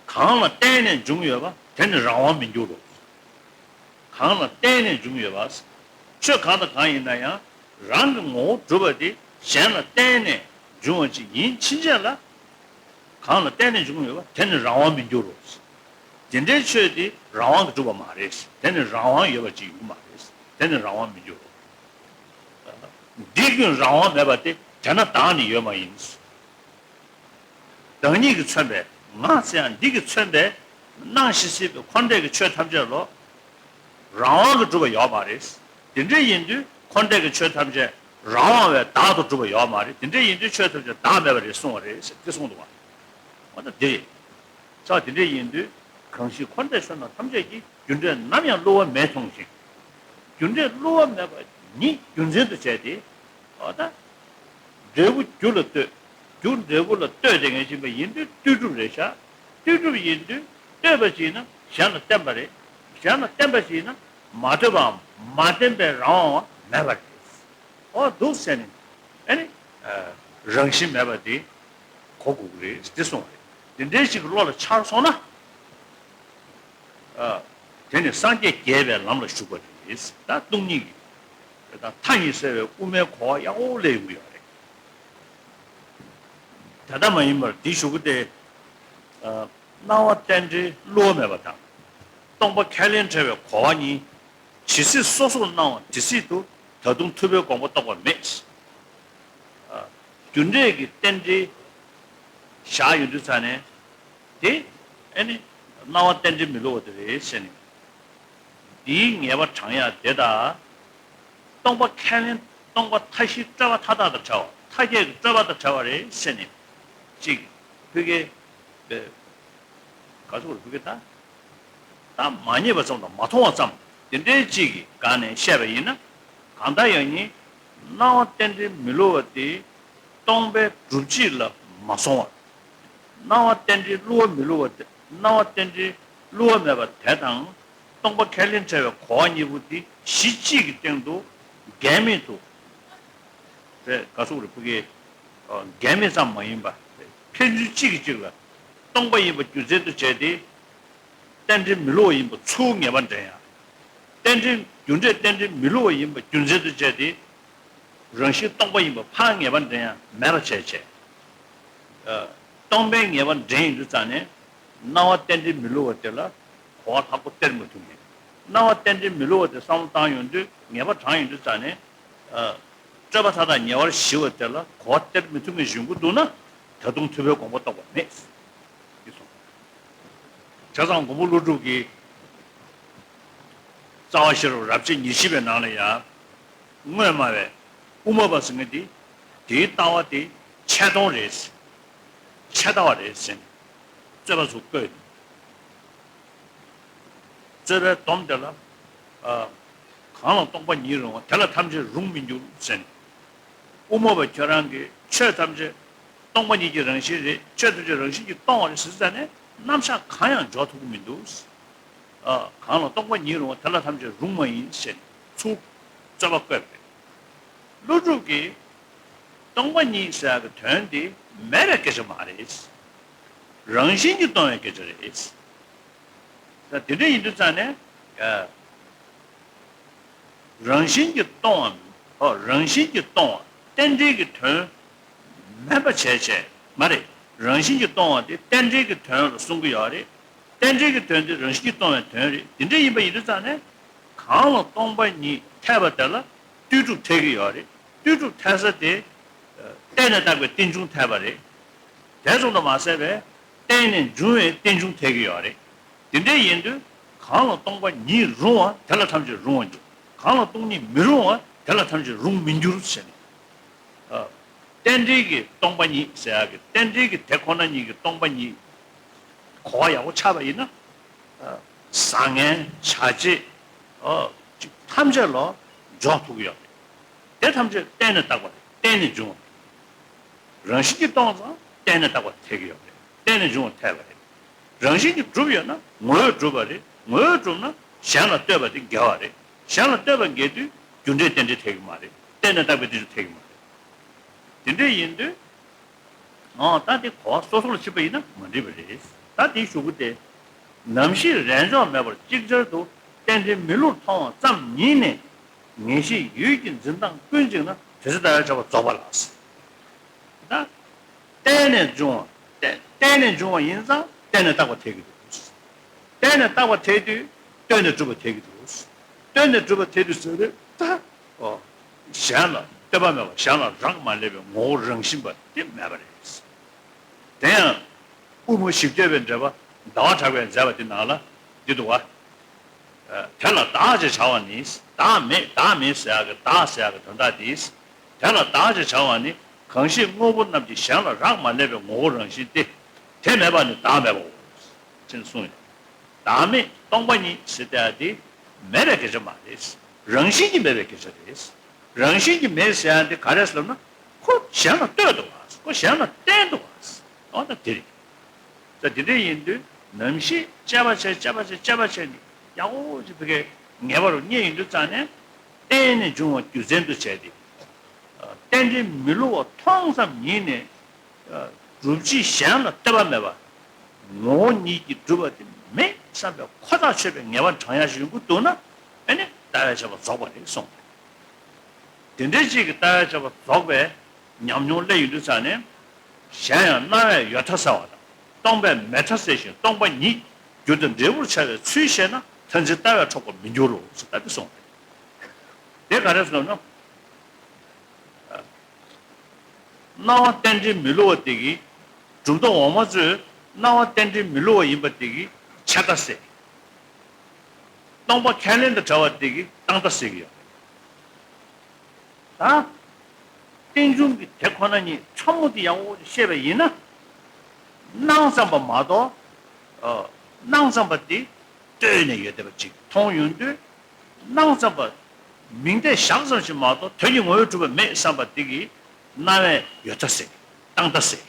གང་ལ་བརྟེན་ནས་འབྱུང་ཡོད་པ་དེ་ནི་རང་དབང་མི་འགྱུར་རོ། གང་ལ་བརྟེན་ནས་འབྱུང་ཡོད་པ། ཆོས་གང་དང་གང་ཡིན་ན་ཡང་རང་གི་ངོ་བོ་གྲུབ་པ་དེ་གཞན་ལ་བརྟེན་ནས་འབྱུང་བ་ཅིག་ཡིན་ཕྱིན་ཆད་ལ། གང་ལ་བརྟེན་ནས་འབྱུང་ཡོད་པ་དེ་ནི་རང་དབང་མི་འགྱུར་རོ། དེ་འདྲའི་ཆོས་དེ་རང་དབང་གིས་གྲུབ་པ་མ་རེད། དེ་ནི་རང་དབང་ཡོད་པ་ཅིག་ཡོང་གི་མ་རེད། དེ་ནི་རང་དབང་མི་འགྱུར་རོ། འདི་ཀུན་རང་དབང་མེད་པ་སྟེ། དེས་ན་བདག་ནི་ཡོད་མ་ཡིན། བདག་ཉིད་ཀྱིས་མཚོན་པའི་ང་ཟེར་ཡང་འདི་གིས་མཚོན་པའི་སྣང་ཞིང་སྲིད་པའི་འཁོར་འདས་ཀྱི་ཆོས་ཐམས་ཅད་ལོ། རང་དབང་གིས་གྲུབ་པ་ཡོད་མ་རེད། དེ་འདྲ་ཡིན་དུས་འཁོར་འདས་ཀྱི་ཆོས་ཐམས་ཅད་རང་དབང་བའི་བདག་ཏུ་གྲུབ་པ་ཡོད་མ་རེད། དེ་འདྲ་ཡིན་དུས་ཆོས་ཐམས་ཅད་བདག་མེད་པ་རེད་གསུངས་པ་རེད་ཟེར་འདི་གསུངས་འདུག་བ། འོ་ན་འདི་རེད། ས་དེ་འདྲ་ཡིན་དུས་གང་ཞིག་འཁོར་འདས་ཆོས་རྣམས་ཐམས་ཅད་ཀྱི། རྒྱུ་འབྲས་ནམ་ཡང་བསླུ་བ་མེད་མཐོང་ཞིང་། རྒྱུ་འབྲས་བསླུ་བ་མེད་པ་ཉིད་རྒྱུ་མཚན་དུ་བྱས་ཏེ། འོ་ད། འབྲས་བུ་རྒྱུ་ལ་ལྟོས། རྒྱུ་འབྲས་བུ་ལ་ལྟོས་ཏེ་ངེས་ཤེས་པ་ཡིན་དུས་ལྟོས་གྲུབ་རེད་ཤག་ལྟོས་གྲུབ་ཡིན་དུས་ལྟོས་པ་ཅིག་ན་གཞན་ལ་བརྟེན་པ་རེད། གཞན་ལ་བརྟེན་པ་ཅིག་ན་མ་ལྟོས་པའམ་མ་བརྟེན་པའི་རང་དབང་བ་མེད་པ་རེད། འོ་འདུག་ཟེར་ནས་ཨ་ནི། རང་བཞིན་མེད་པ་དེ་གོ་དགོས་ཀྱི་རེད་དེ་གསུངས་པ་རེད། དེ་འདྲའི་ཞིག་གི་བློ་ལ་འཆར་སོང་ན། དེ་ནི་སངས་རྒྱས་རྒྱས་པའི་ལམ་ལ་ཞུགས་པ་རེད། ད་སྟོང་ཉིད་ཀྱི་ད་མཐའ་གཉིས་གསལ་བའི་དབུ་མའི་གོ་བ་ཡག་པོ་སླེབས་ཡོང་གི་ཡོད་རེད། དེ་ལྟ་མ་ཡིན་པར་འདི་ཞུ་རྒྱུ་དེ། སྣང་བ་རྟེན་འབྲེལ་བསླུ་བ་མེད་པ་དང་། སྟོང་པ་ཁས་ལེན་བྲལ་བའི་གོ་བ་གཉིས། ཇི་སྲིད་སོ་སོར་སྣང་བ་དེ་སྲིད་དུ། ད་དུང་ཐུབ་པའི་དགོངས་པ་རྟོགས་པ་མེད། རྒྱུ་འབྲས་ཀྱི་རྟེན་འབྲེལ་བཞག་ཡོང་དུས་ཙ་ནས། དེ་ཨེ་ནི་སྣང་བ་རྟེན་འབྲེལ་མི་བསླུ་བ་དེ་རེད་ཟེར་ནས། འདིའི་ངེས་པ་དྲང་ཡག་དེ་དང་། སྟོང་པ་ཁས་ལེན་སྟོང་པ་མཐའ་བཞིའི་སྤྲོས་པ་མཐའ་དག་དང་བྲལ་བ། མཐའ་བརྒྱད་ཀྱི་སྤྲོས་པ་དང་བྲལ་བ་རེད་ཟེར་ནས། གཅིག་ཕ་གི་པའི་ག་ཚོད་རེད་ཕ་གི་ད། ད་མ་རྙེད་པ་ཙམ་དང་མ་མཐོང་བ་ཙམ་དེ་འདྲའི་གཅིག་གི་སྒང་ནས་བཤད་པ་ཡིན་ན། གང་ལྟར་ཡང་ཉིད་སྣང་བ་རྟེན་འབྲེལ་མི་བསླུ་བ་དེ་སྟོང་པའི་སྒྲུབ་བྱེད་ལ་མ་སོང་བར། སྣང་བ་རྟེན་འབྲེལ་བསླུ་བ་མི་བསླུ་བ་དེ། སྣང་བ་རྟེན་འབྲེལ་བསླུ་བ་མེད་པ་དེ་དང་། སྟོང་པ་ཁས་ལེན་བྲལ་བའི་གོ་བ་གཉིས་པོ་དེ་གཞི་གཅིག་གི་སྟེང་དུ་འགལ་མེད་དུ། དེ་ག་ཟེར་རེད་ཕ་གི། འགལ་མེད་ཙམ་མ་ཡིན་པ། ཕན་ཚུན་གཅིག་གིས་གཅིག་ལ་སྟོང་པ་ཡིན་པ་རྒྱུ་མཚན་དུ་བྱས་ཏེ། རྟེན་འབྲེལ་མི་བསླུ་བ་ཡིན་པ་ཚུར་ངེས་པ་འདྲེན་ཡང་། རྟེན་འབྲེལ་རྒྱུ་འབྲས་རྟེན་འབྲེལ་མི་བསླུ་བ་ཡིན་པ་རྒྱུ་མཚན་དུ་བྱས་ཏེ། རང་བཞིན་སྟོང་པ་ཡིན་པ་ཕར་ངེས་པ་འདྲེན་ཡང་མེད་པ་བྱས་བྱས། སྟོང་པའི་ངེས་པ་འདྲེན་ཡོང་དུས་ཙ་ནས། སྣང་བ་རྟེན་འབྲེལ་མི་བསླུ་བ་དེ་ལ་གོ་བ་ལྷག་པོ་སྟེར་མི་ཐུབ་མཁན། སྣང་བ་རྟེན་འབྲེལ་མི་བསླུ་བ་དེ་བསམ་བློ་བཏང་ཡོང་དུས་ངེས་པ་དྲངས་ཡོང་དུས་ཙ་ནས། སྤྲོས་པ་མཐའ་དག་ཉེ་བར་ཞི་བ་དེ་ལ་གོ་བ་སྟེར་མི་ཐུབ་མཁན་ཡོང་གི་འདུག་ན། ད་དུང་ཐུབ་པའི་དགོངས་པ་རྟོགས་པ་མེད། ཅེས་གསུངས། བྱས་ཙང་མགོན་པོ་ཀླུ་སྒྲུབ་ཀྱིས་རྩ་བ་ཤེས་རབ་རབ་བྱེད་ཉེར་བཞི་པའི་ནང་ལ་ཡང་། དངོས་སྨྲ་བའི་དབུ་མ་པ་ཟེར་མཁན་དེ། དེའི་ལྟ་བ་དེ་ཆད་སྟོང་རེད། ཆད་ལྟ་བ་རེད་ཟེར་ནས་རྩོད་པ་ཚུར་བཀོད། རྩོད་པའི་སྡོམ་དེ་ལ། ཨ། གང་ལ་སྟོང་པ་ཉིད་རུང་བ། དེ་ལ་ཐམས་ཅད་རུང་མི་འགྱུར་ཟེར་ནས། དབུ་མ་པ་ཁྱོད་རང་གིས་ཆོས་ཐམས་ཅད་སྟོང་པ་ཉིད་ཀྱི་རང་བཞིན་རེད། ཆོས་ཐམས་ཅད་རང་བཞིན་གྱིས་སྟོང་བ་རེད་ཟེར་ཙང་ནས། རྣམ་གཞག་གང་ཡང་འཇོག་ཐུབ་ཀྱི་མི་འདུག། ཨ། གང་ལ་སྟོང་པ་ཉིད་རུང་བ། དེ་ལ་ཐམས་ཅད་རུང་མ་ཡིན་ཟེར་ནས་ཚུར་རྩོད་པ་བཀོད་པ་རེད། ཀླུ་སྒྲུབ་ཀྱིས་སྟོང་པ་ཉིད་ཟེར་ཡག་གི་དོན་དེ་མེད་པའི་སྐད་ཆ་མ་རེད། རང་བཞིན་གྱིས་སྟོང་བའི་སྐད་ཆ་རེད། ད་དེ་འདྲ་ཡིན་དུས་ཙང་ནས། ཨ། རང་བཞིན་གྱིས་སྟོང་བ། ཨོ། རང་བཞིན་གྱིས་སྟོང་བ་རྟེན་འབྲེལ་གྱི་དོན་མེད་པ་བྱས་བྱས་མ་རེད། རང་བཞིན་གྱིས་སྟོང་བ་དེ་རྟེན་འབྲེལ་གྱི་དོན་ལ་གསུང་གི་ཡོད་རེད། རྟེན་འབྲེལ་གྱི་དོན་དེ་རང་བཞིན་གྱིས་སྟོང་བའི་དོན་རེད། དེ་འདྲ་ཡིན་པ་ཡིན་དུས་ཙང་ནས། གང་ལ་སྟོང་པ་ཉིད་འཐད་པ་དེ་ལ་ལྟོས་གྲུབ་འཐད་ཀྱི་ཡོད་རེད། ལྟོས་གྲུབ་འཐད་ས་དེ། ཨ། བརྟེན་ནས་བཏགས་པའི་རྟེན་འབྱུང་འཐད་པ་རེད། དེ་ཙམ་དུ་མ་ཟད་པའི་བརྟེན་ནས་འབྱུང་བའི་རྟེན་འབྱུང་འཐད་ཀྱི་ཡོད་རེད། དེ་འདྲ་ཡིན་དུས། གང་ལ་སྟོང་པ་ཉིད་རུང་བ། དེ་ལ་ཐམས་ཅད་རུང་བར་འགྱུར། གང་ལ་སྟོང་ཉིད་མི་རུང་བ། དེ་ལ་ཐམས་ཅད་རུང་མི་འགྱུར་ཟེར་ནས། ཨ། རྟེན་འབྲེལ་གྱི་སྟོང་པ་ཉིད་ཟེར་ཡག་གི། རྟེན་འབྲེལ་གྱི་དེ་ཁོ་ན་ཉིད་ཀྱི་སྟོང་པ་ཉིད་གོ་བ་ཡག་པོ་ཆགས་པ་ཡིན་ན། ཨ། བཟང་ངན་བྱ་བྱེད། ཨ། ཅིག་ཐམས་ཅད་ལ་འཇོག་ཐུབ་ཀྱི་ཡོད་རེད། དེ་ཐམས་ཅད་བརྟེན་ནས་བཏགས་པ་རེད། བརྟེན་ནས་འབྱུང་བ་རེད། རང་བཞིན་གྱིས་སྟོང་ཙང་བརྟེན་ནས་བཏགས་པ་འཐད་ཀྱི་ཡོད་རེད། བརྟེན་ནས་འབྱུང་བ་འཐད་པ་རེད། རང་བཞིན་གྱིས་གྲུབ་ཡོད་ན་ངོ་བོས་གྲུབ་པ་རེད། ངོ་བོས་གྲུབ་ན་གཞན་ལ་ལྟོས་པ་དེ་འགལ་བ་རེད། གཞན་ལ་ལྟོས་པ་འགལ་དུས་རྒྱུ་འབྲས་རྟེན་འབྲེལ་འཐད་ཀྱི་མ་རེད། བརྟེན་ནས་བཏགས་པའི་རྟེན་འབྲེལ་འཐད་ཀྱི་མ་རེད། དེ་འདྲ་ཡིན་དུས། ཨོ། ད་དེ་གོ་བ་སོ་སོ་ལ་ཕྱིན་པ་ཡིན་ན་མ་འགྲིག་པ་རེད། ད་དེའི་གཞུག་གུ་དེ། ནམ་ཞིག་རེས་འཇོག་མེད་པར་ཅིག་ཅར་དུ་རྟེན་འབྲེལ་མི་བསླུར་མཐོང་བ་ཙམ་ཉིད་ནས་ངེས་ཤེས་ཡུལ་གྱི་འཛིན་སྟངས་ཀུན་གཅིག་ན་དེ་ཚེ་ལྟ་བའི་ཆོག་པ་རྫོགས་པ་ལགས། ད། བརྟེན་ནས་འབྱུང་བ། བརྟེན་བརྟེན་ནས་འབྱུང་བ་ཡིན་ཙང་བརྟེན་ནས་བཏགས་པ་འཐད་ཀྱི་འདུག། བརྟེན་ནས་བཏགས་པ་འཐད་དུས་ལྟོས་ནས་གྲུབ་པ་འཐད་ཀྱི་འདུག། ལྟོས་ནས་གྲུབ་པ་འཐད་དུས་ཟེར་དུས་ད། ཨོ། གཞན་ལ་ལྟོས་པ་མེད་པ། གཞན་ལ་རག་མ་ལས་པའི་ངོ་བོ་རང་བཞིན་པ་དེ་མེད་པ་རེད། དེ་ཡང་དབུ་མ་བཞི་བསྐྱོད་པའི་འགྲེལ་པ་ཟླ་བ་གྲགས་པས་མཛད་པ་དེ་ནང་ལ་འདི་འདུག་བ། དེ་ལ་བདག་ཅེས་བྱ་བ་ནི། བདག་མེད་བདག་མེད་ཟེར་ཡག་གི་བདག་ཟེར་ཡག་གི་དོན་དག་དེ། དེ་ལ་བདག་ཅེས་བྱ་བ་ནི་གང་ཞིག་དངོས་པོ་རྣམས་ཀྱི་གཞན་ལ་རག་མ་ལས་པའི་ངོ་བོ་རང་བཞིན་ཏེ། དེ་མེད་པ་ནི་བདག་མེད་པའོ། ཅེས་གསུངས་ཡོད། བདག་མེད་སྟོང་པ་ཉིད་ཟེར་ཡག་དེ་མེད་པའི་སྐད་ཆ་མ་རེད། རང་བཞིན་གྱིས་མེད་པའི་སྐད་ཆ་རེད། རང་བཞིན་གྱིས་མེད་ཟེར་ཡག་དེ་ག་རེ་ཟེར་ན། ཁོ་གཞན་ལ་ལྟོས་འདུག་བ། ཁོ་གཞན་ལ་བརྟེན་འདུག་བ། འོ་ན་དེ་རེད། ད་དེ་འདྲ་ཡིན་དུས་ནམ་ཞིག་དཔྱད་པ་བྱས་དཔྱད་པ་བྱས་དཔྱད་པ་བྱས་ནས་ཡག་པོ་ཅིག་ཕ་གིར་ངེས་པ་རུ་རྙེད་ཡོང་དུས་ཙང་ནས། བརྟེན་ནས་འབྱུང་བ་རྒྱུ་མཚན་དུ་བྱས་ཏེ། རྟེན་འབྲེལ་མི་བསླུ་བ་མཐོང་ཙམ་ཉིད་ནས། སྒྲུབ་བྱེད་གཞན་ལ་ལྟོས་པ་མེད་པ། ངོ་བོ་ཉིད་ཀྱིས་གྲུབ་པ་དེ་མེད་བསམ་པའི་ཁོ་ཐག་ཆོད་པའི་ངེས་པ་དྲང་ཡག་ཞིག་ཡོང་གི་འདུག་ན། ཨ་ནི་ལྟ་བའི་ཆོག་པ་རྫོགས་པ་རེད་གསུངས། དེ་འདྲའི་ཅིག་གི་ལྟ་བའི་ཆོག་པ་རྫོགས་པའི་ཉམས་མྱོང་སླེབས་ཡོང་དུས་ཙང་ནས། གཞན་ཡང་སྣང་བས་ཡོད་མཐའ་གསལ་བ་དང་། སྟོང་པས་མེད་མཐའ་གསལ་ཞིང་སྟོང་པ་ཉིད་རྒྱུ་དང་འབྲས་བུར་བྱ་བའི་ཚུལ་ཤེས་ན། མཐར་འཛིན་ལྟ་བས་འཕྲོག་པར་མི་འགྱུར་རོ་ཟེར་ད་དེ་གསུངས་པ་རེད། དེ་ག་རེ་ཟེར་ན། སྣང་བ་རྟེན་འབྲེལ་མི་བསླུ་བ་དེ་གིས་གྲུབ་མཐའ་འོག་མ་ཚོས་སྣང་བ་རྟེན་འབྲེལ་མི་བསླུ་བ་ཡིན་པ་དེ་གིས་ཆད་མཐའ་གསལ། སྟོང་པ་ཁས་ལེན་དང་བྲལ་བ་དེ་གིས་བཏང་མཐའ་གསལ་གྱི་ཡོད་རེད། ད་རྟེན་འབྱུང་གི་དེ་ཁོ་ན་ཉིད་ཕྲ་མོ་དེ་ཡག་པོ་ཤེས་པ་ཡིན་ན། སྣང་ཙམ་པ་མ་གཏོགས། ཨ། སྣང་ཙམ་པ་དེ་ལྟོས་ནས་ཡོད་བསྡད་པ་ཅིག་མཐོང་ཡོང་དུས། སྣང་ཙམ་པ་མིང་བརྡས་བཞག་ཙམ་ཞིག་མ་གཏོགས་དོན་གྱི་ངོ་བོས་གྲུབ་པ་མེད་བསམ་པ་དེ་གིས་སྣང་བས་ཡོད་མཐའ་གསལ། བཏང་མཐའ་གསལ།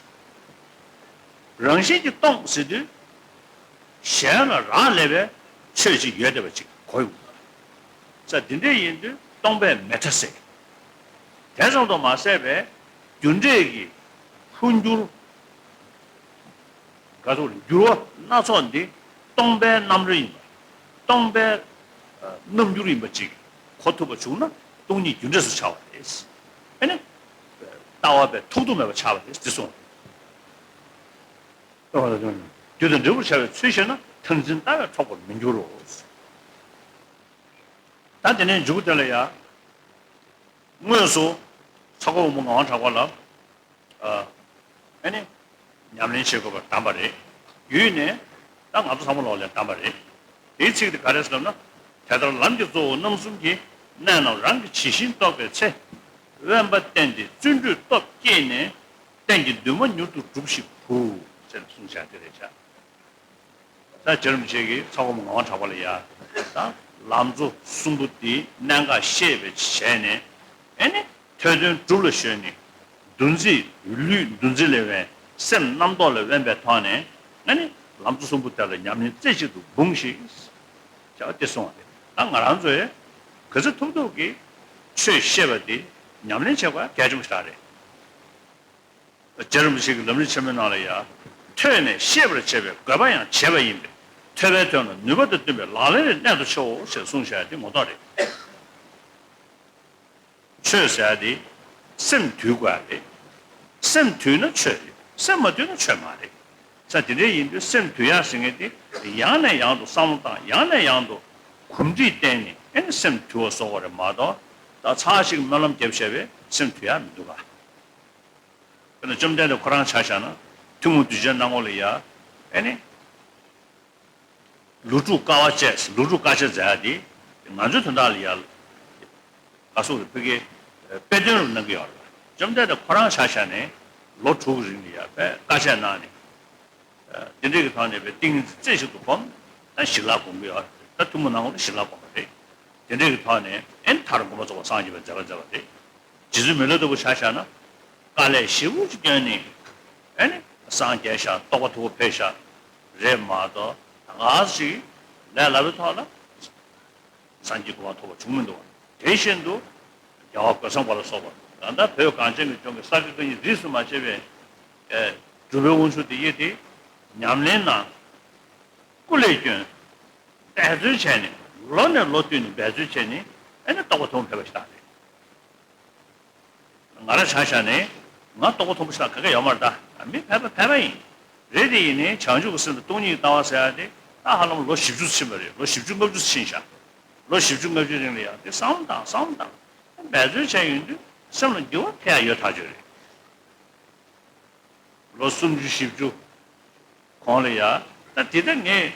རང་བཞིན་གྱིས་སྟོང་ཟེར་དུས། གཞན་ལ་རག་ལས་པའི་ཆོས་ཅིག་ཡོད་བསྡད་པ་ཅིག་གོ་ཡོང་གི་རེད། དེ་འདྲ་ཡིན་དུས་སྟོང་པས་མེད་མཐའ་གསལ། དེ་ཙམ་དུ་མ་ཟད་པའི་རྒྱུ་འབྲས་ཀྱི་འཕོ་འགྱུར། ག་ཚོད་འགྱུར་བ་སྣ་ཚོགས་འདི་སྟོང་པའི་རྣམ་རོལ་ཡིན་པ། སྟོང་པའི་རྣམ་འགྱུར་ཡིན་པ་ཅིག་གོ་ཐུབ་པ་བྱུང་ན་སྟོང་ཉིད་རྒྱུ་འབྲས་སུ་བྱ་བ་རེད། ཨ་ནི་ལྟ་བ་པའི་ཐོགས་རྡུགས་མེད་པ་ཆགས་པ་རེད་ཅེས་གསུངས། རྒྱུ་དང་འབྲས་བུར་བྱ་བའི་ཚུལ་ཤེས་ན། མཐར་འཛིན་ལྟ་བས་འཕྲོག་པར་མི་འགྱུར་རོ། ད་དེ་ནས་མཇུག་དེ་ལ་ཡ། དངོས་སུ་ཚ་ཁོ་བུ་མོ་ངག་དབང་གྲགས་པ་ལ། ཨ། ཨ་ནི་ཉམས་ལེན་བྱེད་དགོས་པར་གདམས་པ་རེད། ཡུལ་ནས་ད་ང་ཚོ་ཚང་མ་ལོག་ལས་གདམས་པ་རེད། དེའི་ཚིག་དེ་ག་རེ་ཟེར་ལབ་ན། དེ་ལྟར་ལམ་གྱི་གཙོ་བོ་རྣམ་གསུམ་གྱི་གནད་རྣམས་རང་གིས་ཇི་བཞིན་རྟོགས་པའི་ཚེ། དབེན་པ་བསྟེན་ཏེ་བརྩོན་འགྲུས་སྟོབས་བསྐྱེད་ནས། རྟེན་གྱི་འདུན་མ་མྱུར་དུ་འགྲུབ་ཞིག་བུ། ཟེར་གསུངས་བཞག་དེ་རེད་བཞག། ད་རྗེ་རིན་པོ་ཆེ་གིས་ཚ་ཁོ་བུ་མོ་ངག་དབང་གྲགས་པ་ལ་ཡ། ད་ ལམ་གཙོ་གསུམ་པོ་དེའི་གནད་འགག་ཤེས་པའི་བྱས་ནས། ཨེ་ནི་ཐོས་དོན་སྒྲུབ་ལ་གཞོལ་ནས། འདུ་འཛི་ལུས་འདུ་འཛི་ལས་དབེན། སེམས་རྣམ་རྟོག་ལས་དབེན་པའི་ཐོག་ནས། ཨེ་ནི་ལམ་གཙོ་གསུམ་པོ་དེ་ལ་ཉམས་ལེན་རྩེ་གཅིག་ཏུ་འབུངས་ཤིག་བྱ་བ་དེ་གསུངས་པ་རེད། ད་ང་རང་ཚོས་ག་ཚོད་ཐུབ་ཐུབ་ཀྱིས་ཆོས་བཤད་པ་དེ་ཉམས་ལེན་བྱེད་དགོས་གལ་ཆེན་པོ་ཞིག་རེད། རྗེ་རིན་པོ་ཆེ་གི་ལམ་རིམ་ཆེན་མོའི་ནང་ལ་ཡང་། ཐོས་ནས་ཤེས་པར་བྱེད་པའི་དགོས་པ་ཡང་བྱས་པ་ཡིན་པས། ཐོས་པས་ཐོས་ན་ནུས་པ་དང་བསྟུན་པའི་ལག་ལེན་རེ་གནད་དུ་ཆེའོ་ཞེས་གསུངས་བཞག་དེ་ངོ་ཐོག་རེད། ཆོས་ཟེར་ཡ་དེ་སེམས་དུལ་དགོས་ཡ་རེད། སེམས་དུལ་ན་ཆོས་རེད། སེམས་མ་དུལ་ན་ཆོས་མ་རེད། ས་དེ་འདྲ་ཡིན་དུས་སེམས་དུལ་ཡ་ཟེར་མཁན་དེ་ཡང་ནས་ཡང་དུ་བསམ་བློ་བཏང་། ཡང་ནས་ཡང་དུ་གོམས་འདྲིས་བསྟེན་ནས་ཨེ་ནི་སེམས་དུལ་བ་བཟོ་དགོས་རེད་མ་གཏོགས། ད་ཚར་གཅིག་སྨོན་ལམ་བརྒྱབ་བྱས་པས་སེམས་དུལ་ཡ་མི་འདུག་ག་དཔེར་ན་བཅོམ་ལྡན་འདས་ཁོ་རང་ཆ་བཞག་ན་ཐུན་མོང་གདུལ་བྱའི་སྣང་ངོ་ལ་ཡ། ཨེ་ནི། ལོ་དྲུག་དཀའ་བ་སྤྱད། ལོ་དྲུག་དཀའ་སྤྱད་མཛད་ཡ་དེ། ང་ཚོའི་དོན་དག་ལ་ཡ། ག་སོགས་རེ་ཕ་གིའི་དཔེ་སྟོན་རུ་གནང་གི་ཡོད་རེད། བཅོམ་ལྡན་འདས་ཁོ་རང་ཆ་བཞག་ནས་ལོ་དྲུག་གི་རིང་ལ་ཡ་དཔེ་དཀའ་སྤྱད་གནང་ནས། དེ་འདྲའི་གི་ཐོག་ནས་དཔེ་ཏིང་ངེ་འཛིན་རྩེ་གཅིག་ཏུ་སྒོམ། ད་ཞི་ལྷག་སྒོམ་གི་ཡོད་རེད། ད་ཐུན་མོང་སྣང་ངོ་ལ་ཞི་ལྷག་སྒོམ་པ་རེད། དེ་འདྲའི་གི་ཐོག་ནས་ཨེ་ནི་མཐར་མགོན་པོ་རྫོགས་པར་སངས་རྒྱས་པའི་མཛད་པ་མཛད་པ་རེད། རྗེ་བཙུན་མི་ལ་སྟོབས་པོ་ཆ་བཞག་ན། དཀའ་ལས་ཞེ་པོ་ཅིག་བསྐྱོན་ནས། ཨེ་ནི་སངས་རྒྱས་ཤག་རྟོགས་པ་མཐོ་པོ་ཕེབས་ཤག་རེད་མ་གཏོགས། ད་ག་ཟེ་ཅིག་ལས་སླ་པོའི་ཐོག་ལ་སངས་རྒྱས་གོ་འཕང་ཐོབ་པ་བྱུང་མི་འདུག་དེ་བཞིན་དུ་རྒྱལ་བ་རྒོད་ཚང་པ་ལ་སོགས་པ། ད་ལྟ་བོད་གངས་ཅན་གྱི་ལྗོངས་ཀྱི་ས་དགེ་བཀའ་རྙིང་རིས་སུ་མ་ཆད་པའི་སྒྲུབ་པའི་དབང་ཕྱུག་དེ་ཡིས་དེ་ཉམས་ལེན་གནང་། སྐུ་ལས་བསྐྱོན། འབད་རྩོལ་བྱས་ནས། ལོ་ནས་ལོ་བསྟུད་ནས་འབད་རྩོལ་བྱས་ནས། ཨེ་ནི་རྟོགས་པ་མཐོ་པོ་ཕེབས་པ་ཞིག་ད་རེད། ང་རང་ཆ་བཞག་ནས་ང་རྟོགས་པ་མཐོ་པོ་ཞིག་ད་ག་གེ་ཡོད་མ་རེད། ད་མི་ཕལ་པ་ཕལ་པ་ཡིན། རེད་དེ་ཡིན་ནའི་བྱང་ཆུབ་ཀྱི་སེམས་དང་སྟོང་ཉིད་ཀྱི་ལྟ་བ་ཟེར་ཡ་དེ་ད་ཧ་ལམ་ལོ་བཞི་བཅུ་ཕྱིན་པ་རེད། ལོ་བཞི་བཅུ་ལྔ་བཅུ་ཕྱིན་ཤག་ལོ་བཞི་བཅུ་ལྔ་བཅུའི་རིང་ལ་ཡང་དེ་བསམ་བློ་བཏང་། བསམ་བློ་བཏང་། འབད་རྩོལ་བྱས་ཡོང་དུས་སེམས་ལ་འགྱུར་བ་ཐེབས་ཡ་ཡོད་ཐག་ཆོད་རེད། ལོ་སུམ་ཅུ་བཞི་བཅུ་གོང་ལ་ཡ། ད་དེ་ལྟར་ངས་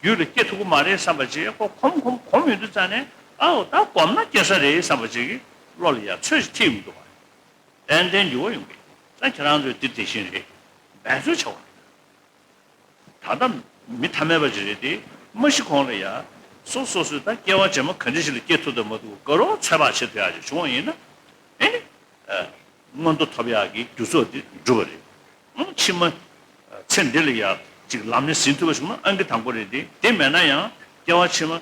རྒྱུད་ལ་སྐྱེ་ཐུབ་ཀྱི་མ་རེད་བསམ་པ་ཅིག་ཁོ་གོམས་གོམས་གོམས་ཡོང་དུས་ཙང་ནས། ཨའོ་ད་གོམས་ན་སྐྱེ་ས་རེད་བསམ་པ་ཅིག་གི་བློ་ལ་ཡ་ཚོད་ཅིག་ཐིག་མི་འདུག་བ། ཏན་ཏན་འགྱུར་བ་ཡོང་གི། ད་ཁྱེད་རང་ཚོས་འདི་དེ་བཞིན་རེད། འབད་རྩོལ་བྱ་བ་རེད། ད་ལྟ་མི་ཐ་མལ་པ་ཅིག་རེད་དེ། མ་ཤི་གོང་ལ་ཡ། སོ་སོ་སོས་ད་སྐྱེ་བ་རྗེས་མ་ག་འདྲ་ཞིག་ལ་སྐྱེ་ཐུབ་དང་མ་ཐུབ་དགའ་རབ་ཚོད་དཔག་བྱེད་ཐུབ་ཡག་ཅིག་བྱུང་བ་ཡིན་ན། ཨེ་ནི། མངོན་མཐོ་ཐོབ་ཡག་གི་རྒྱུ་ཚོགས་དེ་འགྲུབ་པ་རེད། ཨང་ཕྱི་མ། ཚེ་འདི་ལ་ཡ་ཅིག་ལམ་སྣེ་ཟིན་ཐུབ་པ་བྱུང་ན་ཨང་ཀི་དང་པོ་རེད་དེ། དེ་མེད་ན་ཡང་སྐྱེ་བ་ཕྱི་མ།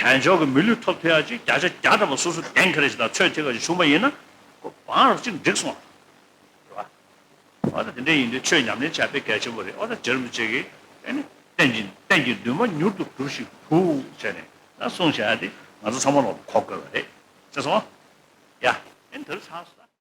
དལ་འབྱོར་གྱི་མི་ལུས་ཐོབ་ཐུབ་ཡག་ཅིག་བརྒྱ་ཆ་བརྒྱ་ཐམ་པ་སོ་སོ་གདེང་ཁ་རེ་ཞིག་དང་ཚོད་ཐིག་ག་ཞིག་བྱུང་བ་ཡིན་ན། ཁོ་བང་རོགས་ཅིག་འགྲིག་སོང་། རེད་བ། འོ་ད་དེ་འདྲ་ཡིན་དུས་ཆོས་ཉམས་ལེན་བྱ་དཔེ་གལ་ཆེན་པོ་རེད། འོ་ད་རྗེ་རིན་པོ་ཆེ་གིས་ཨེ་ནི་རྟེན་གྱི་རྟེན་གྱི་འདུན་མ་མྱུར་དུ་སྒྲུབས་ཤིག་ཐུགས་བྱས་ནས་ད་གསུངས་བཞག་ཡ་དེ་ང་ཚོ་ཚང་མ་ལོག་གོ་དགོས་པ་རེད། ཤེས་སོང་། ཡ། ཨེ་ནི་དེ་རུ་ཚར་སོང་།